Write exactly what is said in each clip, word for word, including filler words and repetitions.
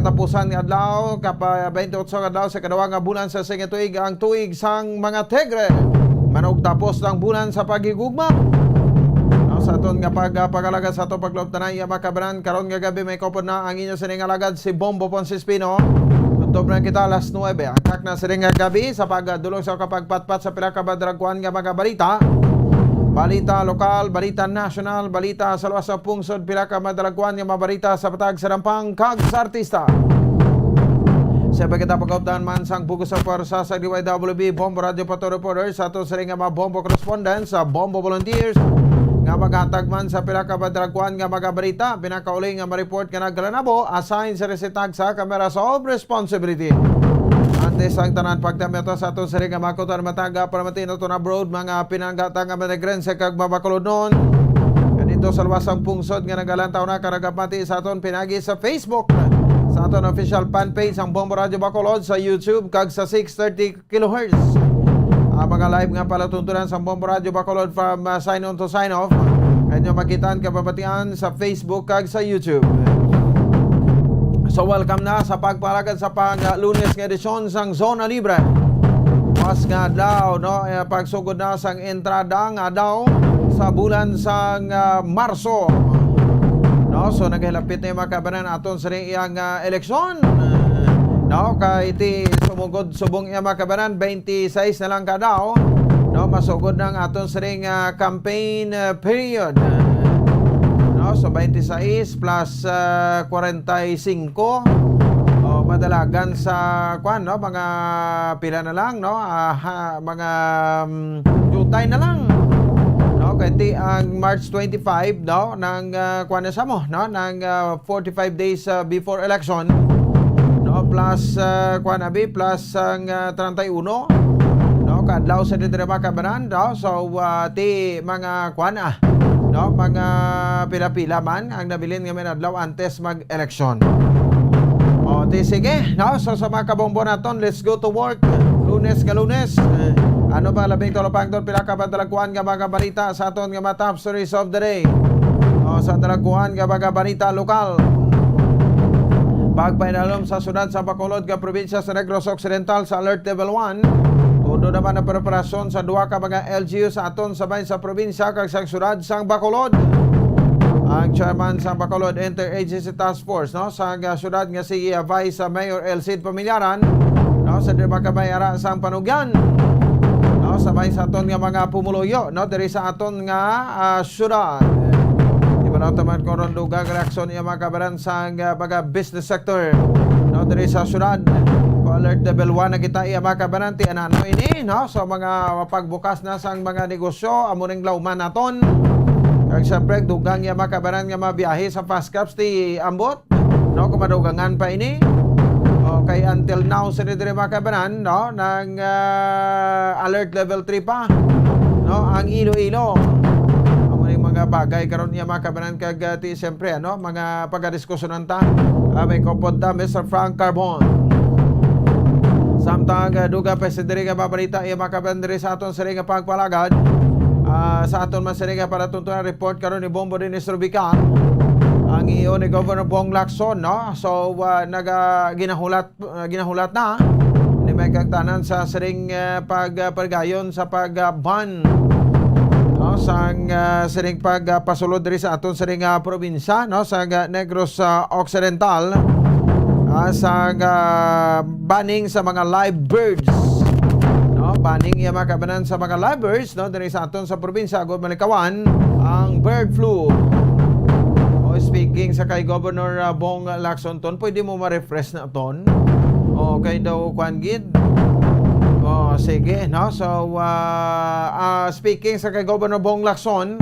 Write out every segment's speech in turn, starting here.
tapusan nga adlaw, kapa twenty-eight nga adlaw sa ikaduha nga bulan sa sing tuig, ang tuig sang mga Tigre. Manugtapos ang bulan sa paghigugma. No, sa aton nga pag, ah, pag-alagad sa aton pagluob tanan, iya mga kabanan, karon nga gabi may kaupod na ang inyo sining alagad si Bombo Ponce Espino. Tutob na kita alas nuebe. Ang takna sining nga gabi sa pagdulong sa kapagpatpat sa pila ka madalagkuan nga mga balita. Balita lokal, balita nasyonal, balita sa luwas sa pungsod, pila ka madalagkuan nga mga balita sa patag, sa dampang, kag sa artista. Sa pagkita pagkaupdan man sang bugos sa pwersa sa D Y W B Bombo Radio Pato Reporter, sa ato sining nga mga Bombo correspondents, sa Bombo volunteers, nga maghatag man sa pila ka madalagkuan nga mga balita, pinakauli nga ma-report nga nagkalanabo, assign sa resitag sa cameras of responsibility. Antes ang tanan, pagdamyo ta sa aton sining nga mga kutob, mga taga, para matin aton abroad, mga pinanggata nga manigrense kag mabakulodnon. Nga dito sa luwas sang pungsod nga nagalantaw na, karagapati sa aton pinagi sa Facebook, sa aton official fan page ang Bombo Radio Bacolod, sa YouTube, kag sa six thirty kilohertz. Ang mga live nga palatuntunan sa Bombo Radio Bacolod from, uh, sign on to sign off. Inyo makita ang kababatian sa Facebook kag sa YouTube. So, welcome na sa pagpalagad sa pang, uh, Lunes nga edisyon sang Zona Libre. Buwas nga adlaw, no? Eh, pagsugod na sang entrada nga adlaw sa bulan sang, uh, Marso. No? So, naghilapit na yung mga kabanan aton sa iyang, uh, eleksyon. No, kay ti sumugod subong iya mga kabanan, twenty-six na lang ka daw, no, masugod na ang aton sining, ah, campaign, ah, period. No, so twenty-six plus, ah, forty-five, o madalagan sa, kwan, no, mga pila na lang, no, ah, ha, mga, mm, jutay na lang. No, kay ti ang March twenty-five, no, nang, ah, kwan na sa mo, no, nang, ah, forty-five days, ah, before election, no? Plus, ah, kuwan, abi, plus ang, ah, treinta y uno, no? Kadlaw sa diri, mga kabanan, no? So, ah, ti mga kuwan, ah, no? Mga pila-pila man ang nabilin nga may adlaw antes mag-eleksyon. O, ti sige, no? So, sa mga kabombo naton, let's go to work. Lunes nga Lunes. Eh, ano ba labing talupangton, pila ka ba dalagkuan nga mga balita sa aton nga mga top stories of the day? O, sa dalagkuan nga mga balita lokal. Pagpainalom sa siyudad sa Bacolod nga probinsya sa Negros Occidental sa Alert Level one. Todo naman ang preparasyon sa duha ka mga L G U sa aton sa bahin sa probinsya kag sa siyudad sang Bacolod. Ang chairman sa Bacolod Interagency Task Force, no, sa, ah, siyudad nga si, ah, Vice, ah, Mayor Elcid Pamilyaran, no, sa diri makabayara sang panugyan, no, sa bahin sa aton nga mga pumuluyo, no, diri sa aton nga, ah, syudad. Di ba lang taman kung ron dugang reaksyon niya, mga kabaran, sa, ah, mga business sector, no, diri sa syudad. Kung alert level one na kita, iya, mga kabaran, ti anano ini, no? So, mga pagbukas na sang mga negosyo, amo ning lawman naton. Kag syempre, dugang niya, mga kabaran, nga mga biyahe sa fast caps ti ambot, no, kung madugangan pa ini. Okay, until now, sa diri, mga kabanan, no, nang, ah, alert level three pa, no, ang Iloilo. Amo ning mga bagay karon niya, mga kabanan, kag, ah, ti, siyempre, ano, mga pagdiskusyonan ta. Ah, may kupod ta, Mister Frank Carbon. Samtang, ah, dugang pa sa diri nga mga balita, iya, mga kabanan, diri sa aton sining nga pagpalagad. Ah, sa aton man sining nga palatuntunan, report karon ni Bombo Dennis Rubica, ang E O ni Governor Bong Lacson, no? So, ah, naga-, ginahulat, ah, ginahulat na ni may kagtanan sa siring, ah, pag, ah, pagayon sa pag, ah, ban, no? Sang, ah, siring pag, ah, pasulod diri sa aton siring, ah, probinsya, no? Sa, ah, Negros, ah, Occidental, ah, sa, ah, banning sa mga live birds, no? Banning iya, mga kabanan, sa mga live birds, no? Diri sa aton sa probinsya, agod malikawan ang bird flu. O, speaking sa kay Governor, ah, Bong Lacson, ton, pwede mo ma-refresh na, ton? Okay daw, kwan gid. O, sige, no? So, ah, ah, speaking sa kay Governor Bong Lacson,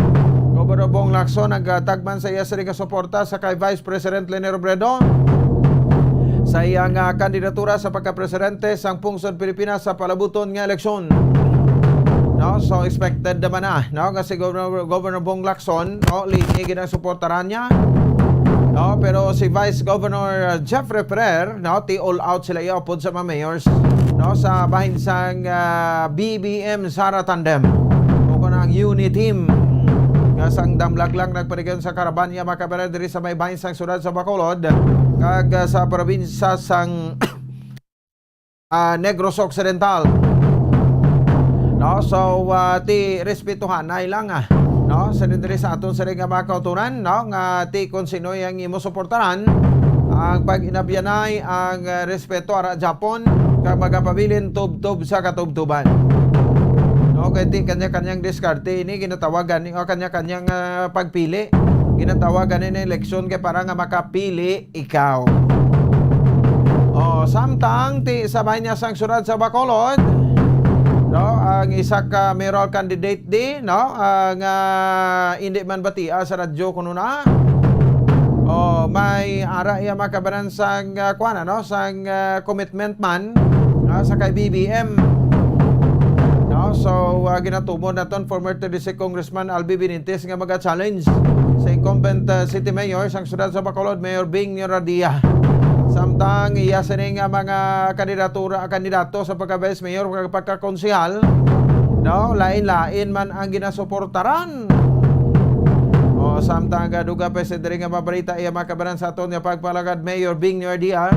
Governor Bong Lacson nagtagman sa iya siring nga suporta sa kay Vice President Leni Robredo sa iyang, ah, kandidatura sa pagkapresidente sang pungsod Pilipinas sa palabuton nga eleksyon. No? So, expected naman na, no, nga si Governor, Governor Bong Lacson, no, Leni gid ang suportaran niya. No, pero si Vice Governor, ah, Jeffrey Ferrer, no, ti all out sila iya upod sa mga mayors, no, sa bahin sang, ah, B B M Sara Tandem, o kung ang Uniteam. Sang damlag lang nagparigayon sa karaban niya, mga kababayan, diri sa may bahin sang siyudad sa Bacolod kag, ah, sa probinsya sang, ah, Negros Occidental. No, so, ah, ti respetuhanay lang, ah, no, sa diri sa aton sini nga mga kauturan, no, nga ti kung sino ang imo suportaran, ang pag-inabyanay, ang, ah, respeto ara Japon, kag magapabilin tubtob sa katubtoban. No, kay ti kanya-kanyang diskarte ini ginatawag gani, o kanya-kanyang, ah, pagpili. Ginatawag gani na eleksyon kay para nga makapili ikaw. O, samtang ti sa bahin niya sang siyudad sa Bacolod, no, ang isa ka mayoral candidate di, no, ah, nga hindi man batia sa radyo kuno na. O, may ara iya makabanan sang, ah, kuan, ano, sang, ah, commitment man, ah, sa kay B B M. No, so, ah, ginatumod naton former thirty-six Congressman Albi Benitez nga maga-challenge sa incumbent, ah, city mayor sang siyudad sa Bacolod, Mayor Bing Niora Dia. Samtang iya sini nga mga kandidatura, kandidato sa pagka-vice mayor, pagka-konsehal, no, lain-lain man ang ginasuportaran. O, samtang gaduga pa sa diri nga mabalita, iya makabanan sa aton nga pagpalagad, Mayor Bing Niora Dia,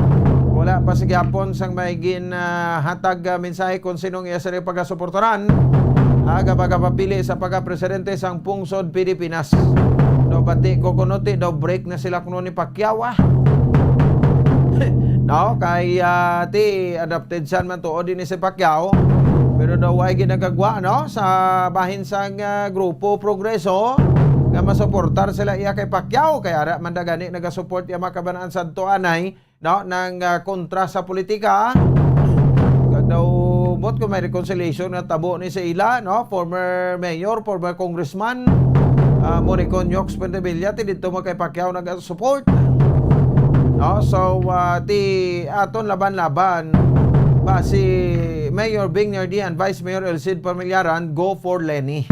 wala pa sa gihapon sang may gin, ah, hatag, ah, mensahe kung sinong iya sini pagasuportaran, aga pagkapapili sa pagkapresidente sang pungsod Pilipinas. No, bati ko kuno ti daw break na sila kuno ni Pacquiao, ah. No, kay, ah, ti adapted siya man tuod din si Pacquiao. Pero daw ay ginagagwa, no, sa bahin sang, ah, grupo Progreso nga masuportar sila iya kay Pacquiao, kay ara man da gani nagasupport iya makabanan sa anay, no, nang, ah, kontra sa politika. Kag daw, bot ko may reconciliation nga tabo ni sa ila, no, former mayor, former congressman, ah, Moricon Yox Pentevilla, ti didto man kay Pacquiao nag-support. No, so, ah, ti aton laban-laban ba si Mayor Bing Niora Dia and Vice Mayor Elcid Familiaran go for Leni.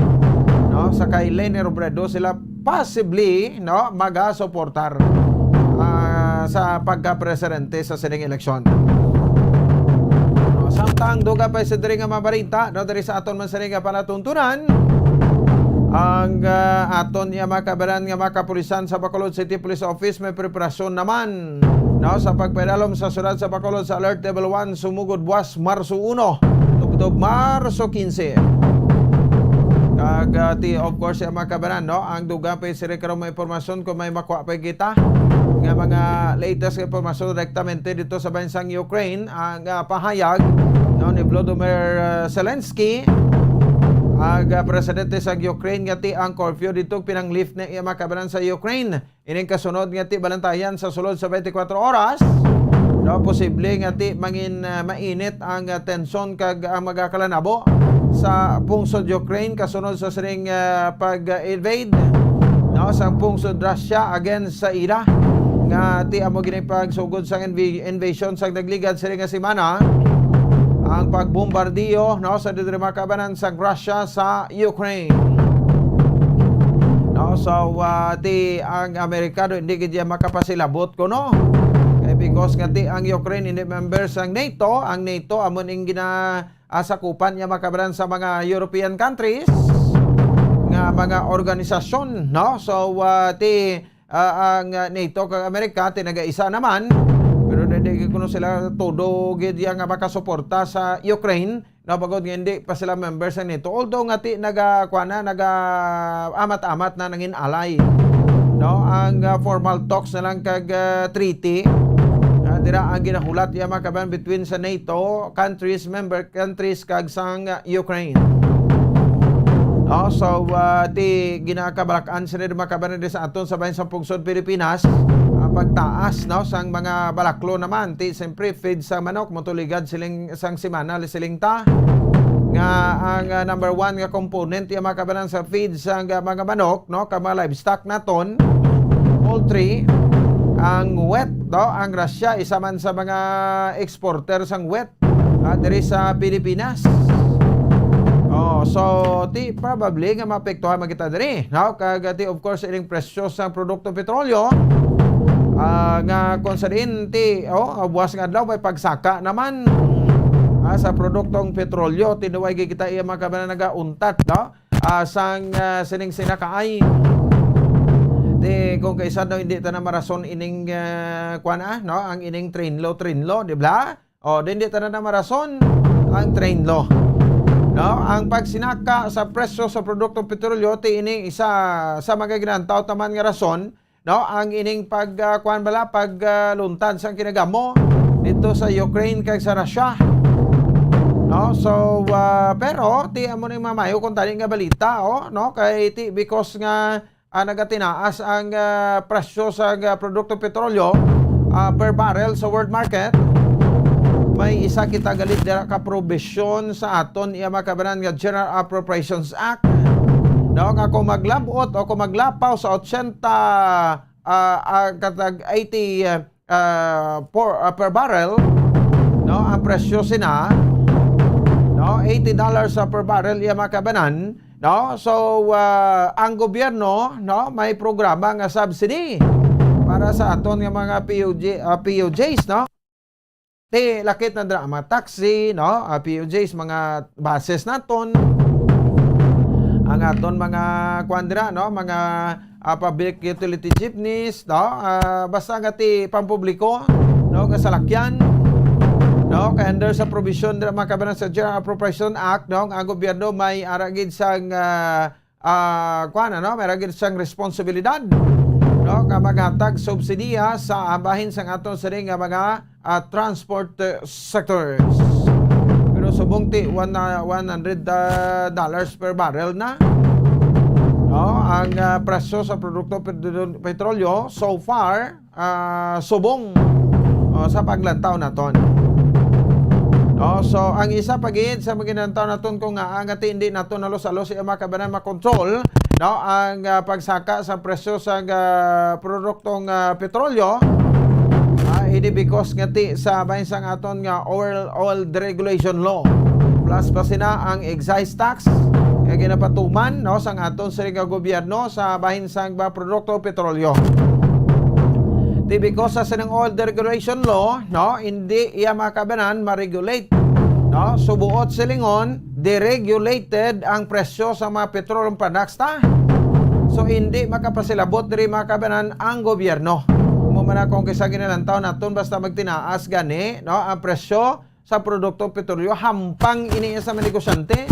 No, sa kay Leni Robredo sila possibly, no, magasuportar, ah, sa pagkapresidente sa sining eleksyon. No, samtang duga pa sa diri nga mabalita, no, diri sa aton man sini nga palatuntunan, ang, ah, aton nga makabanan nga mga kapulisan sa Bacolod City Police Office may preparasyon naman, no, sa pagpaidalom sa siyudad sa Bacolod sa Alert Level one sumugod buwas Marso uno, tubtob Marso quince. Kag, ah, ti, of course, ang mga kabanan, no, ang dugang pa sini karong mga impormasyon kung may makuha pa kita nga mga latest nga impormasyon direktamente dito sa bansang Ukraine, ang, ah, pahayag, no, ni Volodymyr, ah, Zelensky, ang, ah, presidente sa Ukraine, nga ti ang curfew dito pinang-lift na iya mga kabanan sa Ukraine. Ining kasunod nga ti balantayan sa sulod sa twenty-four oras, no, posible nga ti mangin, ah, mainit ang, ah, tensyon kag ang magakalanabo sa pungsod Ukraine kasunod sa sining, ah, pag-invade, no, sa pungsod Russia against sa ila, nga ti amo gini pagsugod sang inv-, invasion sa nagligad sini nga semana, ang pagbombardiyo, no, sa diri makabanan sa Russia sa Ukraine. No, so, ah, ti ang Amerika do hindi gid iya makapasilabot kuno. Kay because nga ti ang Ukraine hindi member sang NATO, ang NATO amo ning gina-, ah, sakupan niya makabanan sa mga European countries nga mga organisasyon, no? So, ah, ti, ah, ang, ah, NATO kag Amerika ti nagaisa naman, pero di, di kuno sila todo gid iya nga makasuporta sa Ukraine. No, bangod nga hindi pa sila member sa NATO. Although nga ti naga, kuwan na, naga amat-amat na nangin alay. No, ang, ah, formal talks na lang kag, ah, treaty, ah, dira ang ginahulat iya mga kabayan between sa NATO countries, member countries kag sang, ah, Ukraine. No, so, ah, ti ginakabalak-an sila di mga kabayan di sa aton sa bayan sa pungsod Pilipinas, ah, pagtaas, no, sang mga balaklo naman ti siyempre feed sa manok, motuligad siling sang semana, siling ta, nga ang, ah, number one nga component, yung mga kabanan sa feed sa, ah, mga manok, no, ka mga livestock naton, poultry, ang wheat, no, ang Russia, isa man sa mga exporter sang wheat, ah, diri sa Pilipinas. Oh, so, ti, probably nga maapektuhan man kita diri, no? Kag, ah, ti, of course, ining presyo sa produkto petrolyo, ah, nga kung sa diin, ti, oh, ah, buwas nga adlaw, may pagsaka naman, ah, sa produktong petrolyo, tinuway gid kita iya mga kabanan nagauntat, no? ah, sang, ah, sining sinakaay. Di, kung kaisa, no, hindi ta na marason ining, ah, kuwan, ah, no, ang ining train law, train law, di ba? O, di, hindi ta na marason ang train law. No, ang pagsinaka sa presyo sa produktong petrolyo, ti ini isa sa mga ginantaw taman nga rason, no, ang ining pag, ah, kuwan bala, pag, ah, luntad sang kinagamo dito sa Ukraine kag sa Russia. No, so, ah, pero ti amo ni mamayo kung tani nga balita, oh, no, kay ti because nga, ah, nagatinaas ang, ah, presyo sa, ah, produkto petrolyo, ah, per barrel sa world market. May isa kita gali dira ka probisyon sa aton iya makabanan nga General Appropriations Act, no, nga kung maglabot o kung maglapaw sa ochenta, ah, ah, katag eighty, ah, ah, per, ah, per barrel, no, ang presyo sina, no, eighty dollars sa per barrel iya makabanan, no? So, ah, ang gobyerno, no, may programa nga subsidy para sa aton nga mga P U J, ah, P U Js, no? Ti lakit na dira ang mga taxi, no? Ah, P U Js, mga buses naton, ang aton mga kuwan dira, no? Mga, ah, public utility jeepneys, no? Ah, basta nga ti pampubliko, no, nga salakyan, no? Kay under sa provision dira, makabanan, sa General Appropriation Act, no, ang gobyerno may ara gid sang, ah, ah, kuwan, ano, may ra gid sang responsibilidad, no, nga maghatag subsidiya sa bahin sang aton sining nga mga, ah, transport, eh, sectors. Pero subong ti one, ah, one hundred, ah, dollars per barrel na, no, ang, ah, presyo sa produkto pet-, petrolyo so far, ah, subong, oh, sa paglantaw naton. No, so ang isa pa gid sa mga ginantaw naton kung nga ang ati hindi naton halos-halos iya makabanan makontrol, no, ang, ah, pagsaka sa presyo sa, ah, produktong, ah, petrolyo, ah, ini because nga ti sa bahin sang aton nga oil, oil deregulation law. Plus pa sina ang excise tax nga ginapatuman, no, sang aton siring nga gobyerno sa bahin sang mga produkto petrolyo. Ti because sa sining oil deregulation law, no, hindi iya makabanan ma-regulate, no? Subuot silingon, deregulated ang presyo sa mga petroleum products ta. So, hindi makapasilabot diri makabanan ang gobyerno. Mo man na kung kisa ginalantaw naton basta magtinaas gani, no, ang presyo sa produktong petrolyo, hampang ini sa mga negosyante.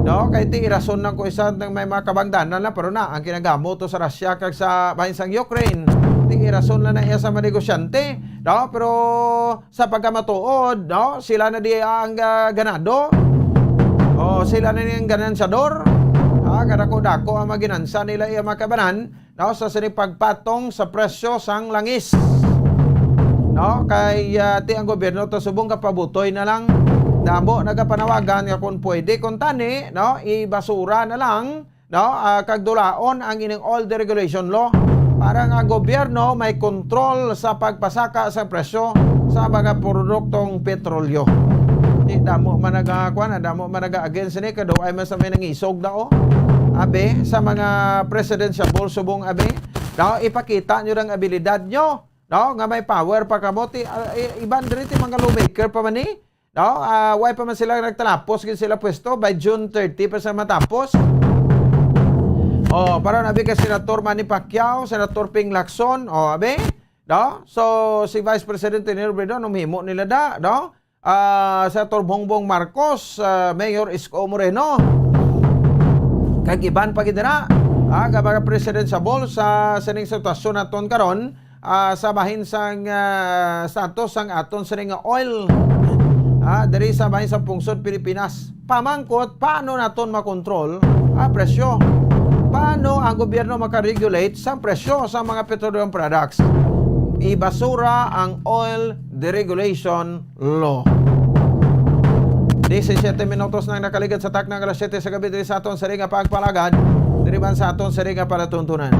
No, kay ti irason lang ko isa ng may mga kabangdanan lang, pero na ang kinagamo to sa Russia kag sa bahin sang Ukraine. Ti irason lang na iya sa mga negosyante, no, pero sa pagkamatuod, no, sila na di ang, ah, ganado. O sila na ang ganansyador. Ah, kadako-dako ang mga ginansa nila iya makabanan, no, sa sini pagpatong sa presyo sang langis. No, kay, ah, ti ang gobyerno to subong kapabutoy na lang. Damo nagapanawagan nga kung pwede, kung tani, no, ibasura na lang, no, ah, kag dulaon ang ining oil deregulation law para nga ang gobyerno may kontrol sa pagpasaka sa presyo sa mga produktong petrolyo. Di damo man naga-, kuwan, damo man naga-against ni, kaduay man sa may nangisog na, oh. Abi, sa mga presidentiable subong, abi, no, ipakita nyo ang abilidad nyo, no, nga may power pa kamo. Ti, ah, i-, iban diri ti mga lawmaker pa man ni, no? Ah, why pa man sila nagtalapos gid sila pwesto? By June thirty pa sila matapos. Oh, para na abi kay Senator Manny Pacquiao, Senator Ping Lacson, oh, abi, no? So, si Vice President Rene Robredo, anong himo nila da, no? Ah, Senator Bongbong Marcos, ah, Mayor Isko Moreno, kag iban pa gid dira, ah, nga mga presidentiable sa sining sitwasyon naton karon, ah, sa bahin sang, ah, status sang aton sining nga oil, ah, diri sa bahin sa pungsod Pilipinas. Pamangkot, paano naton makontrol ang presyo? Paano ang gobyerno makaregulate sa presyo sa mga petroleum products? Ibasura ang oil deregulation law. Disisiete minutos nang nakaligad sa takna nga alas siyete sa gabi diri sa aton siring nga pagpalagad, diri man sa aton siring nga palatuntunan.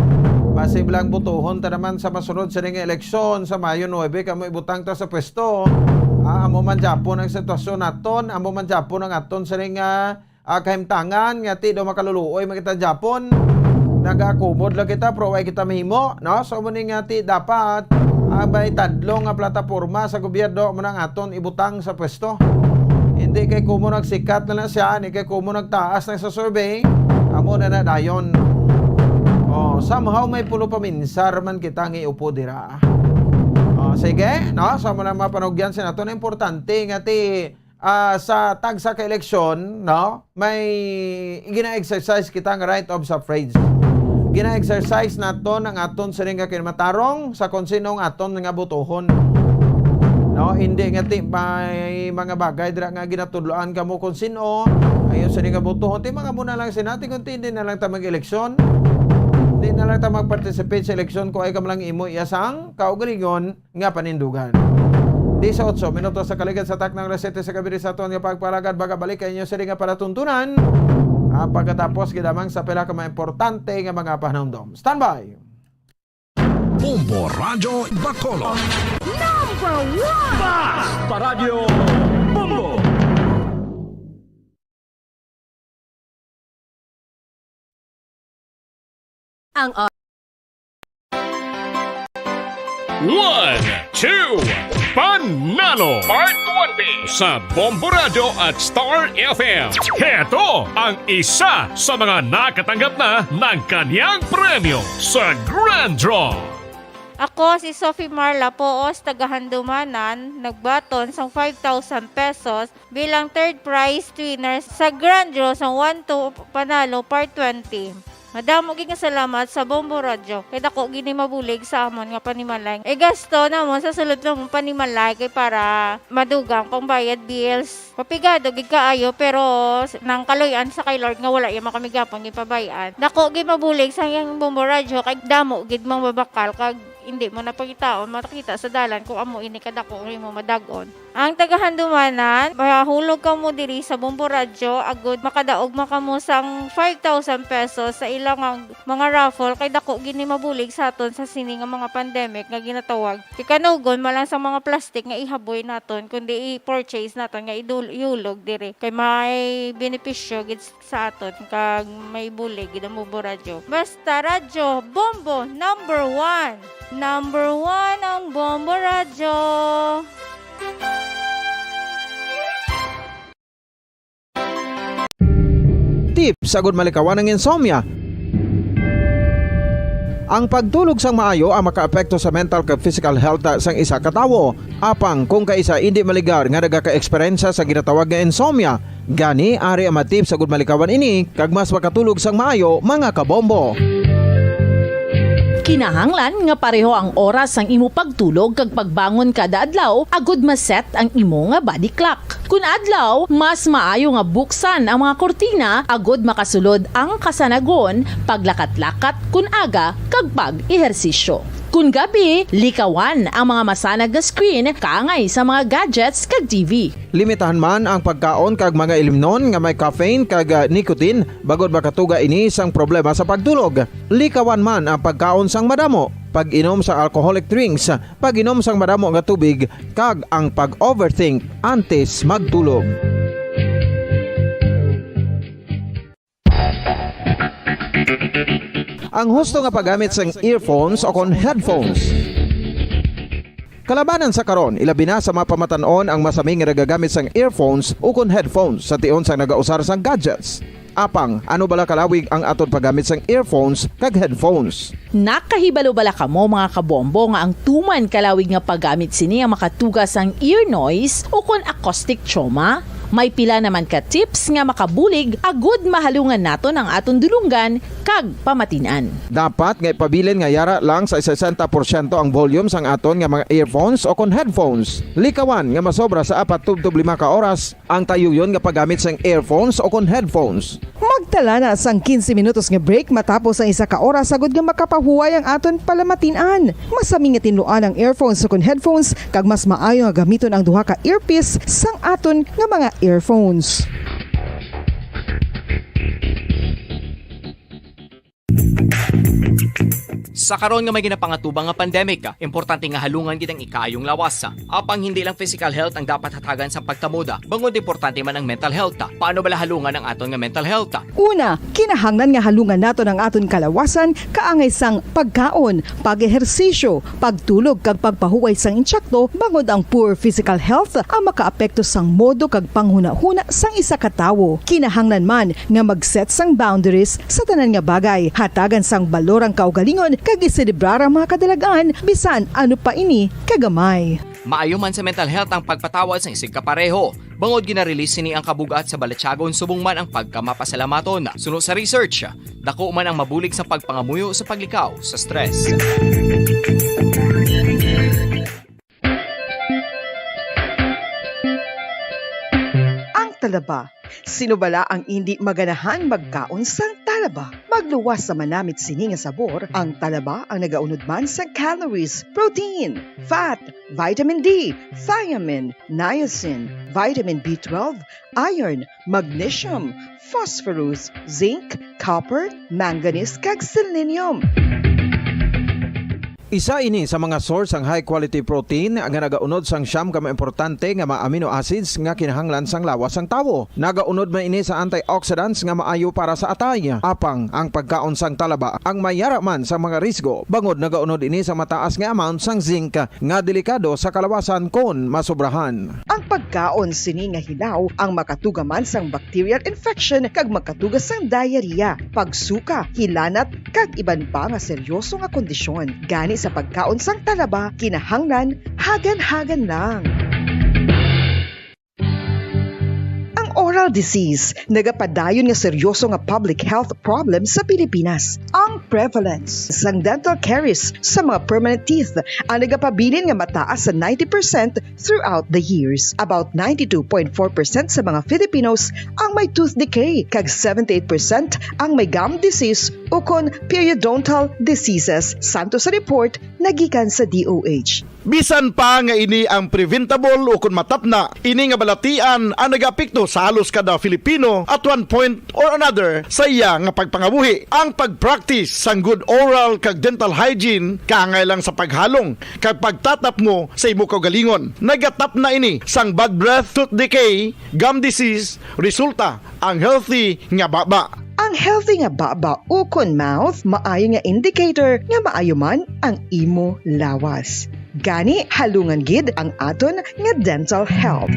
Pasiblang butuhon ta naman sa masunod siring nga eleksyon sa Mayo nuebe, kamo ibutang ta sa pwesto. Ah, amo man gyapon ang sitwasyon naton, amo man gyapon ang aton siring nga, ah, kahimtangan nga ti daw makaluluoy man kita gyapon. Nagaakomod lang kita, pero way kita mahimo, no? So, amo ni nga ti dapat, ah, may tadlong nga plataporma sa gobyerno, amo na ang aton ibutang sa pwesto. Hindi kay kumo nagsikat na na siya, hindi kay kumo nagtaas na sa survey, amo na na dayon. Oh, somehow may pulo paminsar man kita nga iupo dira. Oh, sige, no? So, amo na mga panugyan sa nato na importante nga ti, ah, sa tagsa ka eleksyon, no? May gina-exercise kita nga right of suffrage. Gina-exercise naton ang aton sini nga kinamatarong sa kung sino ang aton nga botohon. No, hindi nga ti may mga bagay dira nga ginatudloan kamo kung sino ayo sini nga botohon. Ti mga muna lang sinati kung ti hindi na lang ta mag-eleksyon. Hindi na lang ta mag-participate sa eleksyon kung ay ka lang imo iyasang kaugalingon nga panindugan. Dieciocho minutos sa kaligad sa taknang alas siyete sa gabi sa aton nga pagpalagad, magabalik kay inyo sini nga palatuntunan. Ah, pagkatapos gidamang sa pila ka mga importante nga mga panumdom. Standby! Bombo Radyo Bacolod. Number one! Basta Radyo Bombo! Ang o- One, two, Panalo Part twenty sa Bombo Radyo at Star F M. Heto ang isa sa mga nakatanggap na ng kanyang premyo sa Grand Draw. Ako si Sophie Marla Poos, taga Handumanan, nagbaton sang five thousand pesos bilang third prize winner sa Grand Draw sang One to Panalo Part twenty. Madamo gid nga salamat sa Bombo Radyo, kay dako gid ni mabulig sa amon nga panimalay. E, gasto namon sa sulod namon panimalay kay para madugang pangbayad bills. Papigado gid kaayo, pero s-, nang kaluy-an sa kay Lord nga wala iya man kami gihapon ginpabay-an. Dako gid mabulig sa iyang Bombo Radyo, kay damo gid mangbabakal, kag hindi mo na pangitaon makita sa dalan kung amo ini kadako ang imo madag-on. Ang taga Handumanan, mahulog kamo diri sa Bombo Radyo, agud makadaog man kamo sang five thousand pesos sa ilang nga mga raffle, kay dako gid ni mabulig sa aton sa sini nga mga pandemic nga ginatawag. Kay kanugon man lang sa mga plastic nga ihaboy naton, kundi i-purchase naton nga idul-, ihulog diri. Kay may benepisyo gid sa aton, kag may bulig gid ang Bombo Radyo. Basta Radyo, Bombo, number one! Number one ang Bombo Radyo! Tips agud malikawan ang insomnia. Ang pagtulog sang maayo ang makaapekto sa mental kag physical health sang isa ka tawo. Apang kung kaisa indi maligar nga nagaka-eksperyensya sa ginatawag nga insomnia, gani ari ang mga tips agud malikawan ini kag mas makatulog sang maayo, mga kabombo. Kinahanglan nga pareho ang oras sang imo pagtulog kag pagbangon kada adlaw agud ma-set ang imo nga body clock. Kun adlaw, mas maayo nga buksan ang mga kurtina agud makasulod ang kasanagon, paglakat-lakat kun aga, kag pag-ehersisyo. Kun gabi, likawan ang mga masanag nga screen kaangay sa mga gadgets kag T V. Limitahan man ang pagkaon kag mga ilimnon nga may caffeine kag, ah, nicotine, bangod makatuga ini sang problema sa pagtulog. Likawan man ang pagkaon sang madamo, pag-inom sa alcoholic drinks, pag-inom sang madamo nga tubig, kag ang pag-overthink antes magtulog. Ang husto nga paggamit sang earphones o kon headphones. Kalabanan sa karon, ilabi na sa mga pamatan-on ang masami nga nagagamit sang earphones o kon headphones sa tion sang nagausar sang gadgets. Apang, ano bala kalawig ang aton paggamit sang earphones kag headphones? Nakahibalo bala kamo, mga kabombo, nga ang tuman kalawig nga paggamit sini ang makatuga sang ear noise o kon acoustic trauma? May pila naman ka tips nga makabulig agud mahalungan naton ang aton dulonggan kag pamatin-an. Dapat nga ipabilin nga yara lang sa sesenta porsyento ang volume sang aton nga mga earphones o kon headphones. Likawan nga masobra sa apat tubtob lima ka oras ang tayuyon nga paggamit sang earphones o kon headphones. Magtala na sang quince minutos nga break matapos ang isa ka oras, agud nga makapahuway ang aton palamatin-an. Masami nga tinluan ang earphones o kon headphones, kag mas maayo nga gamiton ang duha ka earpiece sang aton nga mga earphones. Sa karon nga may ginapangatubang nga pandemic, importante nga halungan gid ang ikaayong lawas. Apang hindi lang physical health ang dapat hatagan sa pagtamod, bangod importante man ang mental health. Paano bala halungan ang aton nga mental health? Una, kinahanglan nga halungan naton ang aton kalawasan kaangay sang pagkaon, pag-ehersisyo, pagtulog kag pagpahuway sang insakto, bangod ang poor physical health ang makaapekto sang modo kag panghunahuna sang isa ka tawo. Kinahanglan man nga mag-set sang boundaries sa tanan nga bagay. Hatagan sang balor ang kaugalingon kag iselebrar ang mga kadalagan, bisan ano pa ini kagamay. Maayo man sa mental health ang pagpatawad sa isigkapareho, bangod gina-release sini ang kabug-at sa balatyagon subong man ang pagkamapasalamaton. Suno sa research, dako man ang mabulig sa pagpangamuyo sa paglikaw sa stress. Ang talaba. Sino bala ang indi maganahang magkaon sang talaba? Magluwas sa manamit sini nga sabor, ang talaba ang nagaunod man sa calories, protein, fat, vitamin D, thiamine, niacin, vitamin B twelve, iron, magnesium, phosphorus, zinc, copper, manganese, kag selenium. Isa ini sa mga source sang high quality protein nga nagaunod sang siyam ka mga importante nga mga amino acids nga kinahanglan sang lawas sang tawo. Nagaunod man ini sa antioxidants nga maayo para sa atay. Apang ang pagkaon sang talaba ang may yara man sa mga risgo, bangod nagaunod ini sa mataas nga amount sang zinc nga delikado sa kalawasan kon masobrahan. Ang pagkaon sini nga hilaw ang makatuga man sang bacterial infection kag makatuga sang diarrhea, pagsuka, hilanat, kag iban pa nga seryoso nga kondisyon. Gani sa pagkaon sang talaba, kinahanglan hagan-hagan lang. Ang oral disease nagapadayon nga seryoso nga public health problem sa Pilipinas. Ang prevalence sang dental caries sa mga permanent teeth ang nagapabilin nga mataas sa ninety percent throughout the years. About ninety-two point four percent sa mga Filipinos ang may tooth decay, kag seventy-eight percent ang may gum disease ukon periodontal diseases, santo sa report nga gikan sa D O H. Bisan pa nga ini ang preventable ukon matapna, ini nga balatian ang nagaapekto sa halos kada Filipino at one point or another sa iya nga pagpangabuhi. Ang pag-practice sang good oral kag dental hygiene kaangay lang sa paghalong kag pagtatapmo sa imo kaugalingon. Nagatapna ini sang bad breath, tooth decay, gum disease, resulta ang healthy nga baba. Ang healthy nga baba ukon mouth maayo nga indicator nga maayo man ang imo lawas. Gani, halungan gid ang aton nga dental health.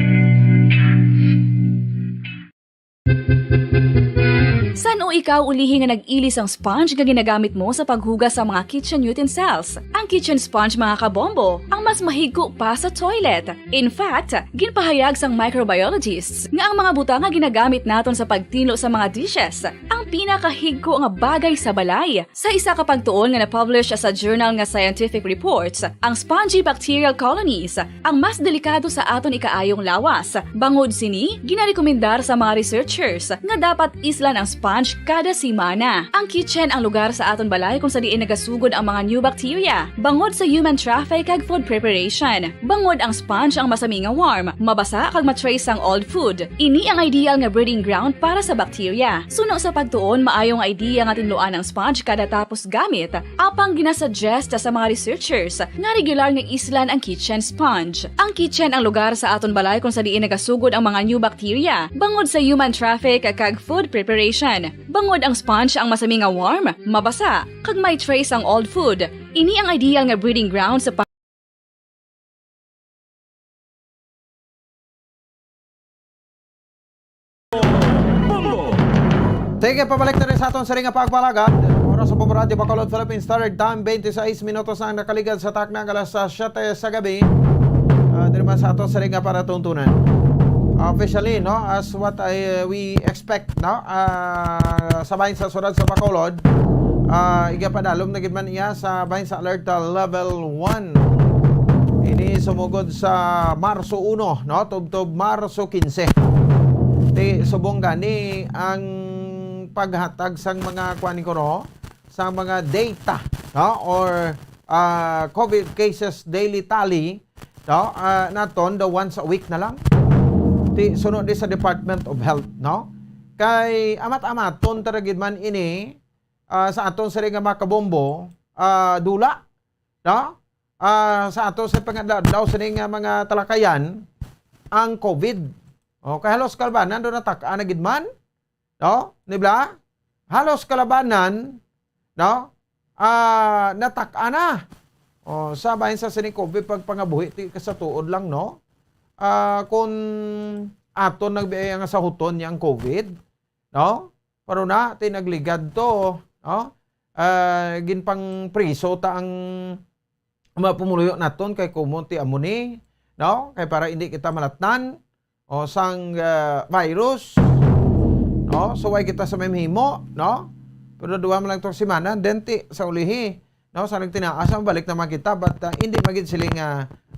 San-o ikaw ulihi nga nag-ili sang sponge nga ginagamit mo sa paghugas sa mga kitchen utensils? Ang kitchen sponge, mga kabombo, ang mas mahigko pa sa toilet. In fact, ginpahayag sang microbiologists nga ang mga butang nga ginagamit naton sa pagtinlo sa mga dishes ang pinakahigko nga bagay sa balay. Sa isa ka pagtuon nga na-publish sa journal nga Scientific Reports, ang spongy bacterial colonies ang mas delikado sa aton ikaayong lawas. Bangod sini, ginarekomendar sa mga researchers nga dapat islan ang sponge kada semana. Ang kitchen ang lugar sa aton balay kung sa diin nagasugod ang mga new bacteria, bangod sa human traffic kag food preparation. Bangod ang sponge ang masami nga warm, mabasa kag ma-trace ang old food. Ini ang ideal nga breeding ground para sa bacteria. Suno sa pagtuon, maayo nga idea nga tinluan ang sponge kada tapos gamit. Apang ginasuggest sa mga researchers nga regular nga islan ang kitchen sponge. Ang kitchen ang lugar sa aton balay kung sa diin nagasugod ang mga new bacteria, bangod sa human traffic kag food preparation. Bangod ang sponge ang masami nga warm, mabasa, kag may trace ang old food. Ini ang ideal nga breeding ground sa Sige, pabalik na rin sa aton siring nga pagpalagad. Oras sa Bombo Radyo Bacolod, Philippine Standard Time, twenty-six minutos ang nakaligad sa takna nga alas siyete sa gabi. Ah, diri man sa aton siring nga palatuntunan. Officially, no, as what I, we expect, no, ah, sa bahin sa syudad sa Bacolod, ah, igapadalom na gid man iya sa bahin sa alert, ah, level one. Ini sumugod sa Marso uno, no, tubtob Marso quince. Ti subong gani ang paghatag sang mga kuan ko, no, sa mga data, no, or, ah, COVID cases daily tally, no, ah, naton the once a week na lang. Ti suno di sa Department of Health, no? Kay amat-amaton ta ra gid man ini, ah, sa aton sini nga mga kabombo, ah, dula, no? Ah, sa aton sa pangadlaw sini nga mga talakayan, ang COVID. O, kay halos kalabanan do natak-an na gid man, no? Di ba? Halos kalabanan, no? Ah, natak-an na. O, sa bahin sa sining COVID, pagpangabuhi, ti, ka sa tuod lang, no? Ah, kung aton nagbiya nga sahuton niya ang COVID, no? Pero na, ti nagligad to, no? Ah, ginpangpriso ta ang mga pumuluyo naton kay kumon ti amo ni, no? Kay para hindi kita malatnan o sang, ah, virus, no? So, way kita sa may mahimo, no? Pero duha man lang tong semana, then ti sa ulihi, no? Sa nagtinaas, mabalik naman kita, but, ah, hindi magid sila nga,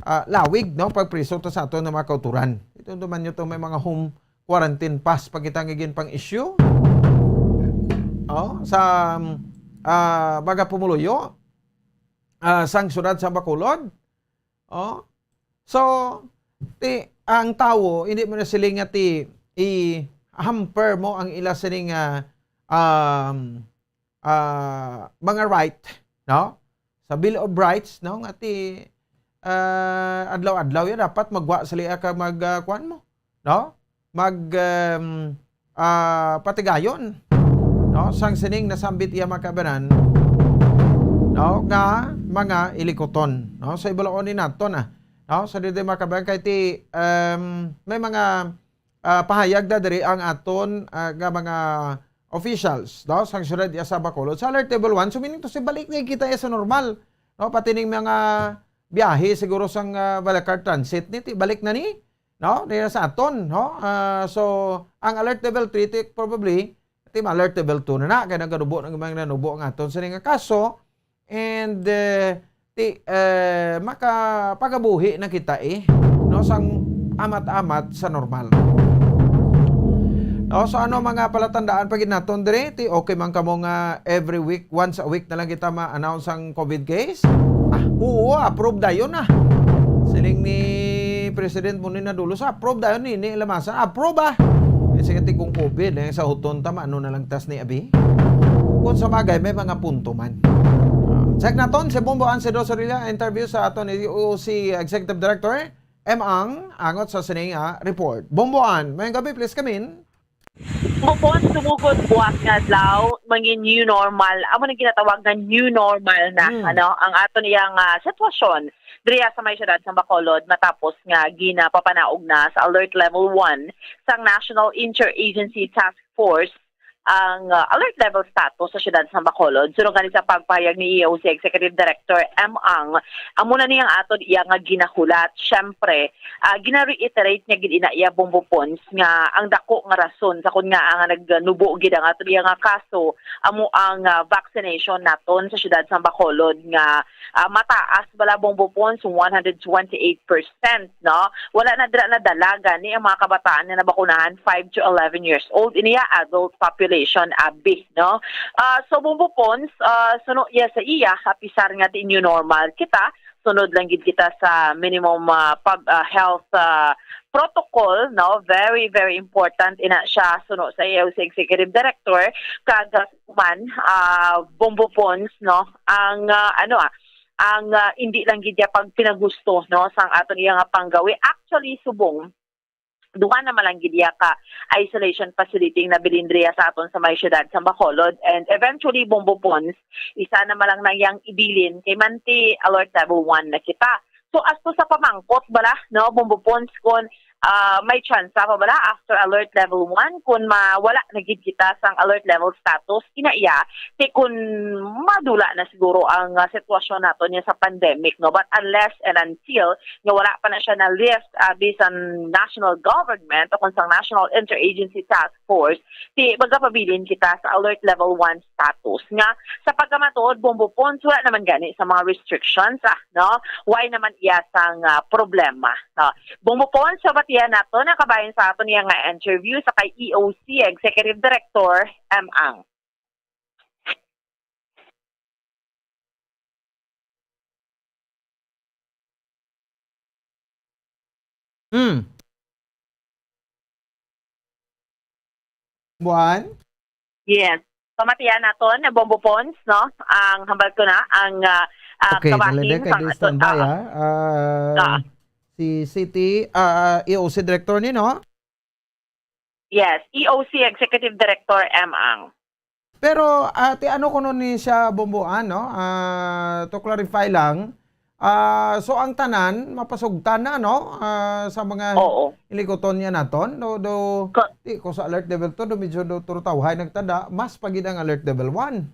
ah, lawig, no? Pagpriso to sa aton nga mga kauturan. Ito naman nyo to, may mga home quarantine pass pa kita nga ginpang-issue. Oh, sa, ah, mga pumuluyo, ah, sang siyudad sa Bacolod. Oh. So, ti, ang tawo, hindi mo na sila nga ti, i-hamper mo ang ila sining, ah, um, ah, mga right, no? Sa Bill of Rights, no? Nga ti, ah, adlaw-adlaw yan, dapat magwa sila ka mag, ah, kuwan mo, no? Mag, um, ah, patigayon, no? Sang sining nasambit iya mga kabanan, no? Nga mga ilikuton, no? Sa ibalaon ni nato na, no? Sa dito mga kabanan, kay ti, um, may mga, ah, pahayag na diri ang aton, ah, nga mga officials, no? Sang siyudad iya sa Bacolod. Sa alert level one, so meaning to say, balik na kita iya sa normal, no? Pati ning mga biyahe siguro sang, ah, Balicar Transit ni, ti, balik na ni, no? Di na sa aton, no? Ah, so, ang alert level three, ti, probably, ti, ma-alert level two na na, kaya naganubo na nga mga nanubo ang aton sa nga kaso, and, eh, ti, eh, makapagabuhi na kita, eh, no? Sang amat-amat sa normal. No, so ano mga palatandaan pa gid naton diri? Ti okay man kamo nga every week, once a week na lang kita ma-announce ang COVID case? Ah, oo, approve dayon na. Siling ni President mo ni Nadulo sa approve dayon ni, ni Lamasa. Approve ah. Eh, sige, ti kung COVID, eh, sa huton ta, ano na lang tas ni Abi? Kung sa bagay, may mga punto man. Ah, check naton si Bombo Ansedo Sorilla, interview sa aton ni O C Executive Director, M Ang, angot sa sini nga report. Bombo An, may gabi, please come in. Bukod sumugod buwas nga adlaw, mangin new normal. Amo nang ginatawag nga new normal na, Hmm. ano, ang aton iyang, ah, sitwasyon diriya sa may siyudad sa Bacolod matapos nga ginapapanaog na sa Alert Level one sang National Interagency Task Force ang, ah, alert level status sa siyudad sa Bacolod. Suno gani sa pagpahayag ni E O C Executive Director M Ang, amo na ni ang aton iya nga ginahulat. Siyempre, ah, gina-reiterate niya gid ina iya, Bombo Pons, nga ang dako nga rason sa kun nga ang nagnubo gid ang aton iya nga kaso amo ang, ah, vaccination naton sa siyudad sa Bacolod nga, ah, mataas bala, Bombo Pons, one hundred twenty-eight percent, no? Wala na dira nadala gani ang mga kabataan nga nabakunahan, five to eleven years old, iniya adult population, abi, no? Ah, so, Bombo Pons, ah, suno iya sa iya, apisar nga ti new normal kita, sunod lang gid kita sa minimum, ah, pub-, ah, health, ah, protocol, no? Very, very important ina siya, suno sa E O C Executive Director, kag, ah, man, ah, Bombo Pons, no? Ang, ah, ano, ah, ang, ah, hindi lang gid ya pagpinagusto, no, sang aton iya nga panggawi. Actually, subong, duha naman lang gid ya ka isolation facility ang nabilin diriya sa aton sa may siyudad sa Bacolod. And eventually, Bombo Pons, isa naman lang na yang ibilin kay manti alert level one na kita. So, as to sa pamangkot bala, no, Bombo Pons, kung, ah, may tsansa pa bala after alert level one, kung mawala na gid kita sang alert level status, ina iya, ti kun madula na siguro ang, ah, sitwasyon naton niya sa pandemic, no? But unless and until nga wala pa na siya na-lift, ah, bisan national government o kung sang National Interagency Task Force, ti magapabilin kita sa alert level one status. Nga, sa pagkamatuod, Bombo Pons, wala naman gani sa mga restrictions, ah, no? Why naman iya sang, ah, problema, no? Bombo Pons, sa batian nato, nakabahin sa aton iya nga interview sa kay E O C Executive Director M Ang. Hmm. Buwan? Yes. pamatian naton na Bombo Pons, no? Ang hambal ko na, ang, ah, ah, Okay, kabahin nalagay kay sang di standby, ah. Ah, Ah. si City, ah, E O C Director ni, no? Yes, E O C Executive Director M Ang. Pero, ate, ano kuno ni siya, Bombo Ann, no? Ah, to clarify lang, ah, so ang tanan mapasugtan na, no? Ah, sa mga Oo. hilikuton niya naton, do, do, Ko- di ko sa alert level two, do medyo do turutawhay nagtada, mas pa gid ang alert level one.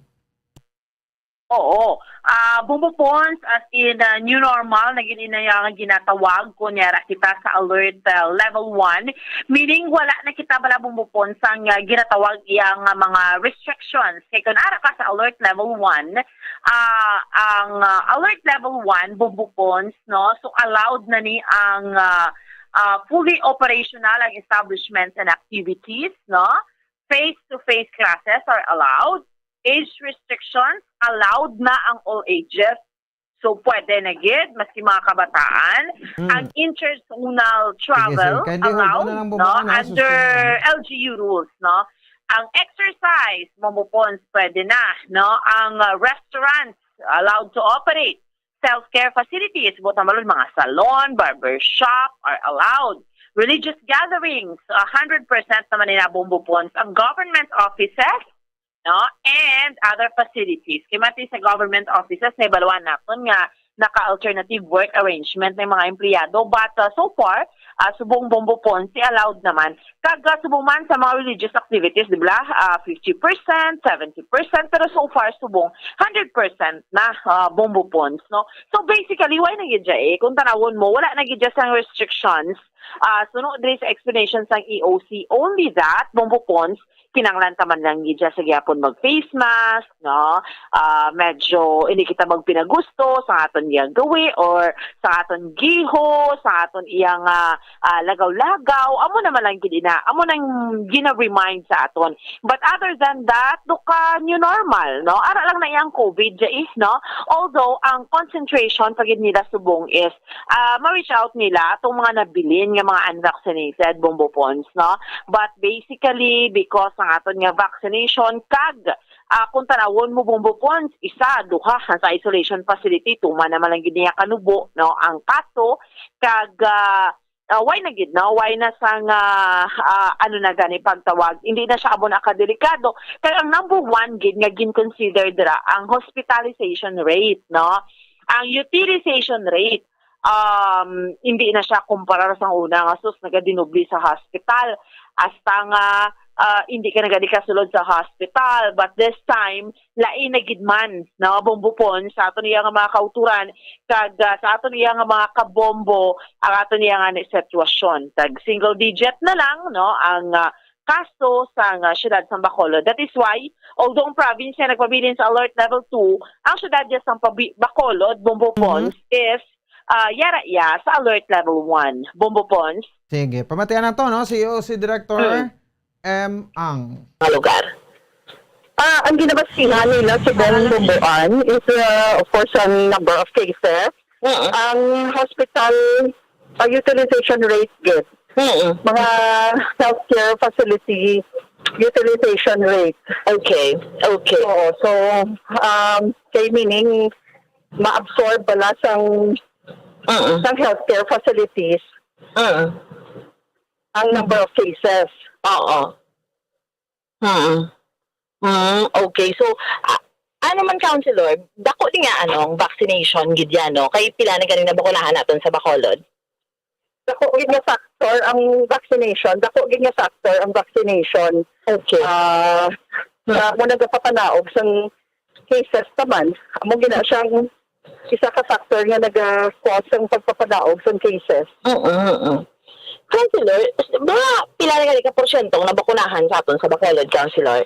Oo. Ah, Bombo Pons, as in, ah, new normal na gid ina nga ginatawag, kunyara kita sa alert, ah, level one. Meaning, wala na kita bala, Bombo Pons, ang, ah, ginatawag iya nga mga restrictions. Kay kung ara ka sa alert level one, ah, ang, ah, alert level one, Bombo Pons, no? So, allowed na ni ang, ah, ah, fully operational ang establishments and activities, no? Face-to-face classes are allowed. Age restrictions, allowed na ang all ages. So, pwede na gid, maski mga kabataan. Mm. Ang interzonal Sige, travel, sir. Kindly hold on allowed, na lang, no? Bombo Ann, ha? Under Susunod. L G U rules, no? Ang exercise, Bombo Pons, pwede na, no? Ang, uh, restaurants, allowed to operate. Self-care facilities, buot silingon, mga salon, barber shop are allowed. Religious gatherings, a hundred percent naman nila, Bombo Pons. Ang government offices, no? And other facilities. Kay mati sa government offices, nahibaluan naton nga naka-alternative work arrangement na mga empleyado. But, uh, so far, uh, subong, Bombo Pons, si allowed naman. Kag, uh, subong man sa mga religious activities, di ba? Uh, fifty percent, seventy percent, pero so far, subong, hundred percent na, uh, Bombo Pons, no? So, basically, why na gid siya eh? Kung tanawon mo, wala na gid siya sang restrictions. Uh, suno diri sa explanation sang E O C, only that, Bombo Pons, kinahanglan ta man lang gid siya sa gihapon mag-face mask, no? Ah, medyo hindi kita magpinagusto sa aton iyang gawi or sa aton giho, sa aton iyang, ah, ah, lagaw-lagaw. Amo naman lang gid ina, amo nang gina-remind sa aton. But other than that, do ka new normal, no? Ara lang na iyang covid, jais, no? Although, ang concentration pa gid nila subong is ah, ma-reach out nila atong mga nabilin nga mga unvaccinated, Bombo Pons, no? But basically, because ang aton nga vaccination kag, ah, kung tanawon mo, Bombo Pons, isa, duha sa isolation facility, tuman naman lang gid niya kanubo, no? Ang kaso, kag, ah, ah, why na gid, no? Why na sang, ah, ah, ano na gani pagtawag? Hindi na siya amo na kadelikado. Kay ang number one gid nga gin-consider dira ang hospitalization rate, no? Ang utilization rate, um, hindi na siya kumparar sa una nga, sus, nagadinubli sa hospital. Hasta nga, ah, hindi ka na gani kasulod sa hospital. But this time, lain na gid man, no, Bombo Pons, sa aton iya nga mga kauturan, kag, ah, sa aton iya nga mga kabombo, ang aton iya nga ni sitwasyon. Tag single digit na lang, no, ang, ah, kaso sa nga siyudad sang Bacolod. That is why, although ang probinsya nagpabilin sa alert level two, ang siyudad niya sang pabi-, Bacolod, Bombo Mhm. Pons, is, ah, yara iya sa alert level one. Bombo Pons. Sige, pamatian nato, no? Si O C Director Mm. M Ang. Mga lugar. Ah, ang ginabasihan nila sa buong Bombo Pons is, ah, of course, ang number of cases. Mm. Ang hospital, ah, utilization rate, gid. Mm. Mga healthcare facility utilization rate. Okay. Okay. Oo. So, um, kay meaning, ma-absorb bala sang, Mm. sang healthcare facilities Mm. ang number of cases. Oo. Mm. Mm, okay. So, ah, ano man, Councilor, dako din nga, ano, ang vaccination gid yan, no? Kay pila na ganing nabakunahan naton sa Bacolod? Dako gid nga factor ang vaccination. Dako gid nga factor ang vaccination. Okay. Ah, Mm. sa mo nagapapanaog sang cases naman. Amo gina siyang isa ka factor nga naga-cause ang pagpapanaog sang cases. Mm, mm, mm. Councilor, ba, pila na gani ka porsyentong nabakunahan sa aton sa Bacolod, Councilor?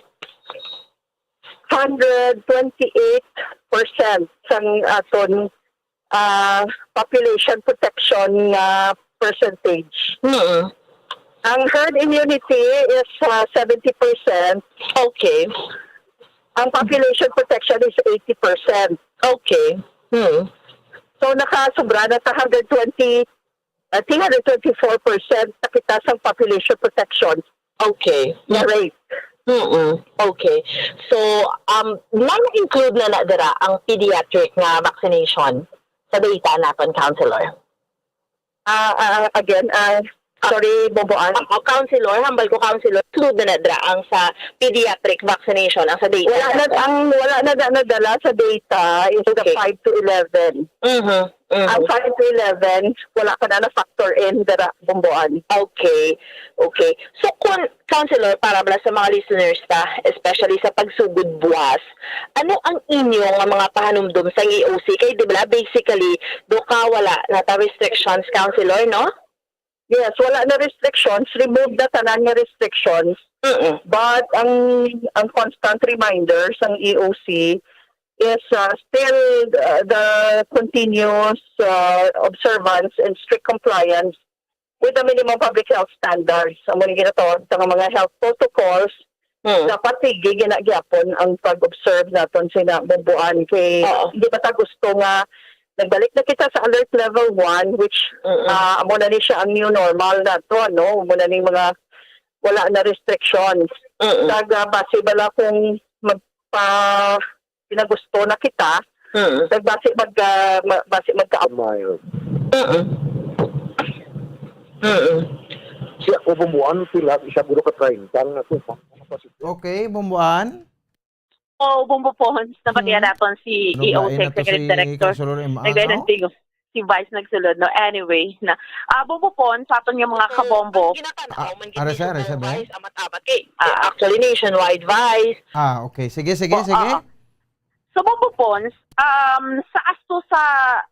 Hundred twenty-eight percent sang aton, ah, population protection nga percentage. Mm. Ang herd immunity is, ah, seventy percent. Okay. Ang population protection is eighty percent. Okay. Hmm. So, nakasubra na sa hundred twenty, ah, three hundred twenty-four percent na kita sa population protection Okay. na rate. Mm-mm. Okay. So, um, na-include na na dira ang pediatric nga vaccination sa data naton, Councilor? Ah, ah, again, ah, sorry, Bomboan. Ah, ah, Councilor, hambal ko, Councilor, include na na dira ang sa pediatric vaccination, ang sa data Wala na, naton. Ang wala na da-, nadala sa data is the Okay. five to eleven. Mhm, mhm. Ang five to eleven, wala pa na na-factor in dira, Bomboan. Okay. Okay. So, kung, Councilor, para bala sa mga listeners ta, especially sa pagsugod buwas, ano ang inyo nga mga pahanumdom sa E O C? Kay, di ba, basically, do ka wala na ta restrictions, Councilor, no? Yes, wala na restrictions. Remove na tanan nga restrictions. Mm-mm. But ang, ang constant reminder sang E O C is, uh, still, uh, the continuous, uh, observance and strict compliance with the minimum public health standards. Amo ni ginatawag sa mga health protocols. Mm. Dapat sige ginagyapon ang pag-observe naton sina, Bomboan, kay Oo. Hindi ba ta gusto nga nagbalik na kita sa alert level one, which, Mm-mm. ah, amo na ni siya ang new normal nato, ano? Amo na ning mga wala na restrictions. Mm-mm. Kag, ah, base bala kung magpa-, pinagusto na kita, Mm. Kag base mag, ah, ma-, base magka- Mild. Mm-mm. Mm-mm. Siya ko, Bomboan, sila, isa guro ka treinta ang ako. Okay, Bomboan. Oh, Bombo Pons, nabatian Mm. naton si Ano E O ba, eh, nato Executive si Director. Councilor M A, Nagdahilan no? si, si Vice nagsulod, no? Anyway, na, ah, Bombo Pons, sa aton nga mga kabombo. Ang ginatanaw Ah, man gid ara ni siya, ara siya, Vice, be? Amat-amat, eh. Ah. Actually, nationwide, Vice. Ah, okay. Sige, sige, Oh, sige. Oo. So, Bombo Pons, um, sa asto sa,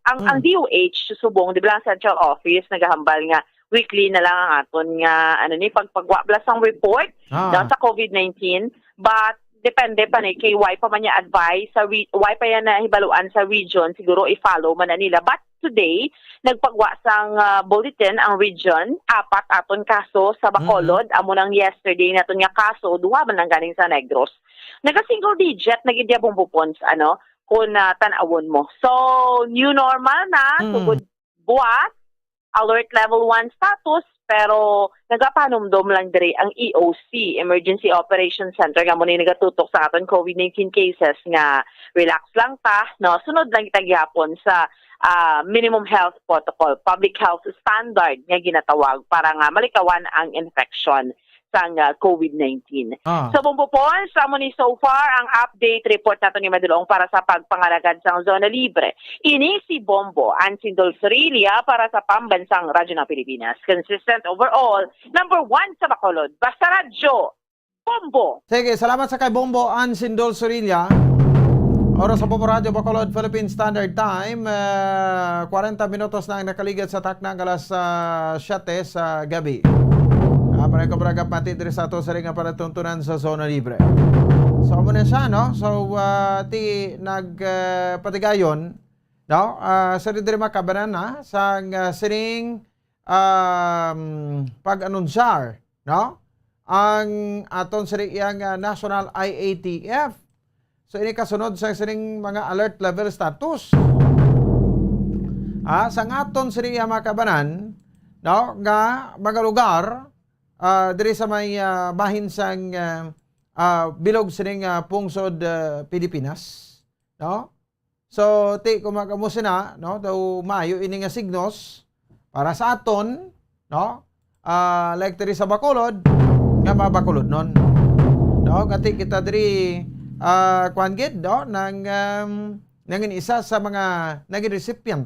ang, ang Mm. D O H subong, di ba, ang central office, nagahambal nga weekly na lang ang aton nga, ano ni, pagpagwa bala sang report Ah. daw sa COVID nineteen. But, depende pa ni, kay why pa man niya advice sa re-, why pa yan nahibaluan sa region, siguro i-follow man na nila. But today, nagpagwa sang, ah, bulletin ang region, apat aton kaso sa Bacolod, Mm. amo nang yesterday naton nga kaso, duha man lang ganing sa Negros. Naga-single digit na gid ya, Bombo Pons, ano, kung, ah, tan-awon mo. So, new normal na, Mm. sugod buwas, alert level one status, pero nagapanumdom lang diri ang E O C, Emergency Operations Center, nga amo ni nagatutok sa aton COVID nineteen cases nga relax lang ta, no? Sunod lang kita gihapon sa, ah, minimum health protocol, public health standard nga ginatawag para nga malikawan ang infection sang, ah, COVID nineteen. Ah. So, Bombo Pons, amo ni so far ang update report naton ni Madulong para sa pagpangalagad sang Zona Libre. Ini si Bombo Ansindol Sorilla para sa Pambansang Radyo ng Pilipinas. Consistent overall, number one sa Bacolod. Basta Radyo, Bombo! Sige, salamat sa kay Bombo Ansindol Sorilla. Oras sa Bombo Radyo Bacolod, Philippine Standard Time, eh, kwarenta minutos na ang nakaligid sa takna nga alas, ah, siyete sa gabi. Ah, para ko para kapati diri sa ato sa ring nga palatuntunan sa Zona Libre. So, amo na siya, no? So, ah, ti nag, eh, patigayon, no? Ah, sa diri makabanan na sang, ah, sining, um, pag-anunsyar, no? Ang aton sini iyang, ah, National I A T F. So, ini kasunod sa sining mga alert level status. Ah, sa aton sini iya makabanan, no, nga mga lugar, ah, diri sa may, ah, bahin sang, ah, ah, bilog sining, ah, pungsod, ah, Pilipinas, no? So, ti, kung mag-amo sina, no, daw maayo ini nga signos para sa aton, no? Ah, like diri sa Bacolod, nga mabakulodnon. No, nga ti kita diri, ah, kuan gid, no, nang, um, nangin isa sa mga naging recipient,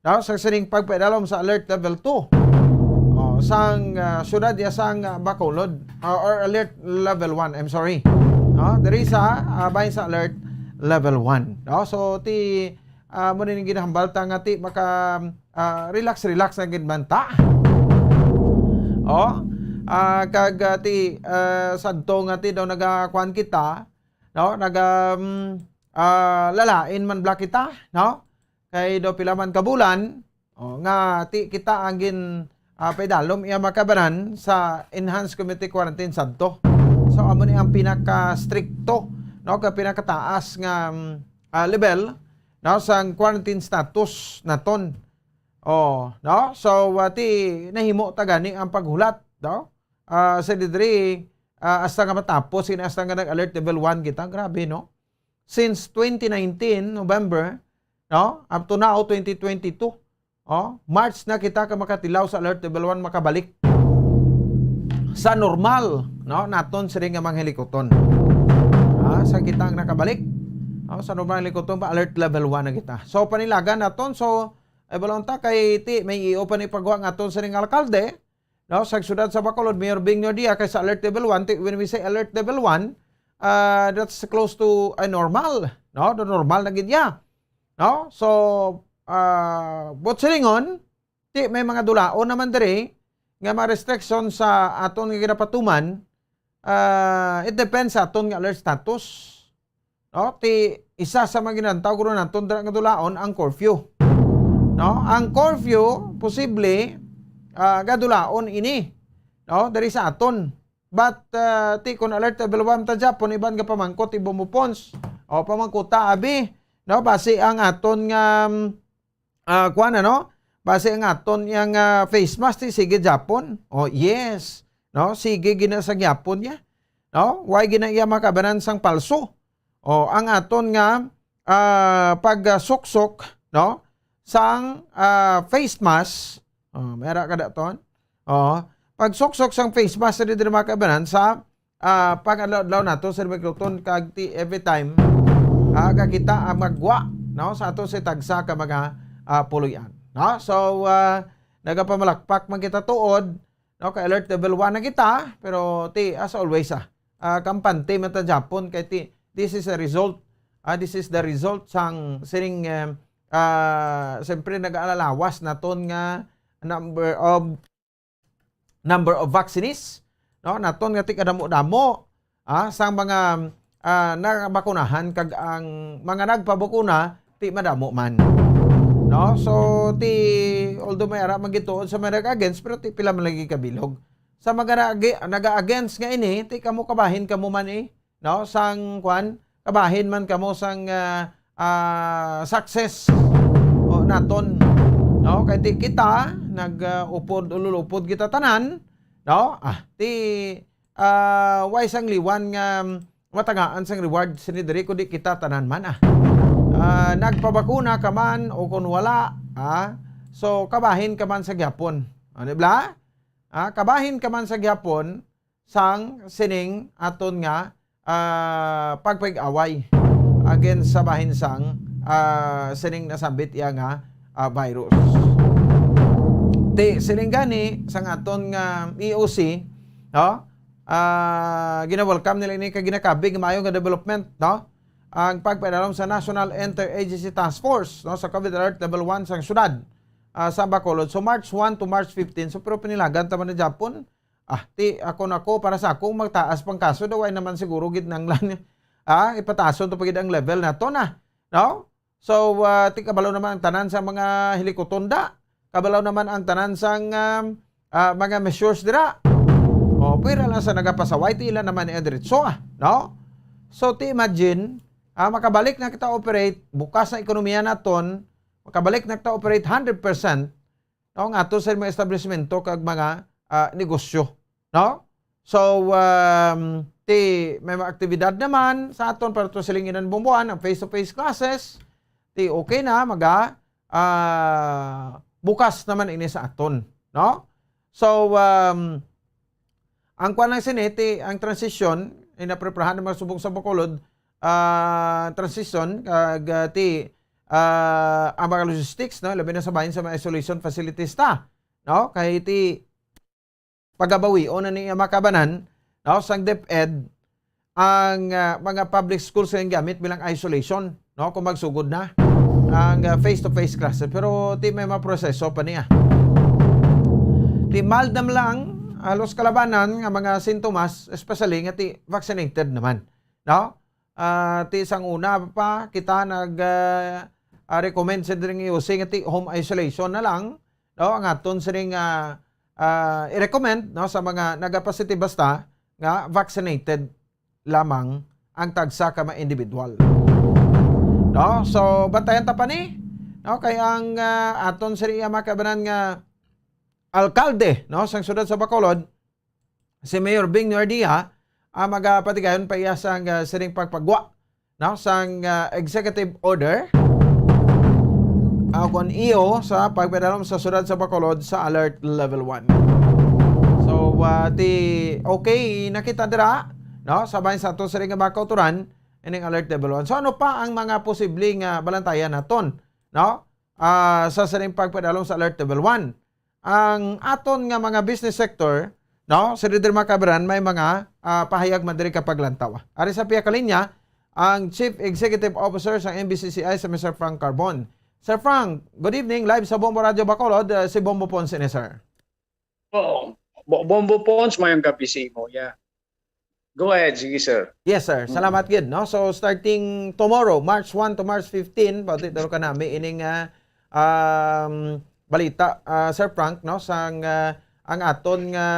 no, sa sining pagpaidalom sa alert level two. Oh, sang, ah, syudad ya sang, ah, Bacolod, ah, or alert level one, I'm sorry. No, diri sa, ah, bahin sa alert level one. No, so ti, ah, mo ni ginahambal ta nga ti maka, ah, relax, relax na gid man ta. Oh, ah, kag, ah, ti, ah, sadto nga ti daw nagakuan kita, no? Naga, mm, ah, lalain man bala kita, no? Kay daw pila man ka bulan, oh, nga ti kita ang gin, ah, paidalom iya makabanan sa enhanced community quarantine sadto. So, amo ni ang pinaka-stricto, no, ka pinakataas nga, mm, ah, level, no, sang quarantine status naton. Oh, no? So, ah, ti nahimo ta gani ang paghulat, no? Ah, sa didri, ah, hasta nga matapos, ini hasta nga nag-alert level one kita. Grabe, no? Since twenty nineteen, November, no? Up to now, twenty twenty-two. Oh, March na kita ka makatilaw sa alert level one, makabalik sa normal, no? Naton sini nga mga hilikuton. Ah, sa kita ang nakabalik, no? Sa normal hilikuton pa, alert level one na kita. So, panilagan naton. So, ay balon ta kay ti may iyo pa ni pagwa nga aton sa ning alkalde, no? Sa siyudad sa Bacolod, Mayor Bing Nordia, kay sa alert level one, ti, when we say alert level one, ah, that's close to a normal, no? The normal na gid ya. No? So, ah, but silingon, ti may mga dulaon naman diri nga mga restriction sa aton nga ginapatuman, ah, it depends sa aton nga alert status. No? Ti isa sa mga ginantaw guro naton dira nga dulaon ang curfew. No? Ang curfew posible, ah, gadulaon ini, no? Diri sa aton. But, ah, ti kun alert level one ta Japon, iban nga pamangkot, ibo mo pons. O, pamangkota, abi. No, basi ang aton nga, um, ah, kuwan, ano? Basi ang aton yang, ah, face mask, ti sige Japon. O, yes. No, sige gina sa Japon niya. No, why gina iya makabanan sang palso? O, ang aton nga, ah, pagsuksok, no, sang, ah, face mask. O, may ara ka daton. O, pagsuksok sang face mask, diri, diri makabanan sa, ah, pag-adlaw-adlaw nato sa Rimagluton kag ti every time, ah, kakita ang magwa, no, sa ato sa tagsa ka mga, ah, puloy-an, no? So, ah, nagapamalakpak man kita tuod, no, kay alert level one na kita, pero ti, as always, ah, ah, kampante man ta Japon kay ti, this is a result, ah, this is the result sang sining, eh, ah, siyempre nag-alalawas naton nga number of number of vaccinees, no? Naton nga ti kadamo-damo, ah, sang mga, ah, nabakunahan kag ang mga nagpabakuna ti madamo man. No? So, ti, although may ara man gituod sa mga nag-against, pero ti pila man lagi kabilog. Sa mga nag-, naga-against nga ini, ti kamo kabahin kamo man eh. No? Sang, kwan, kabahin man kamo sang, ah, ah, success o naton. No? Kay ti kita, nag, ah, upod, ululupod kita tanan, no? Ah, ti, ah, way sang liwan nga matagaan sang reward sini diri, kundi kita tanan man, ah. Ah, nagpabakuna ka man o kun wala, ah, so kabahin ka man sa gihapon. Ah, di ba? Ah, kabahin ka man sa gihapon sang sining aton nga, ah, pagpag-away against sa bahin sang, ah, sining nasambit iya nga, ah, virus. Ti, sining gani sang aton nga E O C, no? Ah, gina-welcome nila ini kay ginakabig maayo nga development, no? Ang pagpainalom sa National Interagency Task Force, no, sa COVID Alert Level one sang syudad, ah, sa Bacolod. So, March one to March fifteen. So, pero pinilagan ta man na Japon. Ah, ti, ako na ko, para sa ako, magtaas pang kaso, daw ay naman siguro gid nanglan. Ah, ipatason to pa gid ang level nato na. No? So, ah, ti kabalo naman ang tanan sa mga hilikuton da. Kabalo naman ang tanan sang, um, ah, mga measures dira. O, pwera lang sa nagapasaway, ti ila naman ni diretso, ah, no? So, ti imagine, ah, makabalik na kita operate, bukas na ekonomiya naton, makabalik na kita operate hundred percent, no, nga ato sa mga establishmento kag mga, ah, negosyo, no? So, um, ti may mga aktibidad naman sa aton para to silinginan bumbuan ang face-to-face classes. Ti okay na, maga, ah, bukas naman ini sa aton, no? So, um, ang kuwan lang sini, ti ang transition, inapreparahan ng mga subong sa Bacolod, ah, transition, kag, ah, ti, ah, ang mga logistics, no? Labi na sa bahin sa mga isolation facilities ta, no? Kay ti pagabawion na ni makabanan, no, sang DepEd ang, ah, mga public schools nga gamit bilang isolation, no, kung magsugod na ang, ah, face-to-face classes. Pero ti may mga proseso pa niya. Ti mild na lang, halos kalabanan nga mga sintomas, especially nga ti vaccinated naman, no? Ah, ti sang una pa kita nag, ah, ah, recommend sa diri nga E O C nga ti home isolation na lang, no? Ang aton sining, ah, ah, i-recommend, no, sa mga nagapositive basta nga vaccinated lamang ang tagsa ka mga individual. No? So, bantayan ta pa ni, no? Kay ang, ah, aton sini iya makabanan nga alkalde, no, sang siyudad sa Bacolod, si Mayor Bing Nuerdia, ang magapatigayon pa iya sang, ah, sining pagpagwa, no, sang, ah, executive order, ah, kon iyo sa pagpadalom sa siyudad sa Bacolod sa alert level one. So, ah, ti, okay na kita dira, no, sa bahin sa ato sining mga kautoran, ining alert level one. So, ano pa ang mga posibleng, ah, balantayan naton, no? Ah, sa sining pagpadalom sa alert level one. Ang aton nga mga business sector, no, Sir Didri Macaberan, may mga, ah, pahayag man diri ka paglantaw. Ari sa pihak linya, ang Chief Executive Officer sang M B C C I, si Mister Frank Carbon. Sir Frank, good evening. Live sa Bombo Radio Bacolod, ah, si Bombo Pons ini, sir. Oo. Bo-, Bombo Pons, mayong gabi sa imo. Yeah. Go ahead, sige, sir. Yes, sir. Mm. Salamat gid, no? So, starting tomorrow, March one to March fifteen, pati daw ka nami ining, ah, um, balita, ah, Sir Frank, no? Sang, ah, ang aton nga,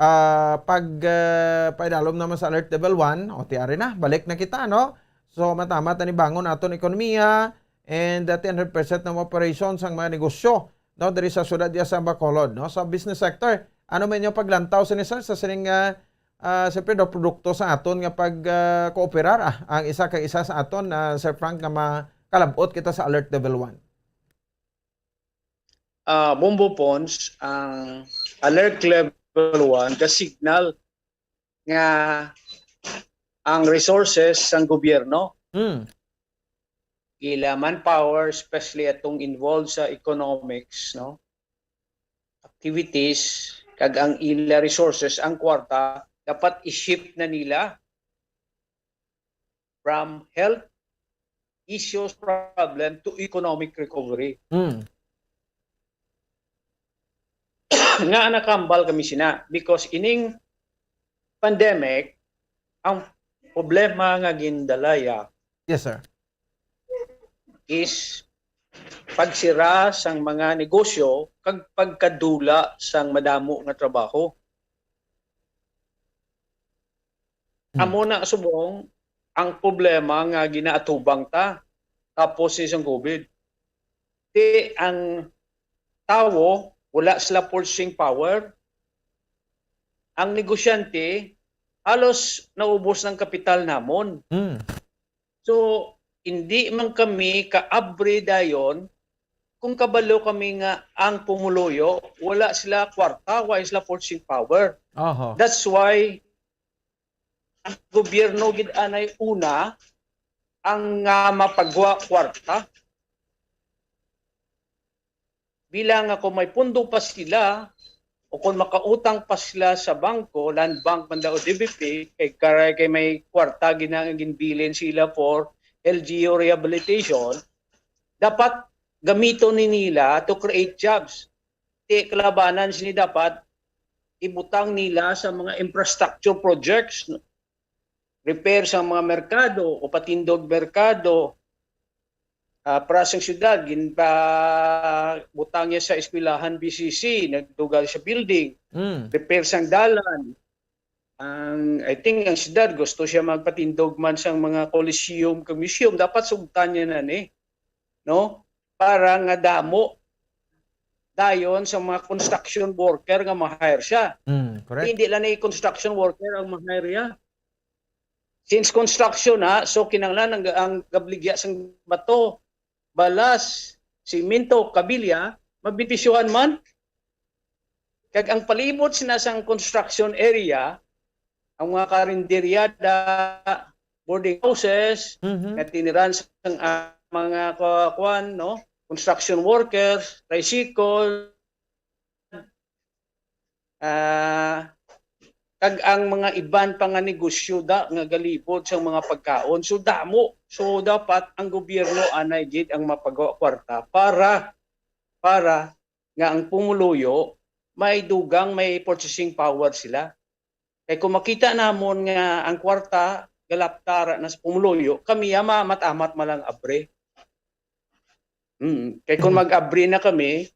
ah, pag, ah, paidalom naman sa alert level one, o, ti ari na, balik na kita, no? So, matamat na ni bangon aton ekonomiya, and, ah, one hundred percent ng operation sang mga negosyo, no, diri sa siyudad diya sa Bacolod, no, sa business sector. Ano man inyong paglantaw sini, sir, sa sining, ah, ah, siyempre, daw produkto sa aton nga pag, ah, kooperar, ah, ang isa kag isa sa aton, ah, Sir Frank, nga makalab-ot kita sa alert level one? Ah, Bombo Pons, ang alert level one, the signal nga ang resources sang gobyerno, Hmm. ila manpower, especially atong involved sa economics, no? Activities, kag ang ila resources, ang kwarta, dapat i-shift na nila from health issues problem to economic recovery. Hmm. Nga nakambal kami sina, because ining pandemic, ang problema nga gindalaya Yes, sir. is pagsira sang mga negosyo kag pagkadula sang madamo nga trabaho. Hmm. Amo na subong ang problema nga ginaatubang ta tapos ni sang COVID. Ti ang tawo, wala sila purchasing power. Ang negosyante, halos naubos ng kapital namon. Hmm. So, hindi man kami kaabri dayon kung kabalo kami nga ang pumuluyo, wala sila kwarta, wala sila purchasing power. Oho. That's why ang gobyerno gid anay una ang, ah, mapagwa kwarta. Bilang nga kung may pundo pa sila o kung makautang pa sila sa bangko, Land Bank man daw o D B P, kay karay kay may kwarta gina-, ginbilin sila for L G U rehabilitation, dapat gamiton ni nila to create jobs. Ti kalabanan sini dapat ibutang nila sa mga infrastructure projects, no? Repair sa mga merkado o patindog merkado. Ah, para sa siyudad, ginpabutang niya sa eskwelahan B C C, nagdugal sa building, Mm. repair sang dalan. Ang, I think, ang siyudad gusto siya magpatindog man sang mga coliseum kag museum, dapat sugtan niya na ni, no? Para nga damo dayon sa mga construction worker nga ma-hire siya. Mm, correct. Hindi lang ni construction worker ang ma-hire niya. Since construction, ha, so kinahanglan ang, ang gabligya sang bato, balas, simento, kabilya, mabenepisyohan man. Kag ang palibot sina sang construction area, ang mga karinderyada, boarding houses, Mhm. nga tiniran sang, ah, mga kwa-, kwan, no? Construction workers, tricycle, ah, kag ang mga iban pa nga negosyo da, nga galibot sang mga pagkaon. So, damo. So, dapat ang gobyerno anay gid ang mapagawa kwarta para, para nga ang pumuluyo may dugang, may purchasing power sila. Kay kung makita namon nga ang kwarta galapta ra na sa pumuluyo, kami ya ma-, matamat man lang abri. Mm. Kay kung Mm. mag-abri na kami,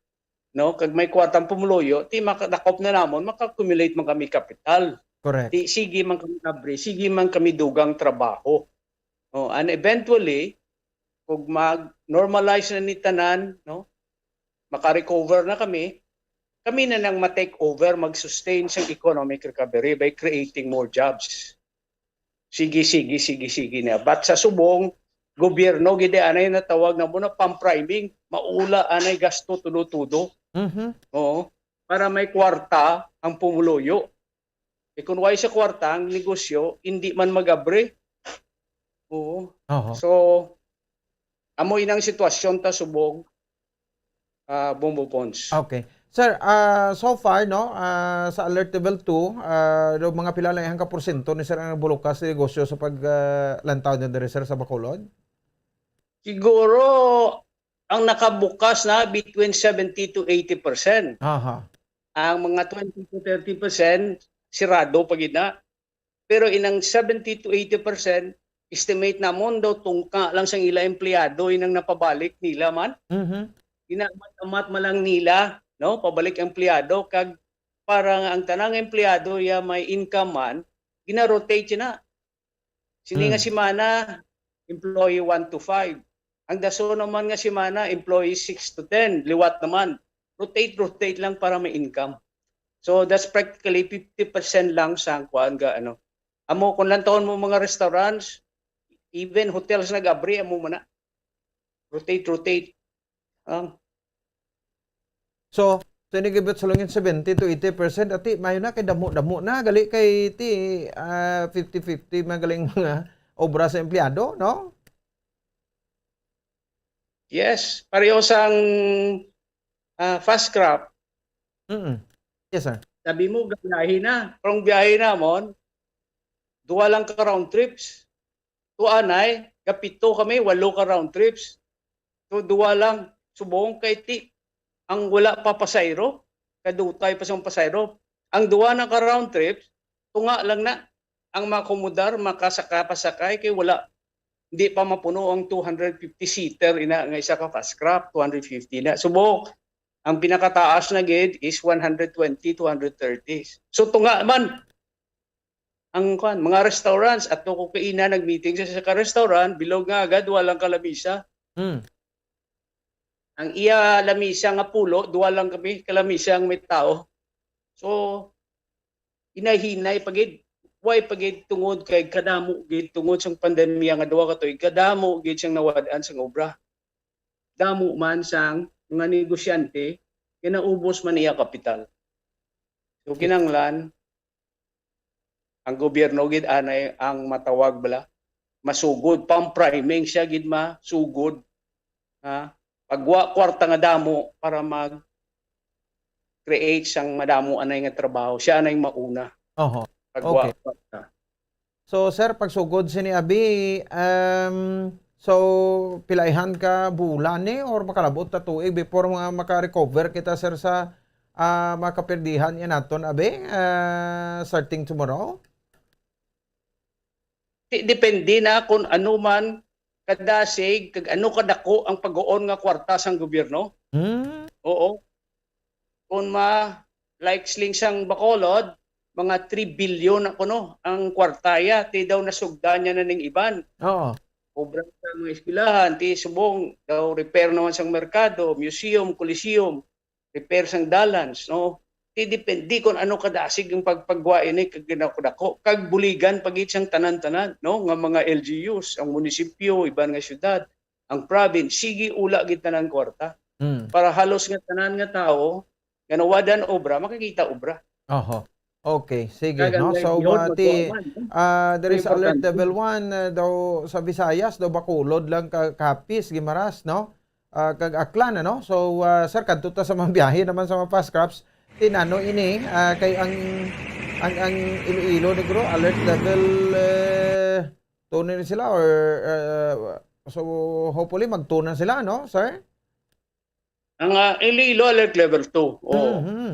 no, kag may kwartang pumuluyo, ti maka-, dakop na namon, maka-accumulate man kami kapital. Correct. Ti sige man kami abri, sige man kami dugang trabaho. Oh, and eventually, kung mag-normalize na ni tanan, no, maka-recover na kami, kami na nang ma-take over, mag-sustain sa economic recovery by creating more jobs. sige, sige, sige, sige na. But sa subong, gobyerno, gid anay natawag na mo na pang-priming, maula anay gasto tudo-tudo. Mhm. Oo. Para may kwarta ang pumuluyo. E kung way sa kwarta ang negosyo, hindi man mag-abri. Oo. Oho. So, amo inang sitwasyon ta subong, ah, Bombo Pons. Okay. Sir, ah, so far, no, ah, sa alert level two, ah, do mga pila lang ang ka porsyento ni sir ang nabulukas sa negosyo sa pag, ah, lantaw niyo diri, sir, sa Bacolod? Siguro, ang nakabukas na between seventy to eighty percent. Aha. Ang mga twenty to thirty percent, sirado pa gid na. Pero inang seventy to eighty percent, estimate namon daw tungka lang sang ila empleyado inang napabalik nila man. Mhm. Inaamat-amat man lang nila, no, pabalik empleyado kag para nga ang tanang empleyado ya may income man, gina-rotate na. Sini nga Hmm. semana, employee one to five. Ang daso naman nga semana, employee six to ten. Liwat naman. Rotate, rotate lang para may income. So, that's practically fifty percent lang sa kuan ga, ano. Amo, kung lantawon mo mga restaurants, even hotels nag-abri, amo man na. Rotate, rotate. Ang So, so ini gibot sa lungin seventy to eighty percent, ati, mayo na kay damo-damo na, gali kay ti, ah, fifty fifty man galing mga obra sa empleyado, no? Yes, pareho sang, ah, Fast Craft. Mm. Yes, sir. Sabi mo, gabiyahe na. Pero ang biyahe namon, duha lang ka round trips. To anay, gapito kami, walo ka round trips. To duha lang, subong kay ti, ang wala pa pasayro, kadutay pa sang pasayro. Ang duha na ka round trips, tunga lang na. Ang makomodar, makasaka, pasakay, kay wala, hindi pa mapuno ang two hundred fifty seater ina nga isa ka Fast Craft, two hundred fifty na. Subong, ang pinakataas na gid is one hundred twenty, two hundred thirty. So, tunga man ang, kuan, mga restaurants. Ato ko kaina nag-meeting sa, sa ka restaurant, bilog nga agad, walang kalamisa. Hmm. Ang iya lamisa nga pulo, duha lang kami kalamisa ang may tao. So, hinay-hinay pa gid, way pa gid tungod kay kadamo gid, tungod sang pandemya nga duha ka tuig, kadamo gid siyang nawad-an sang obra. Damo man sang mga negosyante, kay naubos man iya kapital. So, kinahanglan, ang gobyerno gid anay ang matawag bala, masugod, pang-priming siya gid masugod. Ha? Pagwa kwarta nga damo para mag-create sang madamo anay nga trabaho, siya anay mauna. Oho. Pagwa Okay. kwarta. So, sir, pagsugod sini abi, um, so, pilaihan ka bulan ni or makalabot na tuig before nga maka-recover kita, sir, sa, ah, makaperdihan nga naton abi, ah, starting tomorrow? Di-, depende na kung ano man kadasig kag ano kadako ang pag-uon nga kwarta sang gobyerno. Hmm. Oo. Kung ma-, like sling sang Bacolod, mga three billion na kuno ang kwarta ya, ti daw nasugdan niya na ning iban. Oo. Obra sa mga eskwelahan, ti subong daw repair naman sang merkado, museum, coliseum, repair sang dalans, no? Ti depende kung ano kadasig ang pagpagwa ini kag ginakudako, kag buligan pa gid sang tanan-tanan, no? Nga mga L G Us, ang munisipyo, iban nga syudad, ang province, sige ula gid tanan kwarta. Mm. Para halos nga tanan nga tawo nga nawadan obra, makakita obra. Oho. Okay, sige, Kag ang no? So, livelihood, uh, ti, magkuha man, no? ah, there is alert Importante. level one, uh, daw sa Visayas, daw Bacolod lang ka, Capiz, Guimaras, no? Ah, kag Aklan, ano? So, ah, sir, kadto ta sa mga biyahe naman sa mga Fast Craps. Ti nano ini, ah, kay ang, ang, ang Iloilo, Negro, alert level, eh, two na ni sila or, uh, so, hopefully, mag-two na sila, no, sir? Ang, ah, Iloilo alert level two. Oo. Mhm.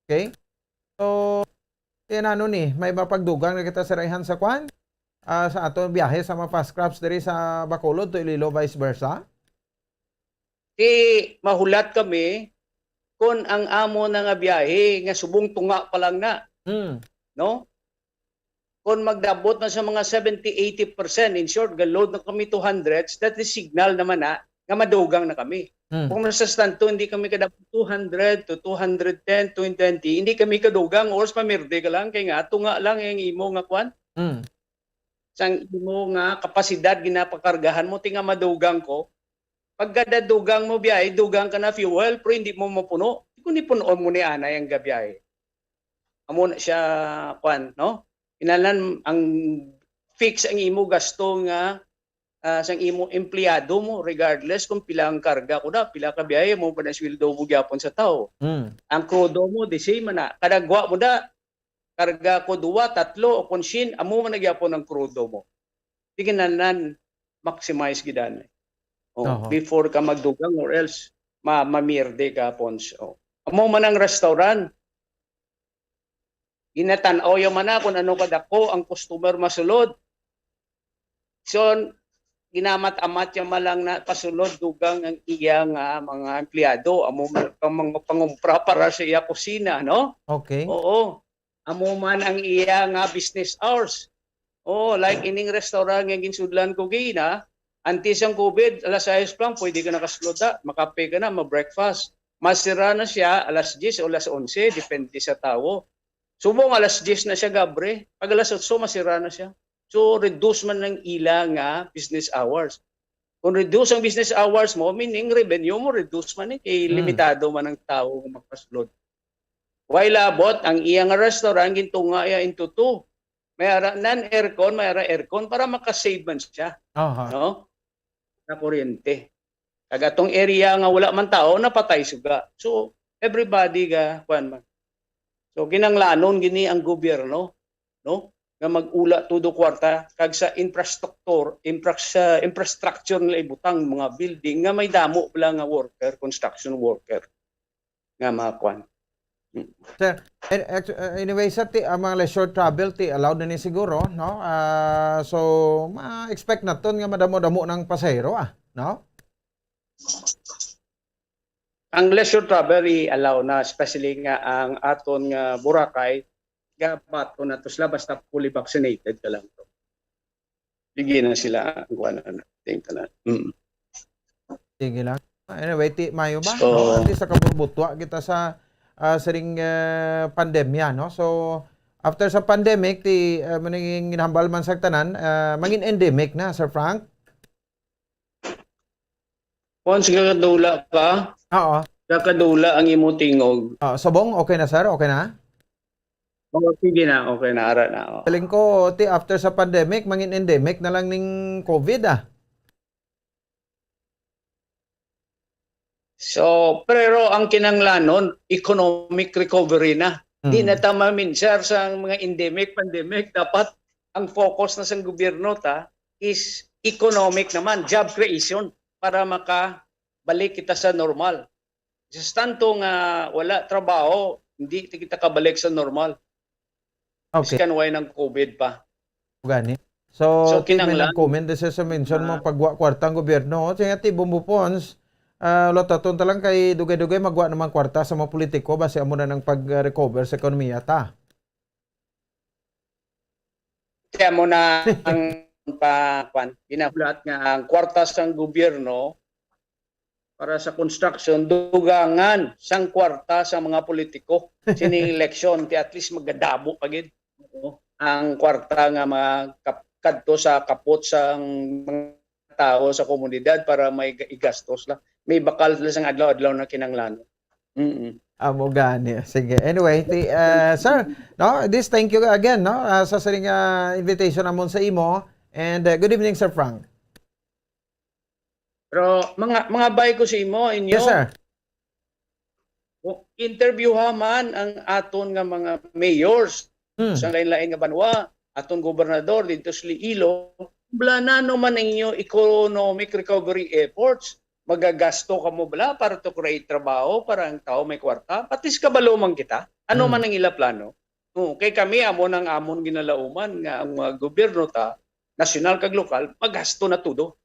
Okay. So, yan ano ni, may mapagdugang na kita sa raihan sa kwan? Ah, sa ato biyahe sa mga Fast Craps diri sa Bacolod to Iloilo, vice versa? Ti mahulat kami kung ang amo na nga biyahe nga subong tunga pa lang na. Hmm. No? Kung magdabot na sa mga seventy, eighty percent, in short, ga-load na kami two hundreds, that is signal naman na nga madugang na kami. Hmm. Kung nasa stand to, hindi kami kadabot two hundred to two hundred ten, two twenty, hindi kami kadugang, oras mamirde ka lang, kay nga, tunga lang yung imo nga kwan. Hmm. sang imo nga kapasidad ginapakargahan mo, ti nga madugang ko. Pag kada dugang mo biyahe, dugang ka na fuel, pero hindi mo mapuno. Kung nipunon mo ni anay ang gabiyahe. Amo na siya, kwan, no? Kinahanglan ang fix ang imo gasto nga, ah, sang imo empleyado mo, regardless kung pila ang karga ko na, pila ka biyahe mo, pa na sweldo mo gyapon sa tao. Mm. Ang krudo mo, the same man na. Kadagwa mo da, karga ko duwa, tatlo, o kung sin, amo man na gyapon ang krudo mo. Di kinahanglan maximize gid ani. Oh, Aha. Before ka magdugang or else ma mamierde ka, Pons. Oh. Amo man ang restaurant. Ginatan-aw ya man na kung ano kadako ang customer masulod. So, ginamat-amat ya man lang na pasulod dugang ang iya nga mga empleyado, amo man ang mga pangumpra para sa iya kusina, no? Okay. Oo. Amo man ang iya nga business hours. Oh, like ining restaurant nga ginsudlan ko gina, antes ang COVID, alas sais pa lang, pwede ka nakasulod na, makape ka na, ma-breakfast. Masira na siya alas diyes o alas onse, depende sa tawo. Subong alas diyes na siya gabre, pag alas otso, masira na siya. So, reduce man ang ila nga business hours. Kung reduce ang business hours mo, meaning revenue mo, reduce man eh, kay Mm. limitado man ang tawo nga makasulod. Way labot, ang iya nga restaurant, gintunga iya into two. May ara non-aircon, may ara aircon para makasave man siya, Aha. no? Sa kuryente. Kag atong area nga wala man tao, napatay suga. So, everybody ga, kuwan man. So, kinanglanon gini ang gobyerno, no? Nga mag-ula todo kwarta kag sa infrastructure, infra-, sa infrastructure nila ibutang, mga building nga may damo pala nga worker, construction worker nga mga kwan. Sir, an-, act-, uh, anyway, sir, ti, ang mga leisure travel, ti, allowed na ni siguro, no? Ah, so, ma-expect naton nga madamo-damo ng pasahero, ah, no? Ang leisure travel i-allow na, especially nga ang aton nga Boracay, gabaton na to sila basta fully vaccinated ka lang to. Sige na sila ang kuwan na, tingnan na. Mm. Sige lang. Anyway, ti, mayo ba? So, No? At least, nakaburbutwa kita sa, ah, siring, eh, pandemya, no? So, after sa pandemic, ti, eh, maning ginhambal man sa tanan, ah, mangin endemic na, Sir Frank? Once kakadula ka, Oo. kakadula ang imo tingog. Ah, subong, okay na, sir? Okay na? Oh, sige na, okay na, ara na. Oh. Feeling ko, ti, after sa pandemic, mangin endemic na lang ning COVID, ah. So, pero ang kinanglanon, economic recovery na. Di Mm. na ta maminsar sa mga endemic, pandemic. Dapat ang focus na sa gobyerno ta is economic naman, job creation para makabalik kita sa normal. Sa tanto nga wala trabaho, hindi kita kabalik sa normal. Okay. Iskan way ng COVID pa. Gani. So, So, ti, may kinanglan, nag-comment din sa, sa mention mo, ah, pagwa kwarta ang gobyerno. Kaya ti, Bombo Pons, ah, lataton ta lang kay dugay-dugay magwa naman kwarta sa mga politiko, basi amo na nang pag-recover sa ekonomiya ta. Kaya mo na ang pa, kwan, ginahulat nga ang kwarta sang gobyerno para sa construction, dugangan sang kwarta sa mga politiko. Sining eleksyon, ti at least magadamo pa gid. Oo. Ang kwarta nga mga kap-, kadto sa kapot sang mga tao sa komunidad para may ga-, igastos la. May bakal sila sang adlaw-adlaw na kinanglan. Mm. Amo gani. Sige. Anyway, ti, ah, sir, no, this, thank you again, no, ah, sa siring, ah, invitation namon sa imo. And, ah, good evening, Sir Frank. Pero mga, mga bay ko sa imo, inyo, Yes, sir. Interviewha man ang aton nga mga mayors Hmm. sa lain-lain nga banwa, aton gobernador dito sa Iloilo, bala na ano man ang inyo economic recovery efforts, magagasto kamo bala para to create trabaho para ang tao may kwarta? Patis kabalo man kita. Ano Hmm. man ang ila plano? Oh, kay kami amo nang amon ginalauman nga ang mga gobyerno ta, nasyonal kag lokal, magasto na tudo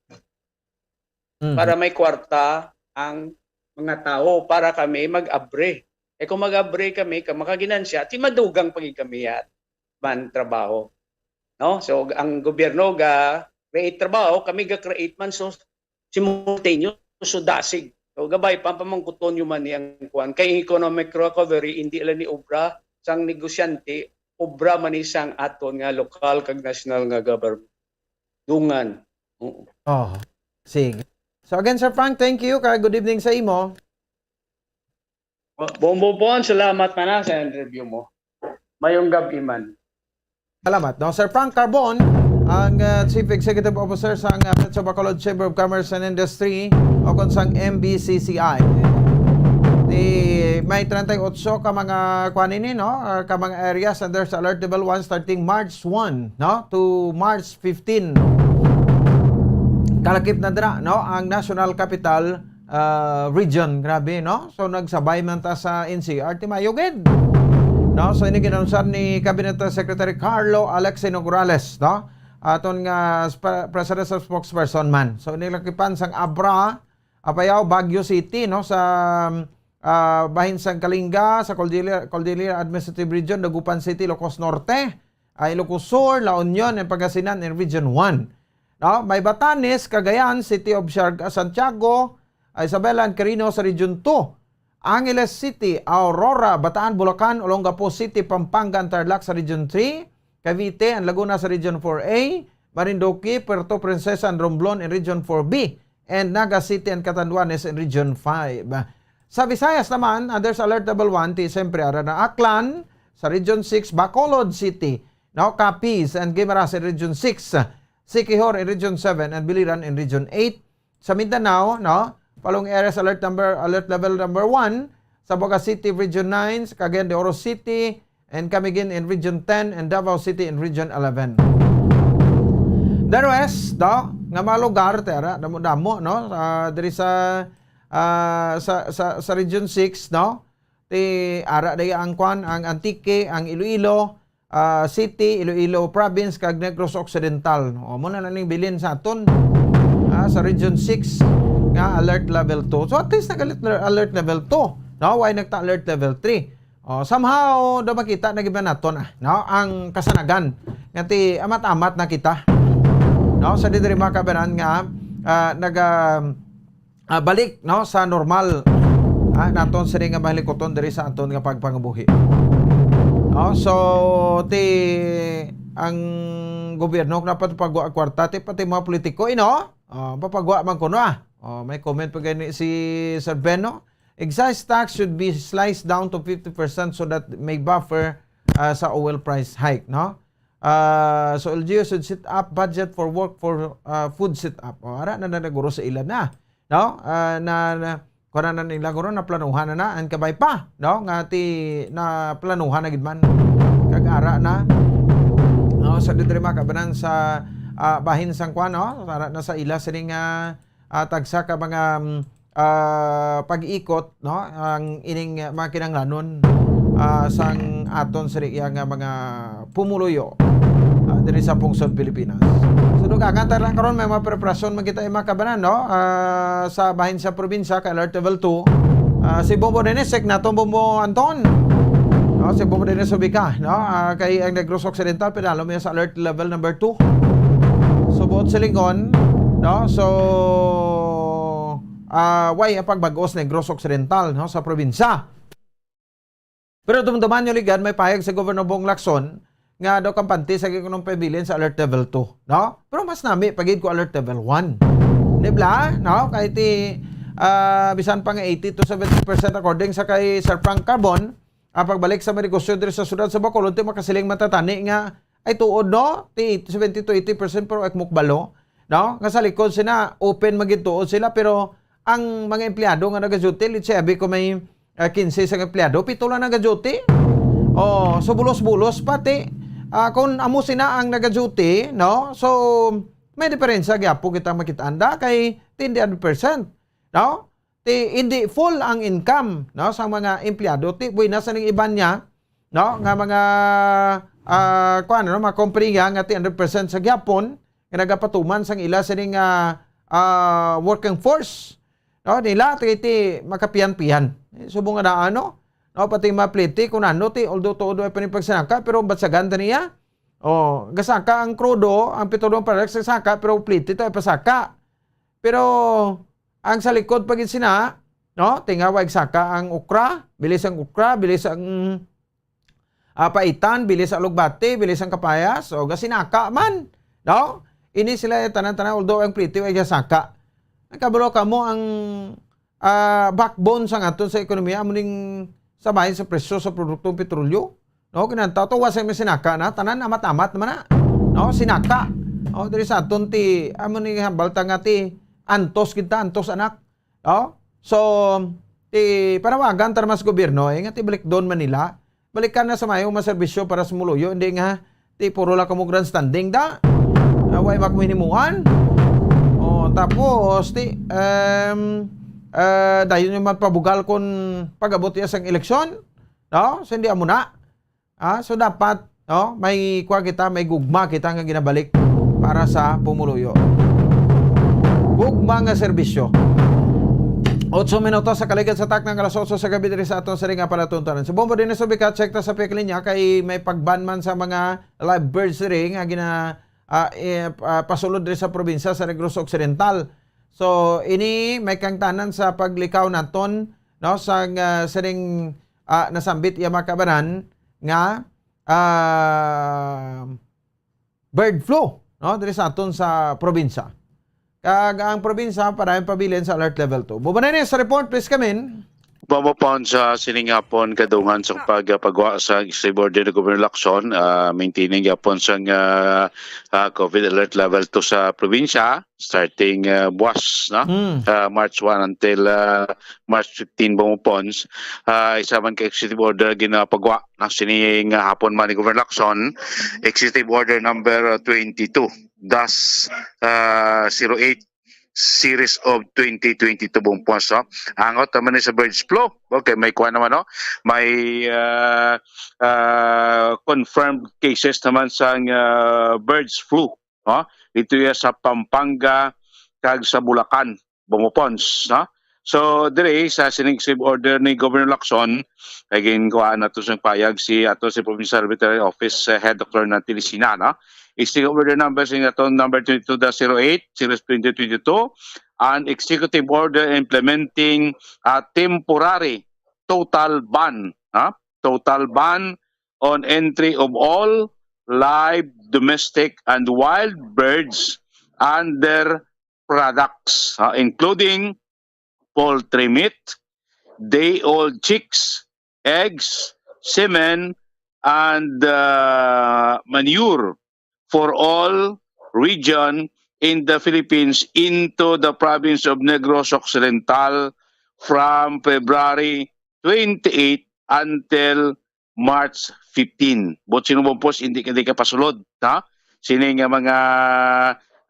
Mhm. para may kwarta ang mga tao para kami mag-abre. Eh kung mag-abre kami, ka makaginansya, ti madugang pa gid kami at man trabaho. No? So ang gobyerno ga create trabaho, kami ga create man so simultaneous, so dasig. So gabay pa pamangkuton nyo man ni ang kuan kay economic recovery hindi lang ni obra sang negosyante, obra man ni sang aton nga lokal kag national nga government. dungan. Oo. Oh, sige. So again, Sir Frank, thank you. Kay good evening sa imo. Bongbong Pon, salamat man sa interview mo. Mayong gabi man. Salamat. No? Sir Frank Carbon, ang uh, Chief Executive Officer sa uh, Metro Bacolod Chamber of Commerce and Industry o kung sang M B C C I. Di, may treinta y ocho ka mga kuan ini, no? Uh, ka mga areas under sa Alert Level one starting March one, no? To March fifteen. Kalakip na dira, no? Ang National Capital uh, Region. Grabe, no? So nagsabay man ta sa N C R, ti mayo gid. No? So ini ginanunsad ni Cabinet Secretary Carlo Alexino Nograles, no? Aton nga sp- presidential spokesperson man. So nilakipan sang Abra, Apayao, Baguio City, no? Sa ah, bahin sang Kalinga, sa Cordillera, Cordillera Administrative Region, Dagupan City, Ilocos Norte, ah, Ilocos Sur, La Union, and Pangasinan in Region one. No? May Batanes, Cagayan, City of Siargao, Santiago, Isabela, and Quirino sa Region two. Angeles City, Aurora, Bataan, Bulacan, Olongapo City, Pampanga, and Tarlac sa Region three, Cavite and Laguna sa Region four A, Marinduque, Puerto Princesa, and Romblon in Region four B, and Naga City and Catanduanes in Region five. Sa Visayas naman, under sa Alert Level one, ti siyempre ara na Aklan sa Region six, Bacolod City, no, Capiz and Guimaras in Region six, Siquijor in Region seven, and Biliran in Region eight. Sa Mindanao, no, following areas alert number alert level number one, Zamboanga City Region nine, Cagayan de Oro City, and Camiguin in Region ten, and Davao City in Region eleven. The rest, no, nga mga lugar, tera, damo-damo, no, ah, diri sa ah, sa, sa sa Region six, no? Ti ara day ang kwan, ang Antique, ang Iloilo ah, City, Iloilo Province, kag Negros Occidental. O, mo na ning bilin sa aton ah, sa Region six nga alert level two. So at least nag-alert alert level two. No? Why nagta alert level three? Oh, somehow, daw makita na gid naton ah, no? Ang kasanagan nga ti amat-amat na kita. No? Sa diri mga kabanan nga ah, nag ah, ah, balik, no, sa normal ah, naton sini nga mahalikuton diri sa aton nga pagpangabuhi. No? So ti ang gobyerno na pagwa kwarta ti pati mga politiko, eh, no? Oh, papagwa man kuno ah. Oh, may comment pa gani si Sir Ben, no? Excise tax should be sliced down to fifty percent so that may buffer ah, sa oil price hike, no? Ah, so L G U should set up budget for work for ah, food set up. O, ara na na naguro sa ila na, no? Ah, na, na kuha na nila guro na planuhan na na ang kabay pa, no? Nga ti na planuhan na gid man. Kag ara na, no? Sa diri mga kabanan sa ah, bahin sang kuan, no? Ara na sa ila sining ah, ah, tagsa ka mga mm, ah, pag-ikot, no, ang ining ah, mga kinahanglanon ah, sang aton sa iya nga mga pumuluyo ah, diri sa pungsod Pilipinas. So dugangan ta lang karon may mga preparasyon man kita, eh, mga kabanan, no? Ah, sa bahin sa probinsya kay alert level two. Ah, si Bombo Dennis, check naton, Bombo Anton. No, si Bombo Dennis Ubica, no? Ah, kay ang Negros Occidental pinalo mi sa alert level number two. Subot silingon, no? So ah, way ang pagbag-os ni Negros Occidental, no, sa probinsya. Pero dumduman nyo ligad, may payag sa Governor Bong Lacson nga daw kampante sa gikunong pabilin sa alert level two, no? Pero mas nami pagid ko alert level one. Di ba? No? Kahit ti, ah, bisan pa nga eighty to seventy percent according sa kay Sir Frank Carbon, ang pagbalik sa mga negosyo diri sa siyudad sa Bacolod, ti makasiling matatani nga ay tuod, no? Ti seventy to eighty percent, pero ekmukbalo, no? Nga sa likod sina open magituod sila, pero ang mga empleyado nga nagaduty, let's say abi ko may ah, quince sang empleyado, pito lang nagaduty. Oh, so bulos-bulos pati ah, kung amo sina ang nagaduty, no? So may diferensya gyapon kita makita anda kay ten percent, no? Ti hindi full ang income, no, sa mga empleyado. Ti buena sa ning iban niya, no, nga mga ah, kuan, no, mga kompanya nga ti hundred percent sa gyapon nga nagapatuman sang ila sining ah, ah, working force, no, nila ti, ti makapihan-pihan. Eh, subong nga daan, no? No, pati mga pliti kung ano ti, although tuod ay pa ni pagsaka, pero batsagan ta niya. Oh, gasaka ang krudo, ang petroleum products gasaka, pero pliti to ay pasaka. Pero ang sa likod pa gid sina, no? Tingawa igsaka ang okra, bilis ang okra, bilis ang ah, paitan, bilis ang lugbati, bilis ang kapayas, o gasinaka man, no? Ini sila tanan-tanan, although ang plitiw ay saka. Ang kabalo kamo ang, ah, backbone sa aton sa ekonomiya, amo ning sa bahin sa presyo sa produktong petrolyo. No, kinanta to, wa sa may sinaka na, tanan amat-amat naman na. No, sinaka. No, diri sa aton ti, amo ni hambal ta nga ti, antos kita, antos anak. No? So, ti panawagan ta naman sa gobyerno, eh, nga ti balik doon Manila. Balikan na sa mayo mga serbisyo para sa pumuluyo, hindi nga ti puro lang kamo grandstanding da. Ah, way makahinimuan. Oh, tapos ti, um, ah, dayon yung magpabugal kung pag-abot iya sang eleksyon. No? So, hindi amo na. Ah, so dapat, no, may kuha kita, may gugma kita nga ginabalik para sa pumuluyo. Gugma nga serbisyo. Otso minutos sa kaligad sa takna nga alas otso sa gabi diri sa aton siring nga palatuntunan. Sa Bombo din sa Bicat, check ta sa pick linya kay may pagban man sa mga live birds diri nga gina, ah, eh, ah, pasulod diri sa probinsya sa Negros Occidental. So, ini may kangtanan sa paglikaw naton, no, sa, ah, siring, ah, nasambit iya mga kabanan nga, ah, bird flu, no, diri sa aton sa probinsya. Kag ang probinsya para pabilin sa alert level two. Bubanay ni sa report, please come in. Pamapon sa sining hapon kadungan sa pagpagawa sa executive order ni Governor Lacson, ah, maintaining yapon sang, ah, ah, COVID alert level two sa probinsya, starting, ah, buwas, no? Hmm. Ah, March one until, ah, March fifteen, bumupons. Ah, isa man ka executive order ginapagwa na sining hapon man ni Governor Lacson, executive order number twenty-two dash, ah, zero eight series of twenty twenty-two, bumupons, no? Angot naman ni sa birds flu. Okay, may kuha naman, no? May, ah, ah, confirmed cases naman sang, ah, birds flu, no? Dito ya sa Pampanga kag sa Bulacan, bumupons, no? So, dire sa sining executive order ni Governor Lacson, ay ginkuhaan nato sa payag si ato si Provincial Veterinary Office, eh, Head Doctor Nantilisina, no? Executive order number sing ato number twenty-two dash zero eight, series twenty twenty-two, an executive order implementing a temporary total ban, ha? Total ban on entry of all live, domestic, and wild birds and their products, ha? Including poultry meat, day-old chicks, eggs, semen, and, uh, manure for all region in the Philippines into the province of Negros Occidental from February twenty-eight until March fifteen. But sino mo po, hindi ka, hindi ka pasulod, ha? Sini nga mga,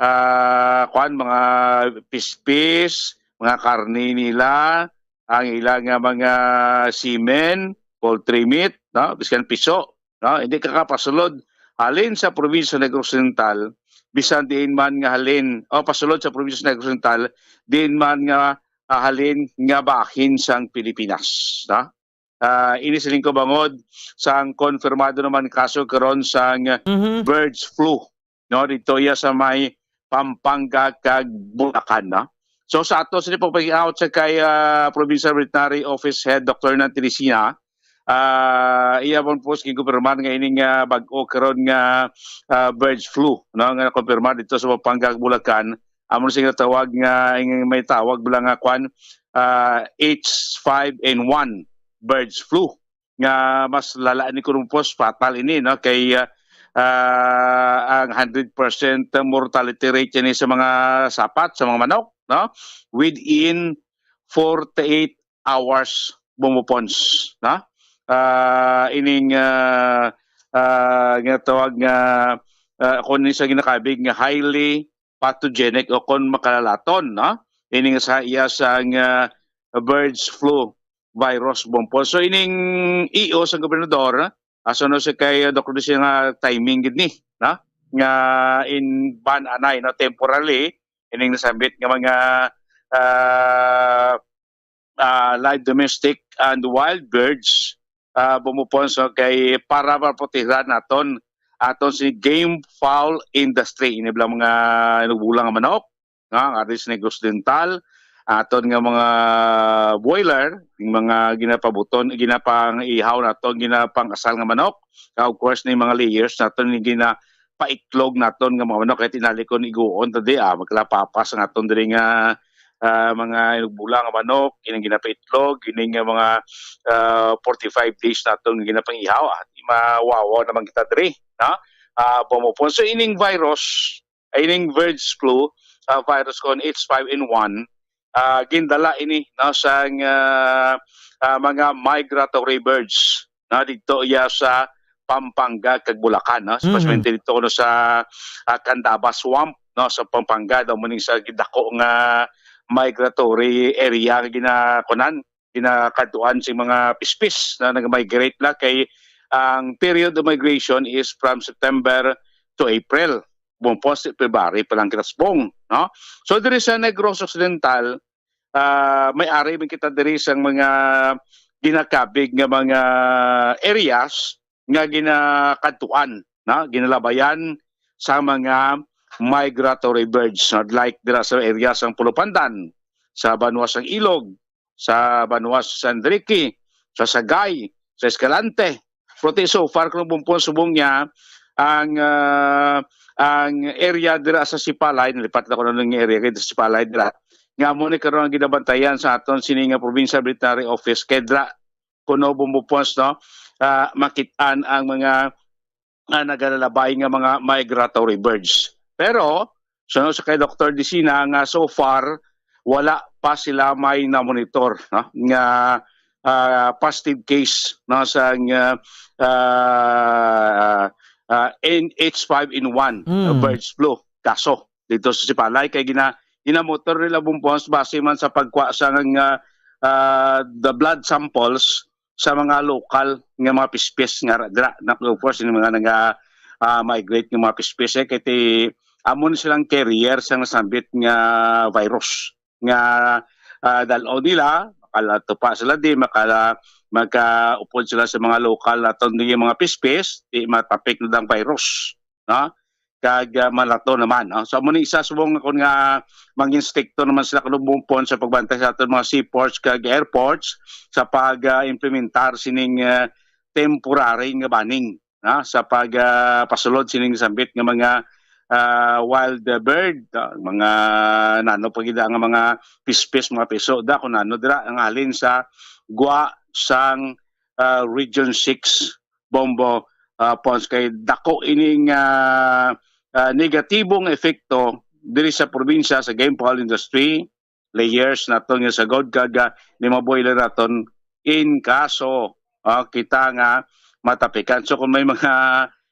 ah, kuan, mga pispis, mga karne nila, ang ila nga mga semen, poultry meat, no? Biskan piso, no? Hindi ka kapasulod halin sa probinsya ng Negros Occidental, bisan diin man nga halin, o pasulod sa probinsya ng Negros Occidental, diin man nga, ah, halin nga bahin sang Pilipinas, no? Ah, ini siling ko bangod sang konfirmado naman kaso karon sang Mhm. birds flu, no? Dito iya sa may Pampanga kag Bulacan, no? So, sa ato sa pag-out sa kay, ah, Provincial Veterinary Office Head Doctor Nantilisina, ah, iya man po sa gikumpirmar nga ining, ah, bag-o karon nga, ah, birds flu, no, nga nakumpirmar dito sa Pampanga kag Bulacan, amo sing tawag nga, ing-, may tawag bala nga kwan, ah, H five N one birds flu nga mas lala ni kuno po, fatal ini, no, kay, ah, ah, ang hundred percent mortality rate ini sa mga sapat, sa mga manok, no, within forty-eight hours bumupons, no? Ah, ining, ah, ah, ginatawag nga, ah, kung ni sa ginakabig nga highly pathogenic o kon makalalaton, no? Ini nga sa iya sang, ah, birds flu virus bumupons. So ining E O sa gobernador, aso no si kay Doctor Lucia nga timing gid ni, no? Nga in ban anay, no, temporarily, ining nasambit nga mga, ah, ah, live domestic and wild birds, ah, bumupon sa kay para maprotehiran naton, aton si game fowl industry. Ini bala mga inugulang nga manok, nga, nga rin sa Negros Oriental, aton nga mga boiler, yung mga ginapabuton, ginapang-ihaw naton, ginapang-asal nga manok, ah, of course, na yung mga layers naton, yung gina-, paitlog naton nga mga manok, kay tinali kon iguon ta di, ah, magkalapapas ang aton diri nga, ah, mga inugbula nga manok, ining ginapaitlog, ining nga mga, ah, forty-five days naton nga ginapangihaw, ah, di mawawa naman kita diri, no? Ah, bumupon. So, ining virus, ining birds flu, ah, virus kon H five N one, ah, gindala ini, no, sang, ah, ah, mga migratory birds, no, didto iya sa Pampanga kag Bulacan, no? Mm. Especially didto kuno sa, ah, Candaba Swamp, no, sa Pampanga, daw mo ning sa gidako nga migratory area nga ginakunan, ginakadtuan sing mga pispis na nag-migrate na kay ang period of migration is from September to April. Bumpos, February pa lang kita subong, no? So, diri sa Negros Occidental, ah, may ari man kita diri sang mga ginakabig nga mga areas nga ginakadtuan, no? Ginalabayan sa mga migratory birds, no? Like dira sa area sang Pulupandan, sa banwa sang Ilog, sa banwa sa San Enrique, sa Sagay, sa Escalante. Pero ti so far, kung bumpon subong niya, ang, ah, ang area dira sa Sipalay, nalipat na ko na nga area kay sa Sipalay dira, nga mo ni karon ang ginabantayan sa aton sini nga Provincial Veterinary Office, kay dira kuno bumupos, no, ah, makit-an ang mga, ah, nagalalabay nga mga migratory birds. Pero, suno sa kay Doktor Disina nga so far, wala pa sila may na-monitor, no, nga, ah, positive case, no, sa, ah, ah, ah, N H five N one, Mm. birds flu, kaso dito sa Sipalay. Kay gina-, ginamotor nila, bumpos, base man sa pagkuha sa nga, ah, the blood samples sa mga lokal nga mga pispis nga ra-, dira, na, of course, yung mga naga, ah, migrate nga mga pispis, eh, kay ti-, amo na silang carrier sa nasambit nga virus nga, ah, dal-on nila, makalato pa sila di, makala-, magkaupod sila sa mga lokal naton di mga pispis, di matapik na ang virus, no? Kag, ah, malato naman, no? So, amo ni isa subong kon nga manginstrikto naman sila kuno bumpon sa pagbantay sa aton mga seaports kag airports sa pag, ah, implementar sining, ah, temporary nga banning, no? Sa pag, ah, pasulod sining sambit nga mga, ah, wild, ah, bird, ah, mga nano pa gid nga mga pispis, mga piso da, kung ano dira, ang halin sa gwa sang, ah, Region six, Bombo, ah, Pons, kay dako ining, ah, ah, negatibong epekto diri sa probinsya sa game fowl industry, layers naton nga sagod kag, ah, ni mabuhay lang naton in kaso, ah, kita nga matapikan. So kung may mga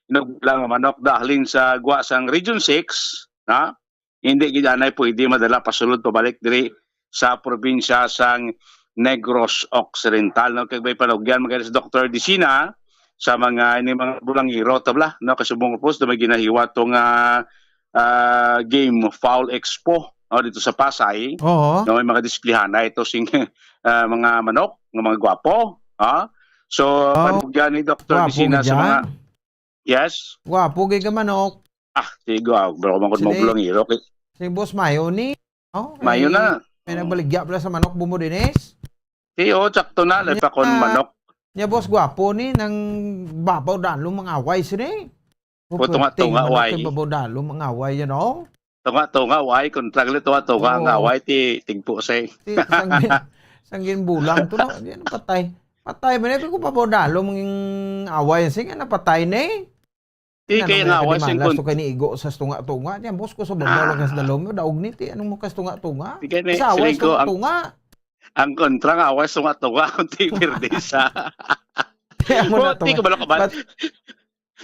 inugbula nga manok dahalin sa gwa sang Region six, ha? Hindi gid anay pwede madala pasulod pabalik diri sa probinsya sang Negros Occidental, no? Kag may panugyan, magkairis Doktor Disina, sa mga, ini mga bulangiro, tabla, no? Kasubong po, may ginahiwa to nga, ah, Game Fowl Expo, no? Dito sa Pasay. Oo. No, may mga displehan na ito sing, ah, mga manok, nga mga gwapo, ha? So, Oh, panugyan ni Doktor gwapo Disina sa gid mga yan. Yes? Gwapo gid ka manok. Ah, sige, ah, bro, man ko Sige. Magbulong iro. Si Boss Mayo ni, oh, Mayo may, na. May Oh. Nagbaligya pala sa manok, Bumbo Dennis. Sige, oh, sakto na. Lay Nya, pa kon manok. Nya, Boss, gwapo ni, nang babaw dalo mangaway sini. O, tunga-tunga, Puting manok way. Kay babaw dalo mangaway, you know? Tunga-tunga, way. Kontra gali tunga-tunga, ang Oo. Away, ti, tigpo say. Ti, sangin, sangin bulang to, no? Di na patay. Patay man, eh, kung babaw dalo mangaway, sige, napatay na eh. Di Ano kaya may nga away, nakalimalas singkon- to kay ni Igo sa tunga-tunga. Diyan, boss ko sa babaw lang sa dalom, daog ni, ti, anong mo kas tunga-tunga? Di kaya ni, Sa away siling ko, sa ang, tunga. Ang kontra nga away sa tunga-tunga, ang ti, pirdi sa. Kaya mo na Oh, di tunga. Ko ba nakabat? But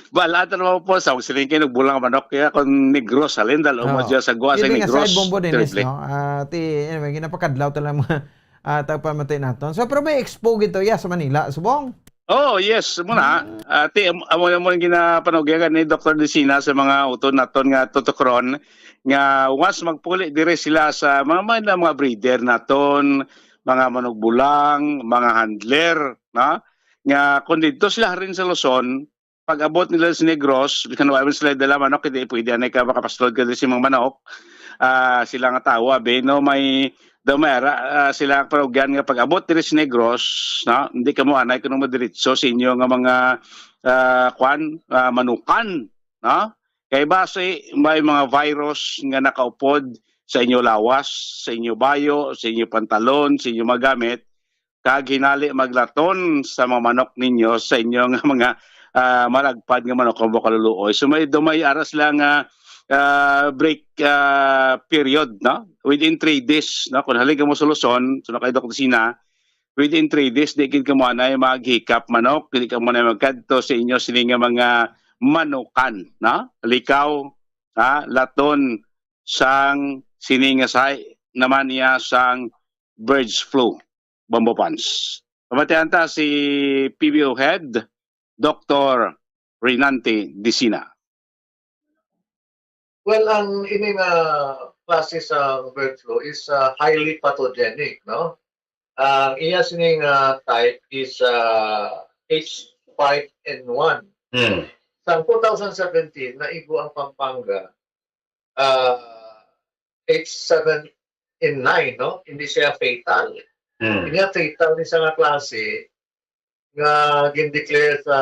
Bala, ito naman po, sa siling kayo, nagbulang manok, kaya kung Negros, halin, dalo mo Oo. Siya sa guwa sa Hindi nga, Negros, sa Bombo Dennis, terrible. No? Ah, ti, anyway, ginapakadlaw talaga mga, ah, tagpamati naton. So, pero may expo gito, yeah, sa Manila, subong? Oh, yes, muna. Mm. Ah, ti, am-, amo, amo yung ginapanugyagan ni Doktor Lucina sa mga utod naton nga tutukron, nga once magpuli dire sila sa mga, mga, mga breeder naton, mga manugbulang, mga handler, no? Nga kung dito sila rin sa Luzon, pag-abot nila sa Negros, bisan wala man sila dala manok, hindi pwede anay ka makapasulod ka diri sa mga manok. Ah, sila nga tawo, abi, no, may, daw may ara, ah, sila ang parugyan nga pag-abot diri sa Negros, no, hindi ka mo anay kuno madiretso sa inyo nga mga, ah, kwan, ah, manukan, no? Kay basi may mga virus nga nakaupod sa inyo lawas, sa inyo bayo, sa inyo pantalon, sa inyo mga gamit, kag hinali maglaton sa mga manok ninyo sa inyo nga mga, ah, malagpad nga manok o kaluluoy. So may, do may ara sila nga, ah, break, ah, period, no? Within three days, no? Kung halin kamo sa Luzon, so na kay Doc Sina, within three days, di gid kamo anay maghikap manok, di kamo anay magkadto sa inyo sini nga mga manukan, no? Likaw, ha, laton sang sini nga sahi naman niya sang birds flu, Bombo Pons. Pamatian ta si P B O Head, Doctor Renante Dicina. Well, ang ini nga klase sa bird flu is, ah, highly pathogenic, no? Ang iya sini nga type is, ah, H five N one. Hmm. Sa two thousand seventeen, naigo ang Pampanga, ah, H seven N nine, no? Hindi siya fatal. Hmm. Hindi siya fatal ni sa nga klase nga gindeclare sa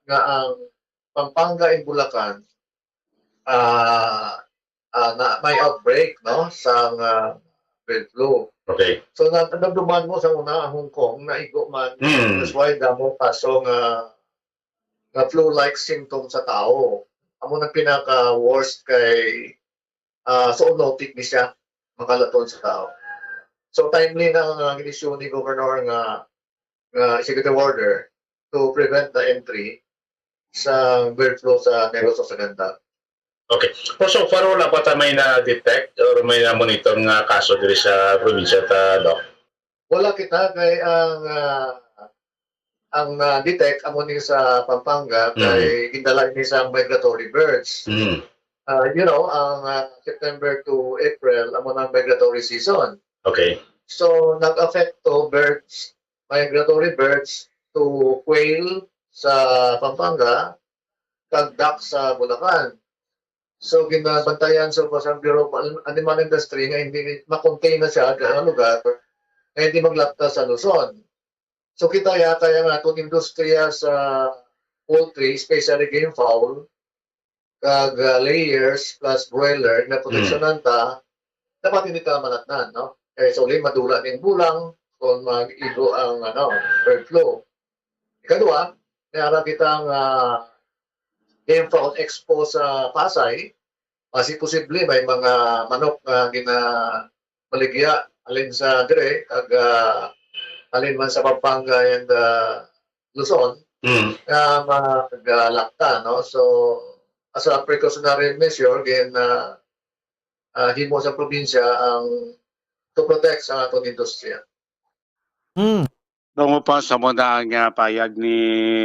nga ang Pampanga and Bulacan, ah, ah, na may outbreak, no, sa nga bird flu. Okay. So na, naduman mo sa una ang Hong Kong, naigo man. Hmm. That's why damo kaso nga nga flu-like symptom sa tao. Amo nang pinaka-worst kay, ah, zoonotic ni siya, makalaton sa tao. So timely na nga ginisyu ni Governor nga, nga executive order to prevent the entry sa bird flu sa Negros Occidental. Okay. So, so far, wala pa ta may na-detect or may na-monitor nga kaso diri sa probinsya ta, Doc? Wala kita kay ang, ah, ang na-detect amo ni sa Pampanga Mm. kay gindala ni sa migratory birds. Hmm. Ah, you know, ang, ah, September to April amo nang migratory season. Okay. So nag-affect to birds, migratory birds to quail sa Pampanga, kag duck sa Bulacan. So ginabantayan sa Pampanga Bureau of Animal Industry nga hindi ma-contain na siya sa lugar nga hindi maglapta sa Luzon. So kita yata ang aton industriya sa poultry, especially game fowl, kag, ah, layers plus broiler na proteksyonan ta, dapat hindi ta malatnan, no? Eh, so, madula ning bulang kung mag-igo ang, ano, bird flu. Ikadua, may ara kita nga game fowl expo sa Pasay. Basi posible may mga manok nga ginabaligya halin sa dire, kag, ah, halin man sa Pampanga and, ah, Luzon, Hmm. nga magalapta, no? So, as a precautionary measure, gin, ah, ah, himo sa probinsya ang to protect sa aton industriya. Hmm. Domo pa sa muna ang, ah, payag ni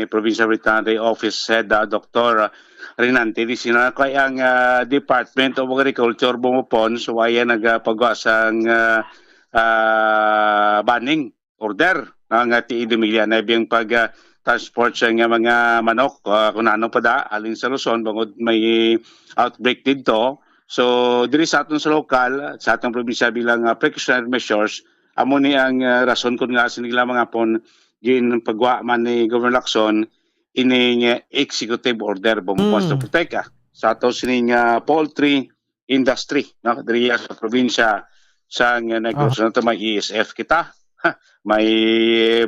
Provincial Veterinary Office Head, ah, Doktor Renante Dicina, kay ang, ah, Department of Agriculture, Bombo Pons, waya nagapagawa sang, ah, ah, banning order nga ti Idumilya na biyang pag, ah, transport sa nga mga manok, ah, kung ano pa da, alin sa Luzon, bangod may outbreak dito. So, diri sa aton sa lokal, sa atong probinsya bilang, ah, precautionary measures, amo ni ang, ah, rason kung nga sini lang mga pon ginpagwa man ni Governor Lacson ining, ah, executive order, Bombo Pons, to Mm. protect, ah, sa ato sining, ah, poultry industry, no? Diri sa probinsya sa, ah, Negros. Ah. Nato may E S F kita, may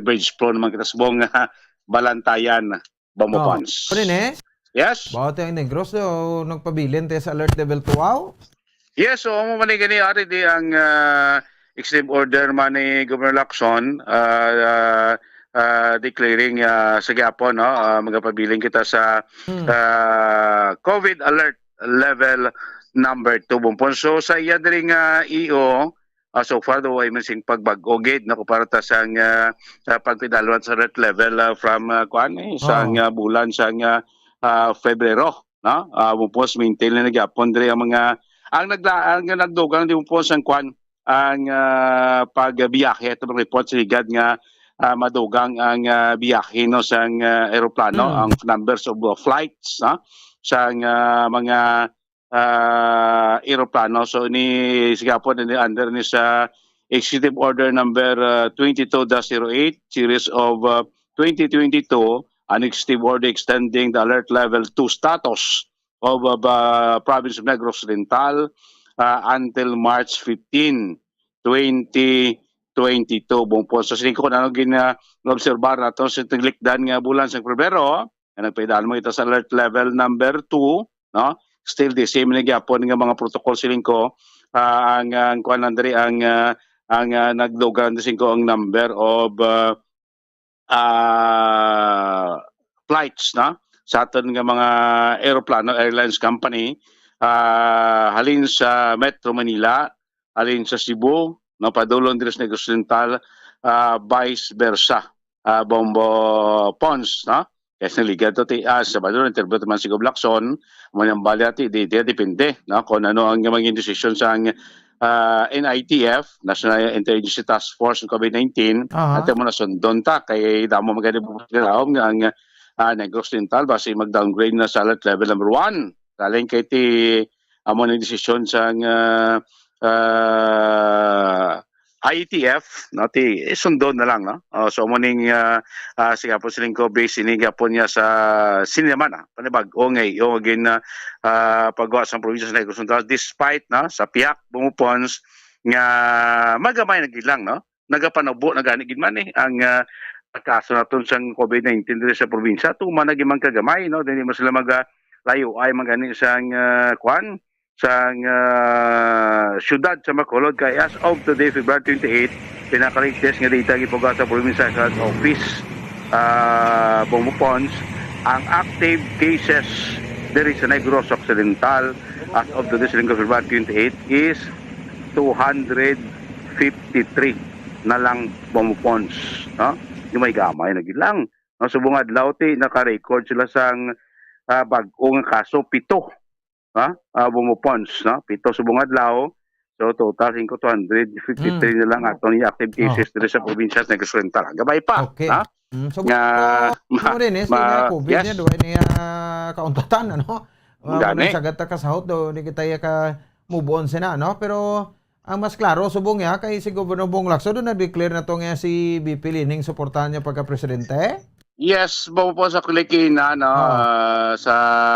bridge pro naman kita subong nga Balantayan, Bombo Oh, Pons. Kunin eh. Yes? Bawat ang Negros, oh, nagpabilin tayo sa alert level two, aw? Yes, so amo man ni gani ari di ang, ah, executive order man ni Governor Lacson, ah, ah, ah, declaring, ah, sa gihapon, no, ah, magapabilin kita sa, Hmm. ah, COVID alert level number two, Bombo Pons. So sa iya diri nga E O, ah, so far daw ay man sing pagbag-o gid, no, para ta sang, ah, sa pagpidalwan sa alert level, ah, from, ah, kuan, eh, sa Oo. nga bulan sa nga, ah, Febrero, no? Ah, Bombo Pons, maintain na gyapon diri ang mga, ang nagla-, ang nagdugang di, Bombo Pons, ang kuan, ang, ah, pagbiyahe. Ito ang report sa higad nga, ah, madugang ang, ah, biyahe, no, sang, ah, eroplano, Mm. ang numbers of, uh, flights, no, sang, ah, mga, ah, eroplano. So ni sigapon ni under ni sa Executive Order number, ah, twenty-two dash zero eight, series of, ah, twenty twenty-two, an executive order extending the alert level two status of, of, uh, province of Negros Occidental, uh, until March fifteen, twenty twenty-two. Bungpon sa singko, ano gin, uh, obserbar nato sa tiglikdan nga bulan sa Pebrero, nga nagpaidaan mo ito sa alert level number two, no? Still the same na gyapon nga mga protocol, siling ko, ah, ang, ang kuwan lang diri, ang, ah, ang, ah, naglugar, siling ko, ang number of, ah, ah, flights, no? Sa aton nga mga eroplano, airlines company, ah, halin sa Metro Manila, halin sa Cebu, no, padulong diri sa Negros Occidental, ah, vice versa, ah, Bombo Pons, no? Kaya sa ligad to, ti, ah, sa Sabado, interview naman si Gob Lacson, mo nang bali ati, di, di, depende, no? Kung ano ang maging desisyon sa ang, ah, N I T F, National Interagency Task Force ng COVID nineteen, Aha. Ate mo na sundon ta, kay damo magani po nga ang, ah, Negros Occidental, basi mag-downgrade na sa alert level number one. Galing kay ti, amo ng desisyon sa, ah, ah, I E T F, no, ti, eh, sundon na lang, no? Oh, so, mo ning, ah, ah, sige po, siling ko, base ini gapon niya sa sini naman, ah, panibag-o nga iyo gin, ah, ah, pagwa sa probinsya sa Negros Occidental, despite, no, sa pihak Bombo Pons nga magamay na gid lang, no? Nagapanubo na gani gid man, eh, ang, ah, kaso naton sang COVID nineteen diri sa probinsya, tuman na gid man kagamay, no? Dili man sila maga-, layo ay man gani sang, ah, kwan, sang, ah, siyudad sa Bacolod, kay as of today, February twenty-eight, pinaka-latest nga data gipuga sa Provincial Health Office, ah, Bombo Pons, ang active cases diri sa Negros Occidental as of today, sa Linggo, February twenty-eight, is two hundred fifty-three na lang, Bombo Pons, no? Yung may gamay na gid lang. No, subong adlaw ti naka-record sila sang, ah, bag-o nga kaso, pito. Ha? Ah, Bombo Pons, no? Pito subong adlaw. So, total, singko, two hundred fifty-three Mm. na lang aton yung active Oh. cases diri sa probinsya sa Negros Oriental. Gabay pa, Okay. ha? Mm, so, Nga, so, ma-, mo rin, eh, sige ma-, nga, COVID yes. niya, duwa niya, ah, kauntatan, ano? Mga Gani. manang sagat ta kasahot, do, di kita iya ka move on sina, no? Pero, ang mas klaro, subong niya, kay si Governor Bong Lacson, do na-declare na to nga si V P Leni ang suportahan niya pagka-presidente? Yes, Bombo Pons, sa kulikina, no, Ah. ah, sa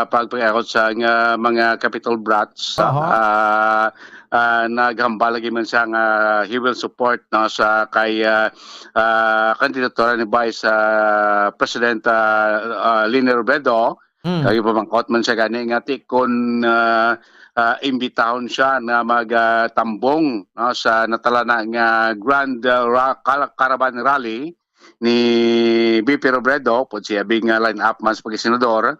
pagpangakot sa nga mga Capitol brats, Aha. ah, ah, naghambal lagi man siya nga he will support, no, sa kay, ah, ah, kandidatura ni Vice, ah, President, ah, ah, Leni Robredo. Hmm. Kay pamangkot man siya gani nga ti kun, ah, ah, imbitahon siya na mag, ah, tambong, no, sa natalana nga Grand, ah, Ra-, Kala-, Caravan Rally ni V P Robredo, pud siya bing, ah, line up man sa pagkasenador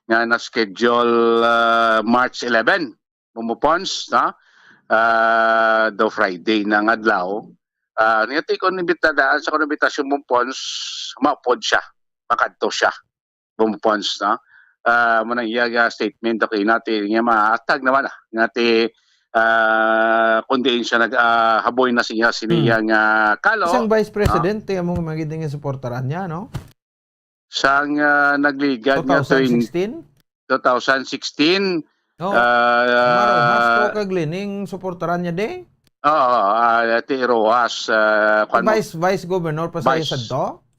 nga na-schedule, ah, March eleven, Bombo Pons, no? Ah, do Friday na nga adlaw. Ah, niya ti kon imbitadaan sa kon imbitasyon, Bombo Pons, maupod siya, makadto siya, Bombo Pons, no? Ah, mo nang iya nga statement, okay, nati niya maatag naman, ah, nga ti, ah, kung diin siya nag, ah, haboy na siya, sini Hmm. iya nga kalo, Isang vice no? president, ti among magiging suportaran niya, no? Sang, ah, nagligad nga Two thousand sixteen? Two thousand sixteen, No. ah, Maro, mas to kag Leni ang suportaran niya, di? Oo, ah, ti Rojas, ah, kwan mo? Vice, vice governor pa sa Vice. Sadto?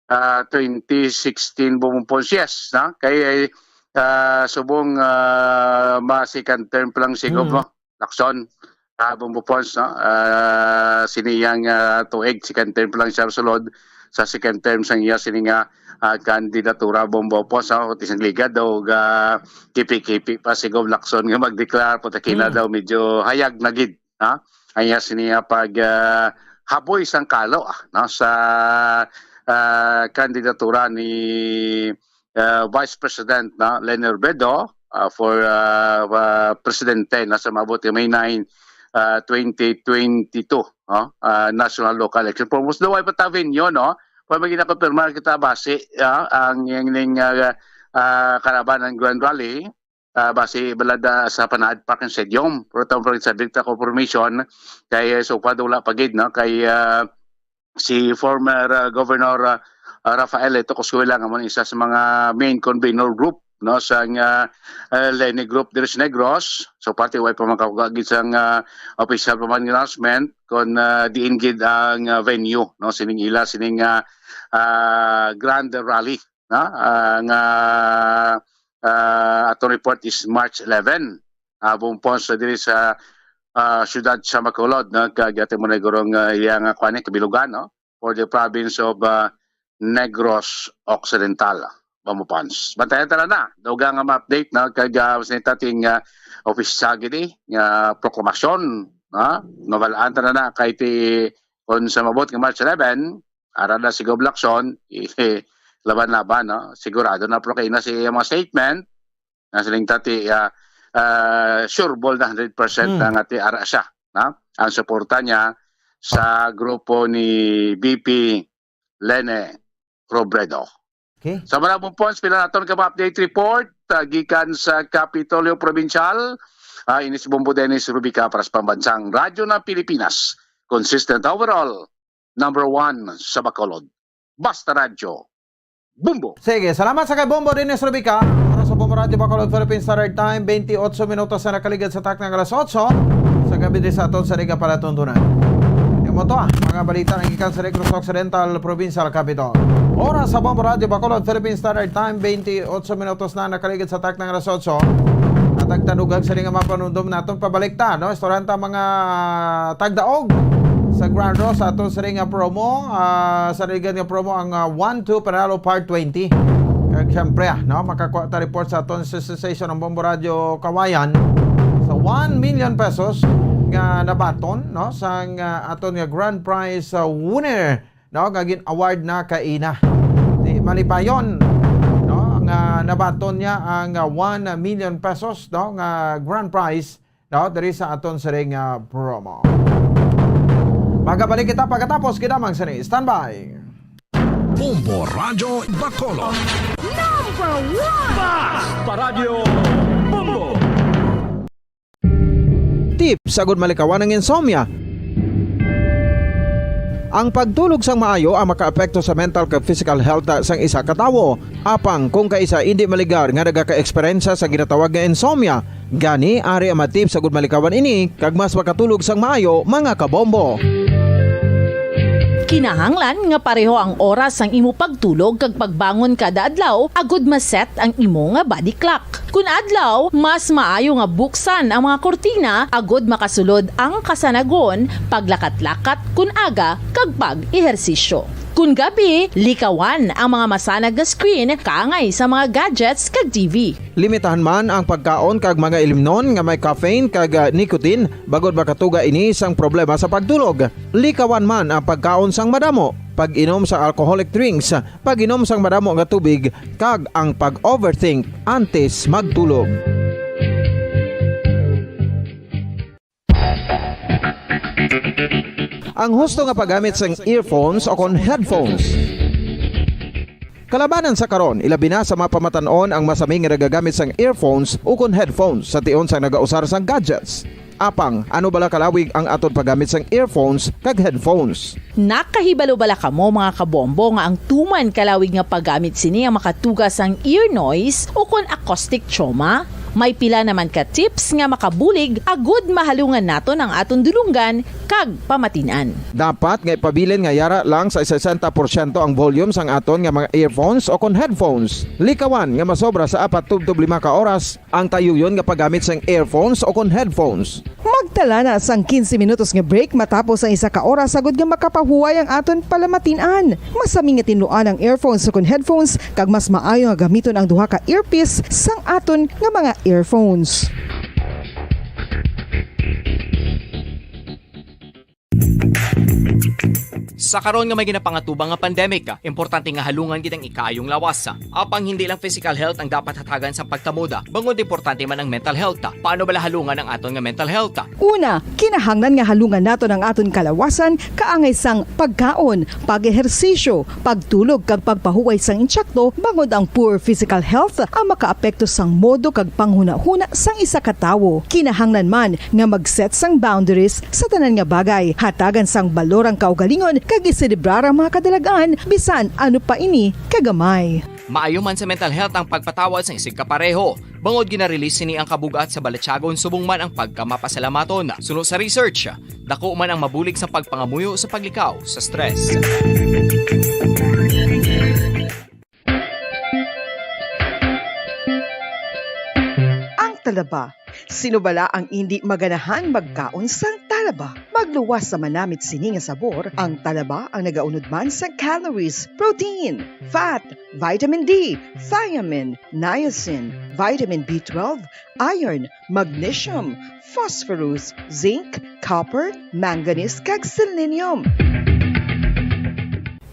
Ah, twenty sixteen, Bombo Pons, yes, no? Kay, ah, subong, ah, ma second term pa lang siguro, Mm. no? Lacson, ah, Bombo Pons, no? Ah, sini yang, ah, tuig, second term pa lang siya sulod sa second term sang iya sini nga, ah, kandidatura, Bombo Pons, no? Ti sang ligad daw ga kipi-kipi pa si Gov Lacson nga magdeklara, puta kina Mm. daw medyo hayag na gid, ha? Ang iya sini nga pag, ah, haboy sang kalo, ah, no? Sa, ah, kandidatura ni, ah, Vice President, no? Leni Robredo, ah, for, ah, ah, presidente, no? Sa maabot nga May nine, ah, twenty twenty-two, no? Ah, national local election. Pumos daw ay patavinyo, no? Pag may ginakonfirmar kita basi, ah, ang yang ning, ah, ah, Caravan and Grand Rally, ah, basi balada sa Panaad Park and Stadium. Pero tawag pa rin sa Victor Confirmation, kay, eh, so far, wala pa gid, no? Kay, ah, si former, ah, Governor, ah, ah, Rafael Leto Coscuela, nga mo ni isa sa mga main convener group, no, sa nga, ah, Leni Group diri sa Negros. So, pati way pa makakugagid sa nga official pa man nga announcement kung, ah, diin gid ang, ah, venue, no, sining ila, sining, ah, ah, grand rally, no, ah, nga, ah, aton report is March eleven. Ah, Bong Pons, diri sa, ah, siyudad sa Bacolod, no? Kag ato mo na gurong, ah, iya nga kuan, eh, kabilugan, no? For the province of, ah, Negros Occidental, Bong Pons. Bantayan ta na, dugang nga ma-update, no? Kag, ah, sa ating, ah, official gid, eh, nga proklamasyon, ha? Mabalaan ta na kay ti, kung sa mabot nga March eleven, ara na si Gob Lacson, eh, laban-laban, no? Sigurado na, pero kay na siya mga statement, na siling tati, ah, ah, sure ball na hundred percent Hmm. na nga ti ara siya, no? Ang suporta niya sa grupo ni V P Lene Robredo. Okay. Sa mga Bong Pons, pila naton ka mga update report, ah, gikan sa Kapitolyo Provincial, ah, ini si Bombo Dennis Rubica para sa Pambansang Radyo ng Pilipinas. Consistent overall, number one sa Bacolod. Basta Radyo, Bombo! Sige, salamat sa kay Bombo Dennis Rubica. Para sa Bombo Radyo Bacolod, Philippine Standard Time, twenty-eight minutos na nakaligad sa takna nga alas otso sa gabi di sa aton sa Liga Palatuntunan. Imo to, ah, mga balita na gikan sa Negros Occidental Provincial Capital. Oras sa Bombo Radyo Bacolod, Philippine Standard Time, twenty-eight minutos na nakaligid sa takna nga alas otso. At ang tanugag sa nga mapanumdom naton pabalik ta, no? Istoryahan ta mga tagdaog sa Grand Draw sa aton sa nga promo, ah, sa ligan nga promo ang, ah, one two Panalo Part twenty. Kag siyempre, ah, no, makakuha ta report sa aton sa station ng Bombo Radyo Kawayan sa one million pesos nga nabaton, no, sang, ah, aton nga grand prize, ah, winner, no, nga gin-award na kaina. Di malipayon, no, nga nabaton niya ang, ah, one million pesos, no, nga grand prize, no, diri sa aton siring nga promo. Magabalik kita pagkatapos, kinamang sini. Standby. Bombo Radyo Bacolod. Number one! Basta Radyo Bombo! Tips agud malikawan ang insomnia. Ang pagtulog sang maayo ang makaapekto sa mental kag physical health sang isa ka tawo. Apang kung kaisa indi maligar nga nagaka-eksperyensya sa ginatawag nga insomnia, gani ari ang mga tips agud malikawan ini kag mas makatulog sang maayo, mga kabombo. Kinahanglan nga pareho ang oras sang imo pagtulog kag pagbangon kada adlaw agud ma-set ang imo nga body clock. Kun adlaw, mas maayo nga buksan ang mga kurtina agud makasulod ang kasanagon, paglakat-lakat kun aga, kag pag-ehersisyo. Kun gabi, likawan ang mga masanag nga screen kaangay sa mga gadgets kag T V. Limitahan man ang pagkaon kag mga ilimnon nga may caffeine kag, ah, nicotine bangod makatuga ini sang problema sa pagtulog. Likawan man ang pagkaon sang madamo, pag-inom sa alcoholic drinks, pag-inom sang madamo nga tubig, kag ang pag-overthink antes magtulog. Ang husto nga paggamit sang earphones o kon headphones. Kalabanan sa karon, ilabi na sa mga pamatan-on ang masami nga nagagamit sang earphones o kon headphones sa tion sang nagausar sang gadgets. Apang, ano bala kalawig ang aton paggamit sang earphones kag headphones? Nakahibalo bala kamo, mga kabombo, nga ang tuman kalawig nga paggamit sini ang makatuga sang ear noise o kon acoustic trauma? May pila naman ka tips nga makabulig agud mahalungan naton ang aton dulonggan kag pamatin-an. Dapat nga ipabilin nga yara lang sa sesenta porsyento ang volume sang aton nga mga earphones o kon headphones. Likawan nga masobra sa apat tubtob lima ka oras ang tayuyon nga paggamit sang earphones o kon headphones. Magtala na sang quince minutos nga break matapos ang isa ka oras, agud nga makapahuway ang aton palamatin-an. Masami nga tinluan ang earphones o kon headphones, kag mas maayo nga gamiton ang duha ka earpiece sang aton nga mga earphones. Sa karon nga may ginapangatubang nga pandemic, importante nga halungan gid ang ikaayong lawas. Apang hindi lang physical health ang dapat hatagan sang pagtamod, bangod importante man ang mental health. Paano bala halungan ang aton nga mental health? Una, kinahanglan nga halungan naton ang aton kalawasan kaangay sang pagkaon, pag-ehersisyo, pagtulog kag pagpahuway sang intsakto, bangod ang poor physical health ang makaapekto sang modo kag panghunahuna sang isa ka tawo. Kinahanglan man nga mag-set sang boundaries sa tanan nga bagay, hatagan sang balor ang kaugalingon kag iselebrar ang mga kadalag-an, bisan ano pa ini kagamay. Maayo man sa mental health ang pagpatawad sang isigkapareho, bangod gina-release sini ang kabug-at sa balatyagon subong man ang pagkamapasalamaton. Suno sa research, dako man ang mabulig sa pagpangamuyo sa paglikaw sa stress. talaba. Sino bala ang indi maganahan magkaon sang talaba? Magluwas sa manamit sini nga sabor, ang talaba ang nagaunod man sang calories, protein, fat, vitamin D, thiamine, niacin, vitamin B twelve, iron, magnesium, phosphorus, zinc, copper, manganese, kag selenium.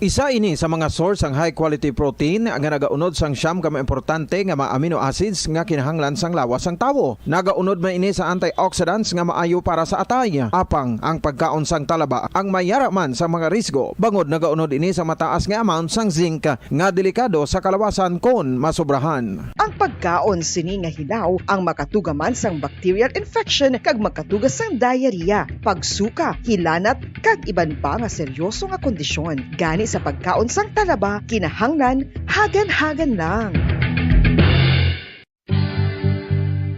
Isa ini sa mga source sang high quality protein nga nagaunod sang siyam ka mga importante nga mga amino acids nga kinahanglan sang lawas sang tawo. Nagaunod man ini sa antioxidants nga maayo para sa atay. Apang ang pagkaon sang talaba ang mayara man sa mga risgo, bangod nagaunod ini sa mataas nga amount sang zinc nga delikado sa kalawasan kon masobrahan. Ang pagkaon sini nga hilaw ang makatuga man sang bacterial infection kag makatuga sang diarrhea, pagsuka, hilanat, kag iban pa nga seryoso nga kondisyon. Gani sa pagkaon sang talaba, kinahanglan hagan-hagan lang.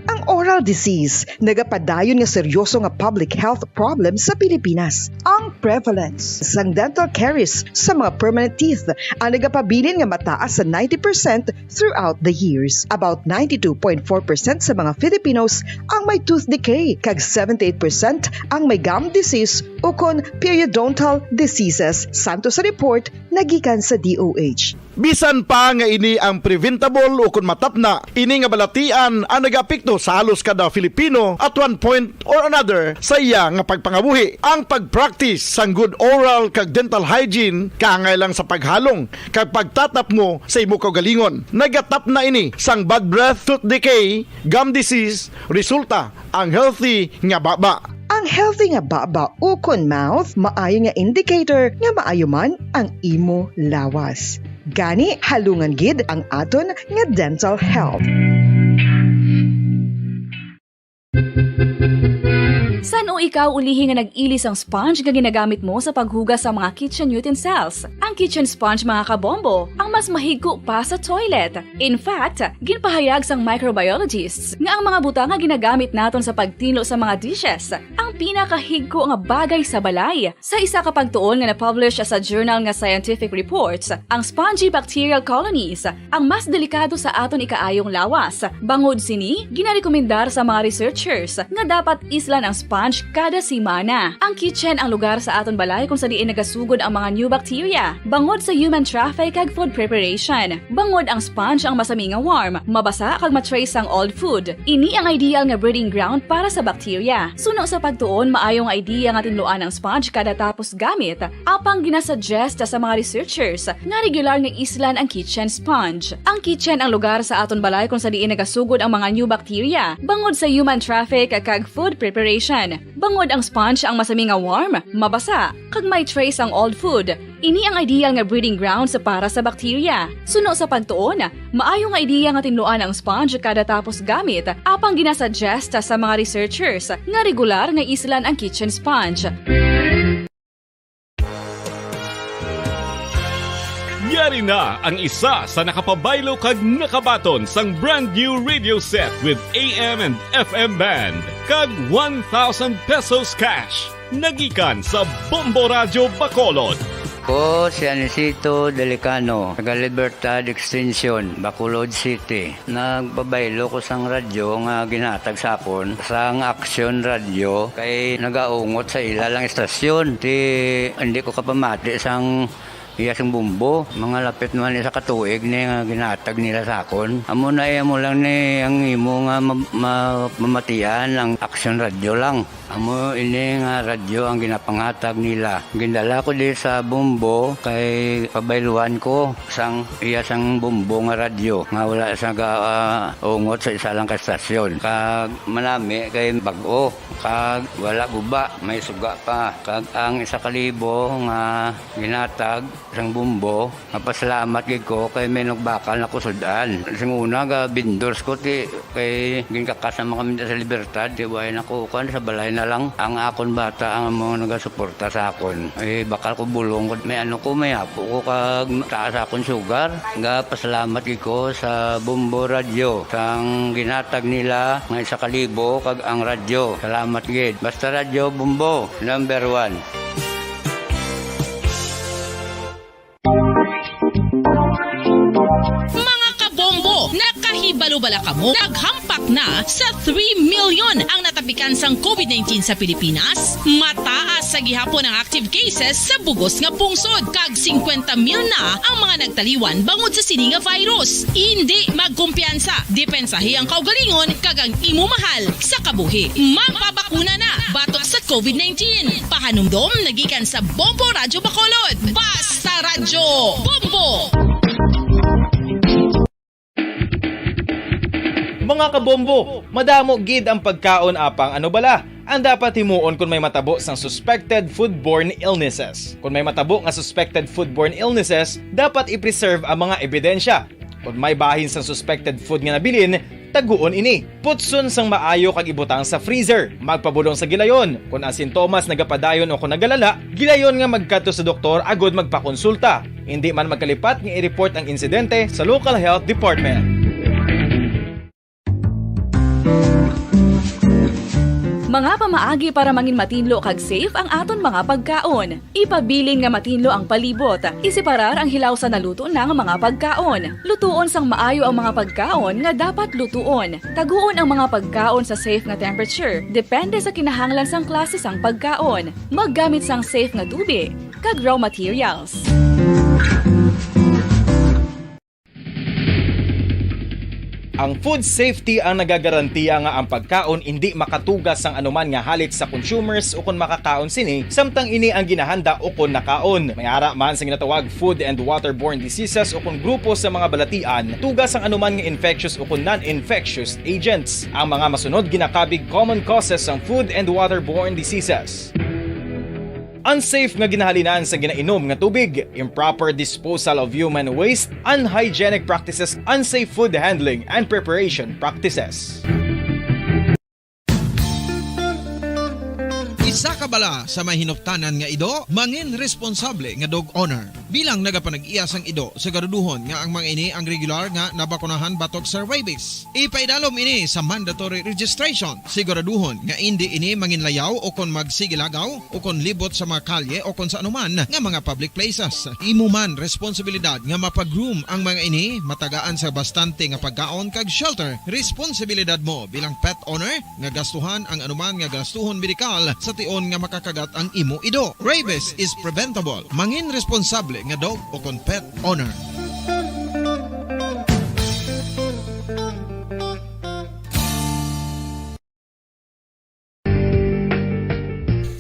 Ang oral disease nagapadayon nga seryoso nga public health problem sa Pilipinas. Ang prevalence sang dental caries sa mga permanent teeth ang nagapabilin nga mataas sa ninety percent throughout the years. About ninety-two point four percent sa mga Filipinos ang may tooth decay, kag seventy-eight percent ang may gum disease ukon periodontal diseases, santo sa report nagikan sa D O H. Bisan pa nga ini ang preventable ukon matapna, ini nga balatian ang nagaapekto sa halos kada Filipino at one point or another sa iya nga pagpangabuhi. Ang pag-practice sang good oral kag dental hygiene, kaangay lang sa paghalong kag pagtatapngo sa imo kaugalingon. Nagatapna ini sang bad breath, tooth decay, gum disease, resulta ang healthy nga baba. Ang healthy nga baba ukon mouth maayo nga indicator nga maayo man ang imo lawas. Gani, halungan gid ang aton nga dental health. San-o ikaw ulihi nga nag-ili sang sponge nga ginagamit mo sa paghugas sa mga kitchen utensils? Ang kitchen sponge, mga kabombo, ang mas mahigko pa sa toilet. In fact, ginpahayag sang microbiologists nga ang mga butang nga ginagamit naton sa pagtinlo sa mga dishes ang pinakahigko nga bagay sa balay. Sa isa ka pagtuon nga na-publish sa journal nga Scientific Reports, ang spongy bacterial colonies ang mas delikado sa aton ikaayong lawas. Bangod sini, ginarekomendar sa mga researchers nga dapat islan ang sponge kada semana. Ang kitchen ang lugar sa aton balay kung sa diin nagasugod ang mga new bacteria, bangod sa human traffic kag food preparation. Bangod ang sponge ang masami nga warm, mabasa kag ma-trace sang old food. Ini ang ideal nga breeding ground para sa bacteria. Suno sa pagtuon, maayo nga idea nga tinluan ang sponge kada tapos gamit. Apang ginasuggest sa mga researchers nga regular nga islan ang kitchen sponge. Ang kitchen ang lugar sa aton balay kung sa diin nagasugod ang mga new bacteria, bangod sa human traffic kag food preparation. Bangod ang sponge ang masami nga warm, mabasa, kag may trace ang old food. Ini ang ideal nga breeding grounds para sa bacteria. Suno sa pagtuon, maayo nga idea nga tinluan ang sponge kada tapos gamit, apang ginasuggest sa mga researchers nga regular nga islan ang kitchen sponge. Yari na ang isa sa nakapabaylo kag nakabaton sang brand new radio set with A M and F M band kag one thousand pesos cash. Nagikan sa Bombo Radyo Bacolod. Ko si Anisito Delicano, taga Libertad Extension, Bacolod City. Nagpabaylo ko sang radyo nga ginhatag sa akon sang Action Radio kay nagaungot sa ila lang istasyon. Ti, hindi ko kapamati sang iya sing bumbo. Mga lapit naman isa ka tuig ni nga ginhatag nila sa akon. Amo na, eh, amo lang ni ang imo nga ma-, ma-, mamatian ang Action Radio lang. Amo ini nga radyo ang ginapanghatag nila. Gindala ko di sa Bombo kay pabayluan ko sang iya sang Bombo nga radyo nga wala sa ga, ah, ungot sa isa lang ka estasyon. Kag manami kay bag-o, kag wala guba, may suga pa. Kag ang isa ka libo nga ginhatag sang Bombo, mapasalamat gid ko kay may nagbakal na ko sud-an. Sing una, ga vendors ko ti kay ginkakas naman kami sa Libertad, ti way na ko kuan, sa balay na lang. Ang akon bata ang mga nagasuporta sa akon. Eh, bakal ko bulong ko, may ano ko, may apo ko kag taas akon sugar. Ga pasalamat gid ko sa Bombo Radyo sang ginhatag nila nga isa ka libo kag ang radyo. Salamat gid. Basta Radyo Bombo, number one. Mga kabombo, nakahibalo Wala kamo? Naghampak na sa three million ang natapikan sang covid nineteen sa Pilipinas. Mataas sa gihapon ang active cases sa bugos nga pungsod, kag singkwenta mil na ang mga nagtaliwan bangod sa sini nga virus. Indi magkumpiyansa, depensahi ang kaugalingon kag ang imo mahal sa kabuhi. Magpabakuna na batok sa covid nineteen. Pahanumdom nagikan sa Bombo Radyo Bacolod. Basta Radyo Bombo! Mga kabombo, madamo gid ang pagkaon, apang ano bala ang dapat himuon kon may matabo sang suspected foodborne illnesses? Kon may matabo nga suspected foodborne illnesses, dapat i-preserve ang mga ebidensya. Kon may bahin sang suspected food nga nabilin, taguon ini. Putson sang maayo kag ibutang sa freezer. Magpabulong sa gilayon. Kon ang sintomas nagapadayon o kon nagalala, gilayon nga magkadto sa doktor agud magpakonsulta. Indi man magkalipat nga i-report ang insidente sa local health department. Mga pamaagi para mangin matinlo kag safe ang aton mga pagkaon. Ipabilin nga matinlo ang palibot. Iseparar ang hilaw sa naluto na nga mga pagkaon. Lutuon sang maayo ang mga pagkaon nga dapat lutuon. Taguon ang mga pagkaon sa safe nga temperature, depende sa kinahanglan sang klase sang pagkaon. Maggamit sang safe nga tubi kag raw materials. Ang food safety ang nagagarantiya nga ang pagkaon indi makatuga sang anuman nga halit sa consumers ukon makakaon sini, samtang ini ang ginahanda ukon nakaon. May ara man sa ginatawag food and waterborne diseases ukon grupo sa mga balatian, tuga sang anuman nga infectious ukon non-infectious agents. Ang mga masunod ginakabig common causes sang food and waterborne diseases. Unsafe nga ginahalinan sa ginainom nga tubig, improper disposal of human waste, unhygienic practices, unsafe food handling and preparation practices. Isa ka bala sa may hinuptanan nga ido, mangin responsable nga dog owner. Bilang nagapanag-iya sang ido, siguraduhon nga ang mga ini ang regular nga nabakunahan batok sa rabies. Ipaidalom ini sa mandatory registration. Siguraduhon nga indi ini manginlayaw o kon magsigilagaw o kon libot sa mga kalye o kon sa anuman nga mga public places. Imo man responsibilidad nga mapa-groom ang mga ini, matagaan sa bastante nga pagkaon kag shelter. Responsibilidad mo bilang pet owner nga gastuhan ang anuman nga gastuhon medikal sa tion nga makakagat ang imo ido. Rabies is preventable. Mangin responsable nga dog o kon pet owner.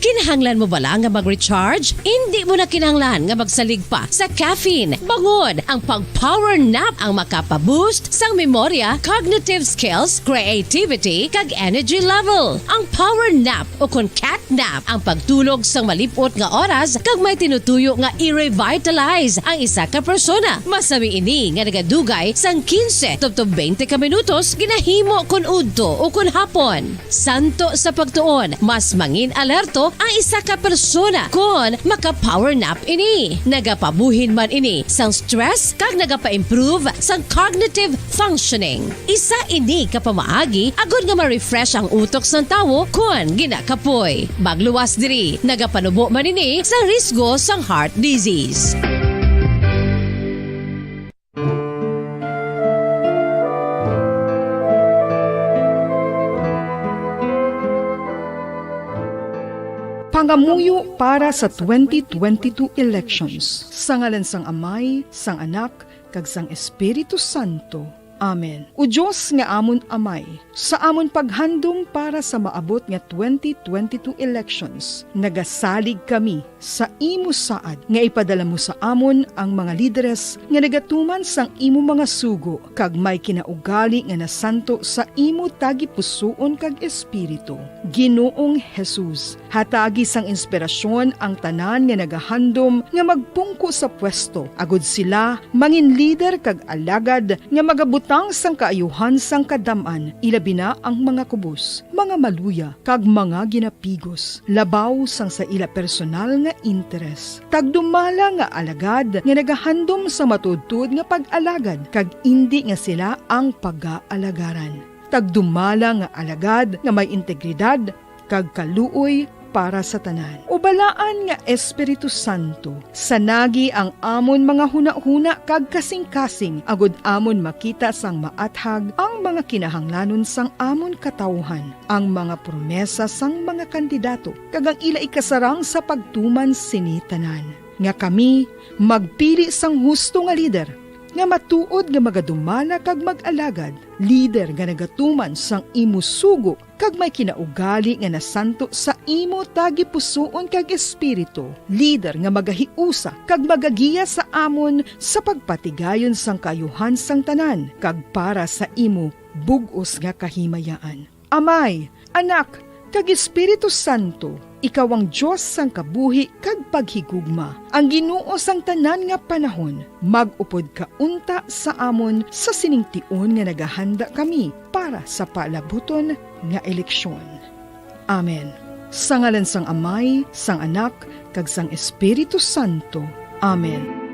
Kinahanglan mo bala nga mag-recharge? Indi mo na kinahanglan nga magsalig pa sa caffeine. Bangod ang pag-power nap ang makapa-boost sang memorya, cognitive skills, creativity, kag energy level. Ang power nap o kon cat nap ang pagtulog sang malip-ot nga oras kag may tinutuyo nga i-revitalize ang isa ka persona. Masami ini nga nagadugay sang quince tubtob twenty ka minutos ginahimo kon udto o kon hapon. Santo sa pagtuon, mas mangin alerto ang isa ka persona kon maka-power nap ini. Nagapabuhin man ini sang stress kag nagapa-improve sang cognitive functioning. Isa ini ka pamaagi agud nga ma-refresh ang utok sang tawo kon ginakapoy. Magluwas diri, nagapanubo man ini sa risgo sang heart disease. Pangamuyo para sa twenty twenty-two elections. Sa ngalan sang Amay, sang Anak, kag sang Espiritu Santo. Amen. O Dios nga amon Amay, sa amon paghandom para sa maabot nga twenty twenty-two elections, nagasalig kami sa imo saad nga ipadala mo sa amon ang mga lideres nga nagatuman sang imo mga sugo kag may kinaugali nga nasanto sa imo tagipusoon kag espiritu. Ginoong Jesus, hatagi sang inspirasyon ang tanan nga nagahandom nga magpungko sa pwesto, agud sila mangin lider kag alagad nga magabutang sang kaayuhan sang kadam-an, ilabi na ang mga kubos, mga maluya, kag mga ginapigos, labaw sang sa ila personal nga interes. Tagdumala nga alagad nga nagahandom sa matuodtuod nga pag-alagad, kag indi nga sila ang pagaalagarang. Tagdumala nga alagad nga may integridad kag kaluoy para sa tanan. O balaan nga Espiritu Santo, sanagi ang amon mga hunahuna kag kasingkasing, agod amon makita sang maathag ang mga kinahanglanon sang amon katawuhan, ang mga promesa sang mga kandidato, kag ang ila ikasarang sa pagtuman sini tanan, nga kami magpili sang husto nga lider, nga matuod nga magadumala kag mag-alagad, lider nga nagatuman sang imo sugo kag may kinaugali nga nasanto sa imo tagipusoon kag espiritu, lider nga magahiusa kag magagiya sa amon sa pagpatigayon sang kaayuhan sang tanan kag para sa imo bug-os nga kahimayaan. Amay, Anak, kag Espiritu Santo, ikaw ang Dios sang kabuhi kag paghigugma, ang Ginoo sang tanan nga panahon. Mag-upod ka unta sa amon sa sining tion nga nagahanda kami para sa palabuton nga eleksyon. Amen. Sa ngalan sang Amay, sang Anak, kag sang Espiritu Santo. Amen.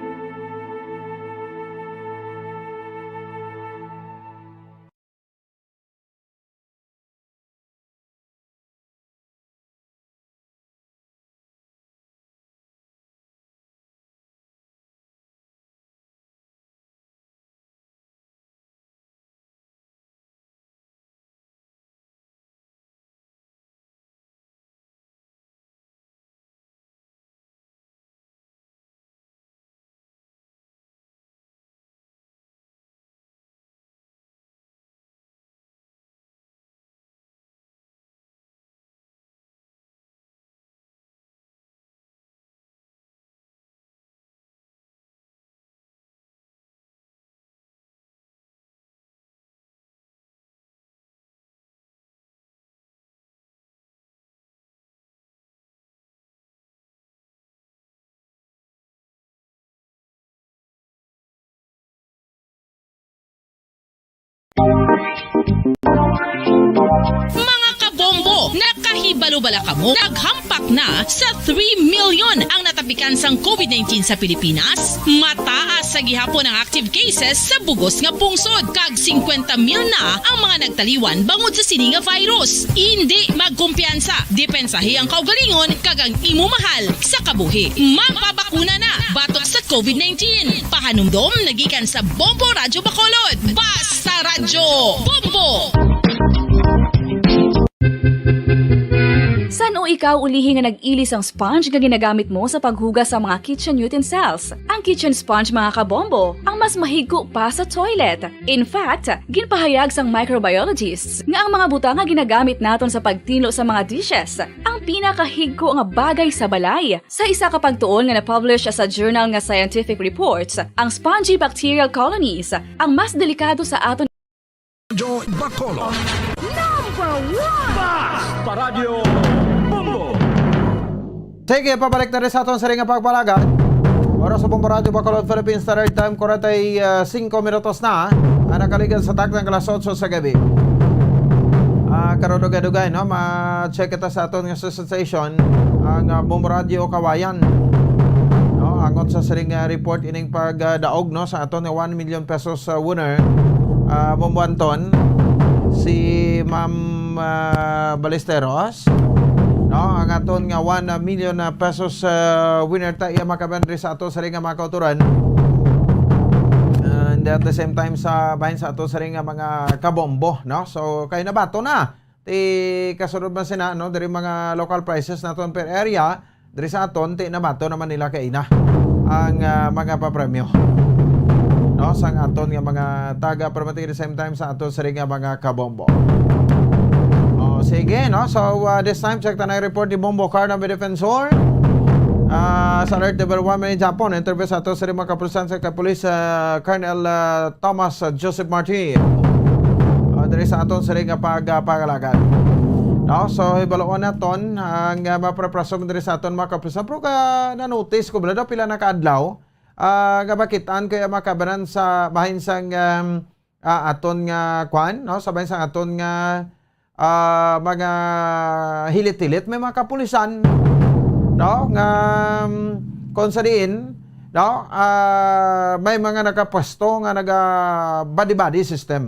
Mga kabombo, nakahibalo bala kamo? Naghampak na sa three million ang natapikan sang covid nineteen sa Pilipinas. Mataas sa gihapon ang active cases sa bug-os nga pungsod, kag singkwenta mil na ang mga nagtaliwan bangod sa sini nga virus. Indi magkumpiyansa, depensahi ang kaugalingon kag ang imo mahal sa kabuhi. Magpabakuna na batok sa covid nineteen. Pahanumdom nagikan sa Bombo Radyo Bacolod. Basta Radyo Bombo! San-o ikaw ulihi nga nag-ili sang sponge nga ginagamit mo sa paghugas sa mga kitchen utensils? Ang kitchen sponge, mga kabombo, ang mas mahigko pa sa toilet. In fact, ginpahayag sang microbiologists nga ang mga butang nga ginagamit naton sa pagtinlo sa mga dishes ang pinakahigko nga bagay sa balay. Sa isa ka pagtuon nga na-publish sa journal nga Scientific Reports, ang spongy bacterial colonies ang mas delikado sa aton Radyo Bacolod. Number one! Basta Radyo Bombo! Sige, pabalik na rin sa aton sa ring nga pagpalagan. Oras sa Bombo Radyo Bacolod, Philippine Standard Time, kwarenta y cinco minutos na ang nakaligan sa takdang alas otso sa gabi. Ah, karon dugay-dugay, no? Ma-check kita sa aton nga station, ang, ah, Bombo Radyo Kawayan. No, angot sa siring, ah, report ining pagdaog, no, sa aton nga one million pesos, ah, winner, ah, Bombo Anton, si Ma'am, ah, Ballesteros. No, ang aton nga one million, ah, pesos, ah, winner ta iya makaban diri sa ato siring nga mga kauturan. And at the same time, sa bahin sa ato siring nga mga kabombo, no? So, kay nabato na. Ti kasunod man sina, no, diri mga local prices naton per area, diri sa aton, ti nabato naman nila kaina ang, ah, mga papremyo, no, sang aton nga mga taga, pero at the same time sa aton siring nga mga kabombo. Oh, sige, no? So, ah, this time, check ta na yung report ni Bombo Carnal Defensor. Ah, sa alert level one man in Japon, interview sa ato siring mga kapulisan sa kapulis, ah, Colonel, ah, Thomas, ah, Joseph Martin. Ah, diri sa aton siring nga pag-, ah, pagalagan. No? So, hibaluon naton ang, ah, mapapraso man diri sa aton mga kapulisan. Pero ka, na-notice ko, bala daw pila na ka adlaw, ah, nga makit-an ko yung makabanan sa bahin sang, um, ah, aton nga kwan, no? Sa bahin sang aton nga ah, mga hilit-hilit, may mga kapulisan, no, nga, um, kung sa diin, no, ah, may mga nakapwesto nga naga-buddy-buddy system.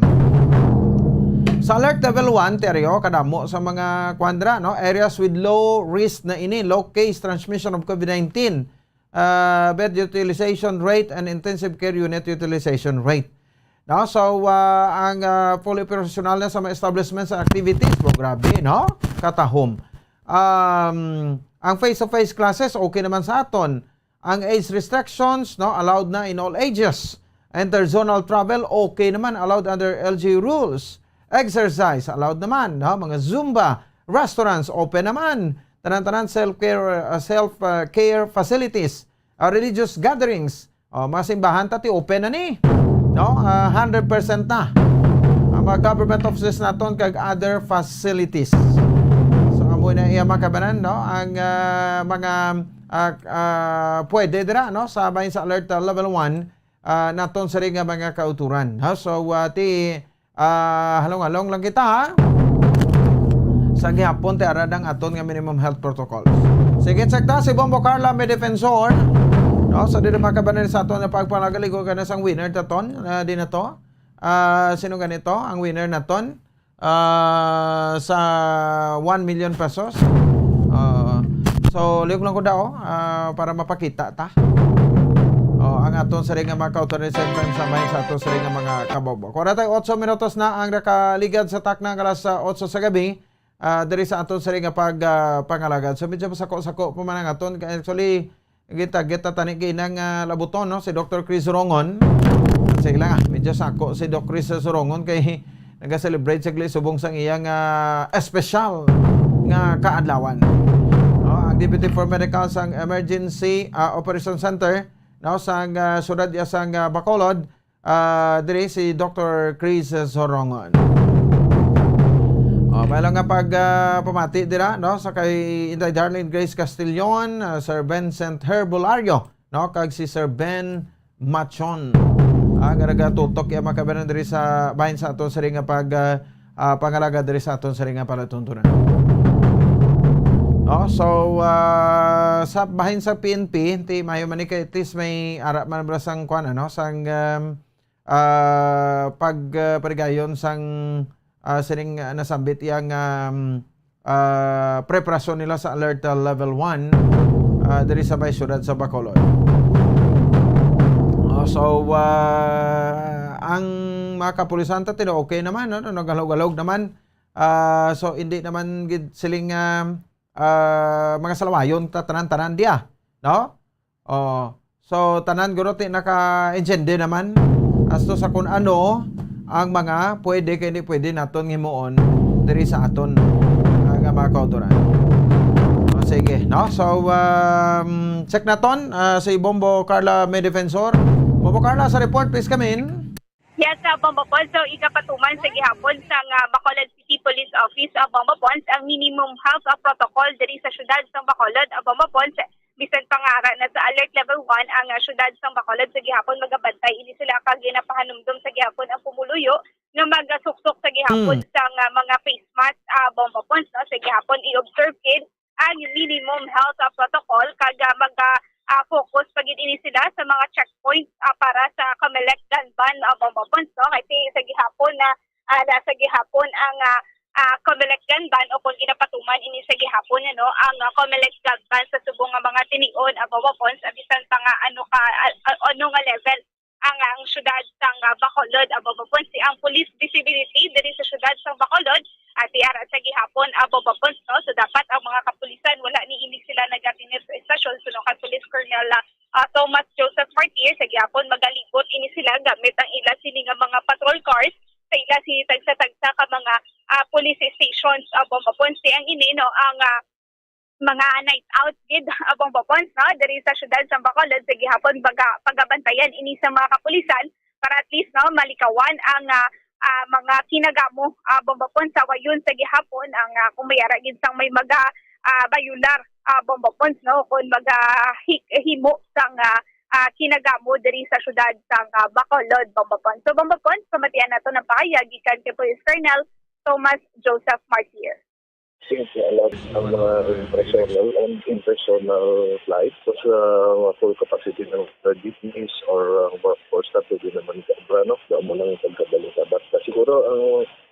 Sa alert level one, Teryo, kadamo sa mga kwan dira, no? Areas with low risk na ini, low case transmission of COVID nineteen, uh, bed utilization rate, and intensive care unit utilization rate. No? So, uh, ang uh, fully operational na sa mga establishments and activities, bro, grabe, no? Katahom. Um, ang face-to-face classes, okay naman sa aton. Ang age restrictions, no, allowed na in all ages. Interzonal travel, okay naman, allowed under L G U rules. Exercise, allowed naman, no? Mga Zumba, restaurants, open naman. Tanan-tanan self-care, uh, self, uh, care facilities, uh, religious gatherings, oh, mga simbahan, tati, open na ni. No? Ah, hundred percent na ang mga government offices naton kag other facilities. So, amo na iya, mga kabanan, no? Ang, ah, mga, ah, ah, pwede dira, no? Sa bahin sa alert, ah, level one, ah, naton sa ring nga mga kauturan. Ha? So, ah, ti, ah, halong-halong lang kita, ha? Sa gihapon, ti arad ang aton nga minimum health protocols. Sige, check ta si Bombo Carla, may defensor. No? So, dito, mga kabanan, sa aton na pagpangagaligo ka na sang winner taton, ah, di na to. Ah, sino ganito ang winner naton? Ah, sa one million pesos. Ah, so, liog lang ko daw, ah, para mapakita ta. Oh, ang aton sa ring nga mga kautoran sa time sa may sa aton sa ring nga mga kabobo. Kwarenta y ocho minutos na ang nakaligad sa takna nga alas, ah, otso sa gabi, ah, diri sa aton sa ring nga pag, ah, pangalagad. So, medyo masako-sako pa man ang aton. Actually, gita, gita tani kay nang, ah, labuton, no? Si Doktor Chris Rongon. Sige lang, ah, medyo sako si Doc Chris Rongon kay naga-celebrate sa subong sang iyang, ah, espesyal nga kaadlawan. No, ang Deputy for Medical sang Emergency, ah, Operation Center, no, sang, ah, siyudad iya sang, ah, Bacolod, ah, diri si Doktor Chris Sorongon. Oh, may lang nga pag, ah, pamati dira, no, sa kay Inday Darlene Grace Castillon, ah, Sir Vincent Herbolario, no, kag si Sir Ben Machon. Ah, nga nagatutok iya, mga kabanan, diri sa bahin sa aton sa ring nga pag, ah, ah, pangalaga diri sa aton sa ring nga palatuntunan. No, so, ah, sa bahin sa P N P, ti mayo man ni kay at least may ara man bala sang kuan, ano, sang, um, ah, pag, ah, parigayon sang, ah, sining, ah, nasambit iya nga, um, ah, preparasyon nila sa alert, ah, level one, ah, diri sa may siyudad sa Bacolod. Oh, so, ah, ang mga kapulisan ta tino okay naman, no? No, naghalog-halog naman. Ah, so, hindi naman gid siling, ah, ah, mga salawayon ta tanan-tanan diya, no? Oh. So, tanan guro ti naka-intindi naman as to sa kung ano ang mga pwede kay hindi pwede naton himuon diri sa aton, ah, nga mga kautoran. Oh, sige, no? So, um, check naton, ah, si Bombo Carla may defensor. Bombo Carla, sa report, please come in. Yes, uh, Bombo Pons. So, igapatuman sa gihapon sang, uh, Bacolod City Police Office, uh, Bombo Pons, ang minimum health, uh, protocol diri sa siyudad sang Bacolod, uh, Bombo Pons. Bisan pa nga ara na sa alert level one ang, uh, siyudad sang Bacolod sa gihapon, magabantay ini sila kag ginapahanumdom sa gihapon ang pumuluyo nga magasuksok sa gihapon Hmm. sang, uh, mga face mask, uh, Bombo Pons, no? Sa gihapon, i-observe gid ang minimum health, ah, protocol kag, ah, mag, ah, ah, focus pa gid ini sila sa mga checkpoints, ah, para sa Comelec gun ban, ah, Bombo Pons, no? Kay si, sa gihapon na, ah, na sa gihapon ang, ah, ah, Comelec gun ban o kung ginapatuman ini sa gihapon, ano, ang, ah, Comelec gun ban sa subong nga mga tinion, ah, Bombo Pons, ah, bisan pa nga ano ka, ah, ah, ano nga level ang, ang siyudad sang, ah, Bacolod, ah, Bombo Pons. Ang police visibility diri sa siyudad sang Bacolod, ah, ti ara sa gihapon, ah, Bombo Pons, no? So, dapat ang mga kapulisan, wala ni ini sila nagatinir sa estasyon. So, no, kay Police Colonel, ah, ah, Thomas Joseph Martir, sa gihapon, magalibot ini sila gamit ang ila sini nga mga patrol cars sa ila sini tagsa-tagsa ka mga, ah, police stations, ah, Bombo Pons. Ang ini, no, ang, ah, mga night out gid, ah, Bombo Pons, no? Diri sa siyudad sa Bacolod, sa gihapon, baga, pagabantayan ini sa mga kapulisan para at least, no, malikawan ang, ah, ah, mga kinagamo, ah, Bombo Pons, sa wayon sa gihapon, ang, ah, kung may ara gid sang may maga, ah, bayular, ah, Bombo Pons, no? Kung maga hi-, himo sang, ah, ah, kinagamo diri sa siyudad sa, ah, Bacolod, Bombo Pons. So, Bombo Pons, pamatian nato ng pahayag gikan kay Police Colonel Thomas Joseph Martir. Since allowed ang mga personal and impersonal flight, sa mga full capacity ng mga jeepneys or ang workforce na pwede naman sobra, no? Damo lang ang pagkabalo sa basta. Siguro ang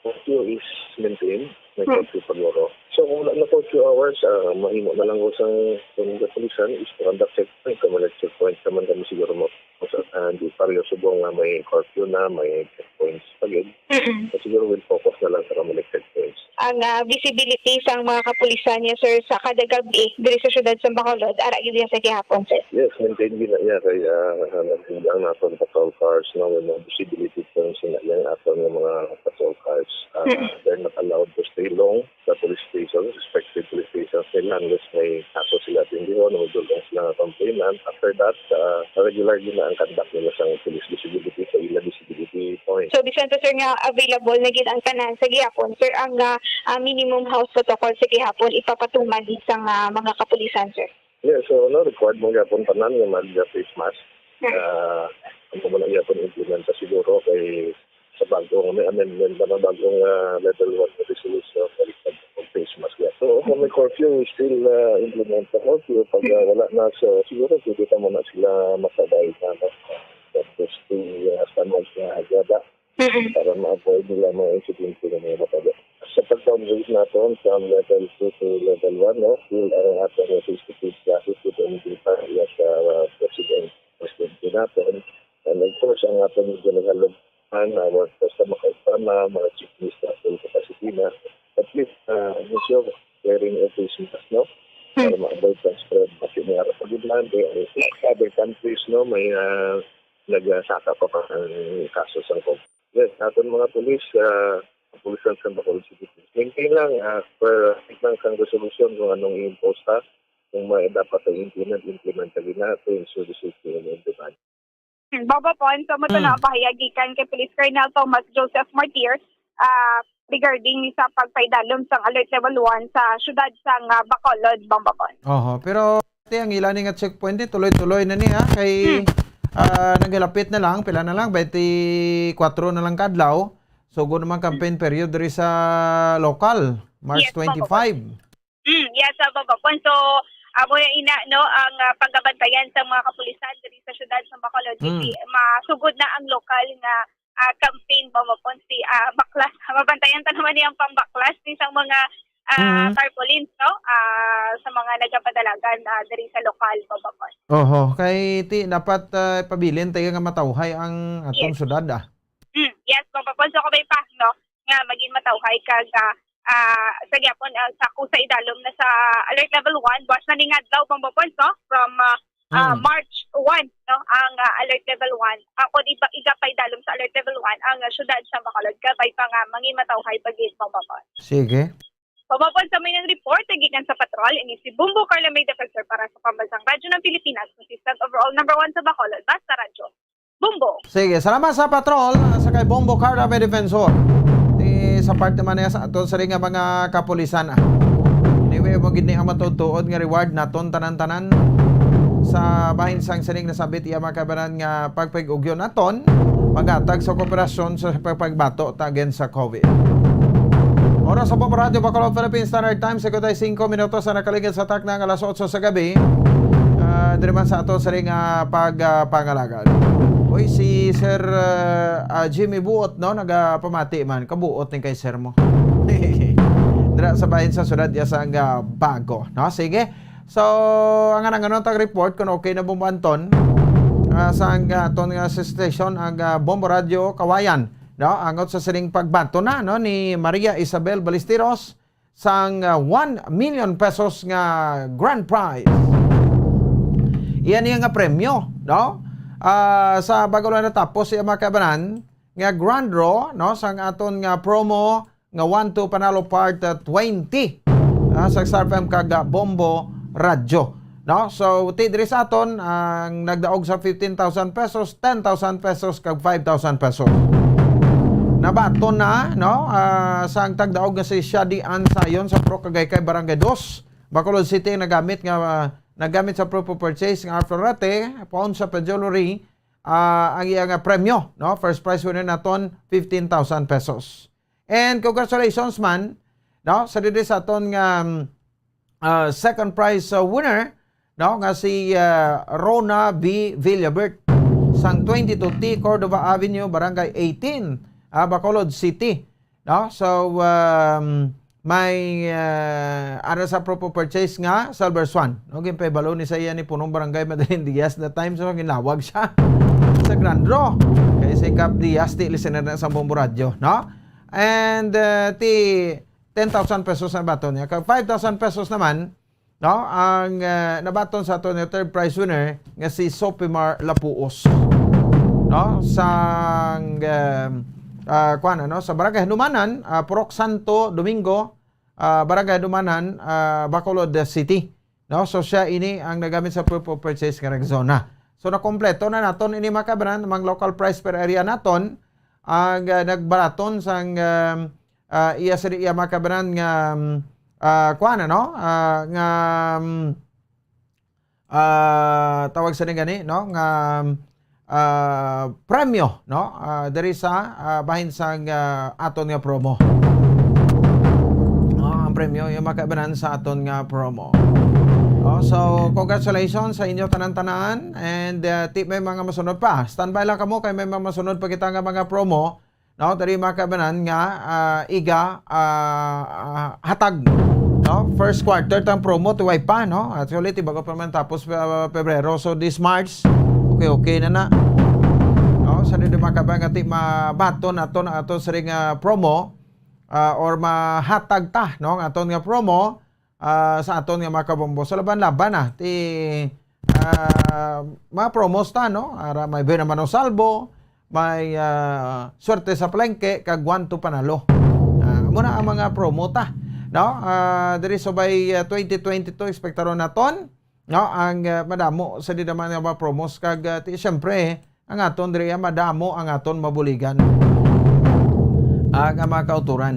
curfew is maintained, may Hmm. curfew pa guro. So kung wala na curfew hours, ah, mahimo na lang ko sang kung kapulisan is to conduct checkpoint. Kung wala checkpoint naman kami siguro mo sa, ah, di pareho subong nga may curfew na, may checkpoints pa gid. Mm-mm. So, siguro we'll focus na lang sa mga checkpoints. Ang, ah, visibility sang mga kapulisan niya, sir, sa kada gabi diri sa siyudad sa Bacolod, ara gid iya sa gihapon, sir? Yes, maintain gid na iya kay, ah, nagbilang naton patrol cars, no, may mga visibility kung sila yang aton nga mga patrol cars. Ah, Mm. They're not allowed to stay long sa police station, respective police stations nila unless may kaso sila tindihon o may dulong sila nga complainant. After that, ah, regular gid na ang conduct nila sa police visibility, sa ila visibility point. So, bisan pa, sir, nga available na gid ang tanan sa gihapon, sir, ang, ah, ah, minimum house protocol sa gihapon ipapatuman gid sa nga mga kapulisan, sir? Yeah, so, no, required mo gihapon tanan nga mag-, ah, face mask. Hmm. Ah, ang mo na gihapon implement pa siguro kay sa bagong, may amendment na ng bagong, ah, level one na resolution, baliktad ang face mask niya. So, kung may curfew, we still, ah, implement the curfew. Pag, ah, wala na, so, siguro pwede pa muna sila makabay na, no? Tapos, ah, sa mag, ah, agada Mm-mm. para ma-avoid nila mga insidente ng mga mataba. Sa pag-downgrade naton from level two to level one, no? Still, ang aton face-to-face classes, ito ang kita, iya sa, ah, president, presidente naton. And of course, ang aton General and our customer, customer, mga chief minister, full capacity na. At least, ah, medyo wearing a face mask, no? Hmm. Para ma-avoid ang spread. Kasi may harap pa din lang, eh, other countries, no, may, ah, nagsaka pa ang kaso sa COVID. Yes, aton mga pulis, ah, ang pulisan sa Bacolod City. Maintain lang, ah, per lang sang resolution kung anong i-impose, ha. Kung may dapat ay implement, implement lagi na to, ensure the safety of everybody. Hmm, Bobo Pon, so mo to Hmm. na bahayag gikan kay Police Colonel Thomas Joseph Martir, ah, regarding sa pagpaidalom sang Alert Level one sa siyudad sang, ah, Bacolod, Bobo Pon. Oho, pero ti ang ila ni nga checkpoint, eh, tuloy-tuloy na ni, ha? Kay, Hmm. ah, naghilapit na lang, pila na lang, twenty-four na lang kadlaw. So, good naman campaign period diri sa local, March Yes, Bobo Pon. twenty-five. Mm, yes, sa Bobo Pon. So, amo na ina, no, ang, ah, pagabantayan sa mga kapulisan diri sa siyudad sa Bacolod Mm. City. Masugod na ang lokal nga, ah, campaign, Bobo Pon, si, ah, baklas. Mabantayan ta naman niyang pangbaklas ni sang mga, ah, Mm. tarpaulins, no? Ah, sa mga nagapadalagan, ah, diri sa lokal, Bobo Pon. Oho, kay ti dapat, ah, pabilin tayo nga matawhay ang atong Yes. syudad, ah. Mm, yes, Bobo Pon. So, kabay pa, no, nga maging matawhay kag, ah, ah, sa gyapon, ah, sa kusa idalom na sa Alert Level one, buwas na ning adlaw, Bobo Pon, no, from, ah, ah, Mm. March one, no, ang, ah, Alert Level one. Ako, di ba, iga pa idalom sa Alert Level one ang, ah, syudad sa Bacolod, kabay pa nga mangin matawhay pa gid, Bobo Pon. Sige. Bobo Pon, sa may nang report, gikan sa patrol, ini si Bumbo Carla May Defensor para sa Pambansang Radyo ng Pilipinas, consistent overall number one sa Bacolod, basta radyo. Bumbo. Sige, salamat sa patrol, ah, sa kay Bombo Carla May Defensor. Di sa parte man niya sa aton sa ring nga mga kapulisan, ah. Anyway, mo gid ni ang matutuod nga reward naton tanan-tanan sa bahin sang sining nasabit iya mga kabanan nga pagpag-ugyo naton, paghatag sa kooperasyon sa pagpagbato ta against sa COVID. Oras sa Bombo Radyo Bacolod, Philippine Standard Time, singkwenta y cinco minutos na nakaligid sa takna nga alas otso sa gabi. Ah, diri man sa ato sa ring, ah, pag, ah, pangalagad. Uy, si Sir, ah, ah, Jimmy Buot, no, nagapamati man. Kabuot ni kay Sir mo. Dira sa bahin sa syudad ya sa nga bago, no? Sige. So, ang anang ano tag report kung okay na bumuanton, ah, sa ang, ah, aton nga sa station ang, ah, Bombo Radio Kawayan, no? Angot sa sining pagbato na, no, ni Maria Isabel Balisteros sang, ah, one million pesos nga grand prize. Iyan niya nga premyo, no? Ah, sa bago lang natapos siya, mga kabanan, nga grand draw, no, sang aton nga promo nga One Two Panalo Part, ah, twenty, ah, sa Star F M kag, ah, Bombo Radyo, no? So, ti diri sa aton ang nagdaog sa fifteen thousand pesos, ten thousand pesos, kag five thousand pesos. Nabaton na, no? Ah, sang tagdaog nga si Shadi Ann Sayon sa Pro Kagaykay, Barangay Dos, Bacolod City, nagamit nga, ah, nagamit sa proof of purchase nga Florete, pawn sa pa jewelry, ah, ang iya nga premyo, no? First prize winner naton, fifteen thousand pesos. And congratulations man no? Sa diri sa aton nga, um, ah, second prize, uh, winner, no, nga si, ah, Rona B Villabert sang twenty-two T Cordova Avenue, Barangay eighteen, ah, Bacolod City, no? So, um, may, ah, ara sa proof of purchase nga Silver Swan, no? Ginpahibalo ni sa iya ni Punong Barangay Madeline Diaz that time, so ginlawag siya sa Grand Draw. Kay si Kap Diaz, ti listener na sa Bombo Radio, no? And, ah, ti ten thousand pesos na baton niya. Kag five thousand pesos naman, no, ang, ah, nabaton sa aton nga third prize winner nga si Sopimar Lapuos. No, sang, um, ah, kuwan, ano, sa Barangay Hanumanan, ah, Purok Santo Domingo, ah, Barangay Hanumanan, ah, Bacolod City. No, so siya ini ang nagamit sa proof of purchase nga nagzona. So nakompleto na naton ini, mga kabanan, mga local price per area naton ang, ah, nagbaraton sang, um, ah, iya sini iya, mga kabanan, nga, um, ah, kuwan, ano? Ah, nga, um, ah, tawag sa gani, no? Nga, um, ah, premyo, no? Ah, diri sa, ah, bahin sang, ah, aton nga promo. Oh, ang premyo, yung mga kabanan sa aton nga promo. Oh, so, congratulations sa inyo tanan-tanan. And, ah, ti-, may mga masunod pa. Standby lang kamo kay may mga masunod pa kita nga mga promo. No, diri, mga kabanan, nga, ah, iga, ah, ah, hatag, no? First quarter tang promo, tuway pa, no? Actually, ti bago pa man tapos, ah, Pebrero. So, this March, okay, okay na na. No, sa dito, mga kabanan, nga ti mabaton naton ang aton siring nga promo, ah, or mahatag ta, no, ang aton nga promo, ah, sa aton nga mga kabombo. So, laban-laban na. Ti, ah, mga promos ta, no? Ara, may Buena Mano Salvo, may, ah, Swerte sa Palengke, kag One to Panalo. Ah, amo na ang mga promo ta, no? Ah, diri sa bay, ah, twenty twenty-two, ekspektaron naton, no? Ang, ah, madamo sa di naman nga mga promos. Kag, ah, ti, siyempre, ang aton diri, ah, madamo ang aton mabuligan. Ah, nga mga kauturan.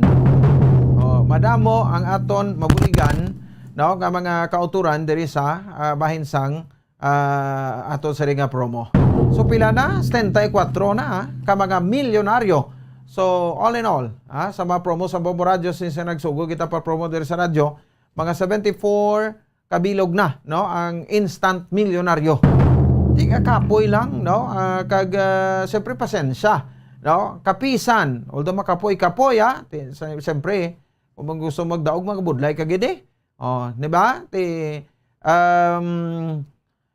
Oh, madamo ang aton mabuligan, no, nga mga kauturan diri sa, ah, bahin sang, ah, aton sini nga promo. So, pila na? Setenta y cuatro na, ah, ka mga milyonaryo. So, all in all, ah, sa mga promo sa Bombo Radyo, since nagsugo kita pa promo diri sa radyo, mga seventy-four kabilog na, no, ang instant milyonaryo. Di ka kapoy lang, no? Ah, kag, ah, siyempre, pasensya, no? Kapisan, although makapoy-kapoy, ah, ti-, sa-, siyempre, kung gusto magdaog, magabudlay ka gid, eh. Oh, di ba? Ti, um,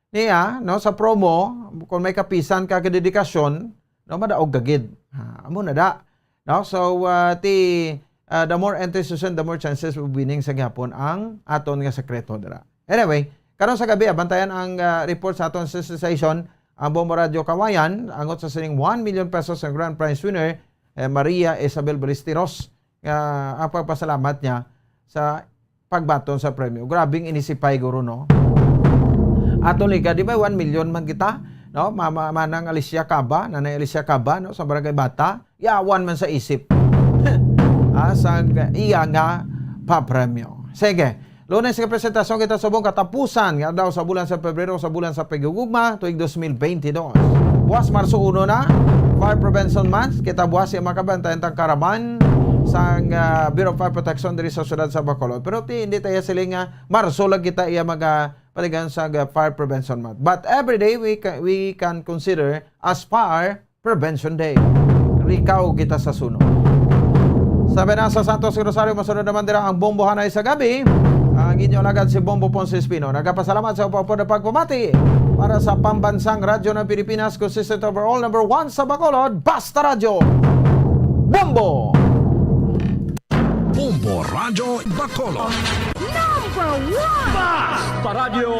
niya, no, sa promo, kung may kapisan ka, kadedikasyon, no, madaog ka gid. Ah, amo na da. No? So, ah, ti, ah, the more entries you send, the more chances of winning sa gihapon ang aton nga sekreto dira. Anyway, karon sa gabi, abantayan ang, ah, report sa aton sensitization, ang Bombo Radio Kawayan, angot sa sining one million pesos nga grand prize winner, eh, Maria Isabel Ballesteros, nga ang pagpasalamat niya sa pagbaton sa premyo. Grabing inisipay, guro, no? Ato liga, di ba, one million man kita, no? Mama, Manang Alicia Caba, Nanay Alicia Caba, no? Sa Barangay Bata, yawan man sa isip. Ah, sa iya nga papremyo. Sige, Lunes nga presentasyon kita subong katapusan nga adlaw sa bulan sa Pebrero, sa bulan sa Paghigugma, tuig dos mil benti dos. Buwas, Marso uno na, Fire Prevention Month. Kita buwas, iya makabantayan tang karaman sang, ah, Bureau of Fire Protection diri sa siyudad sa Bacolod. Pero ti, hindi tayo siling nga Marso lang kita iya maga-, paligan sa, ah, Fire Prevention Month. But every day, we ca-, we can consider as Fire Prevention Day. Rikaw kita sa suno. Sabi na sa Santos Rosario, masunod naman dira ang Bombohanay sa Gabi. Ang inyo alagad si Bombo Ponce Espino. Nagapasalamat sa upapod na pagpamati para sa Pambansang Radyo ng Pilipinas, consistent overall, number one sa Bacolod, Basta Radyo. Bombo! Bombo Radyo Bacolod. Number one! Basta Radyo!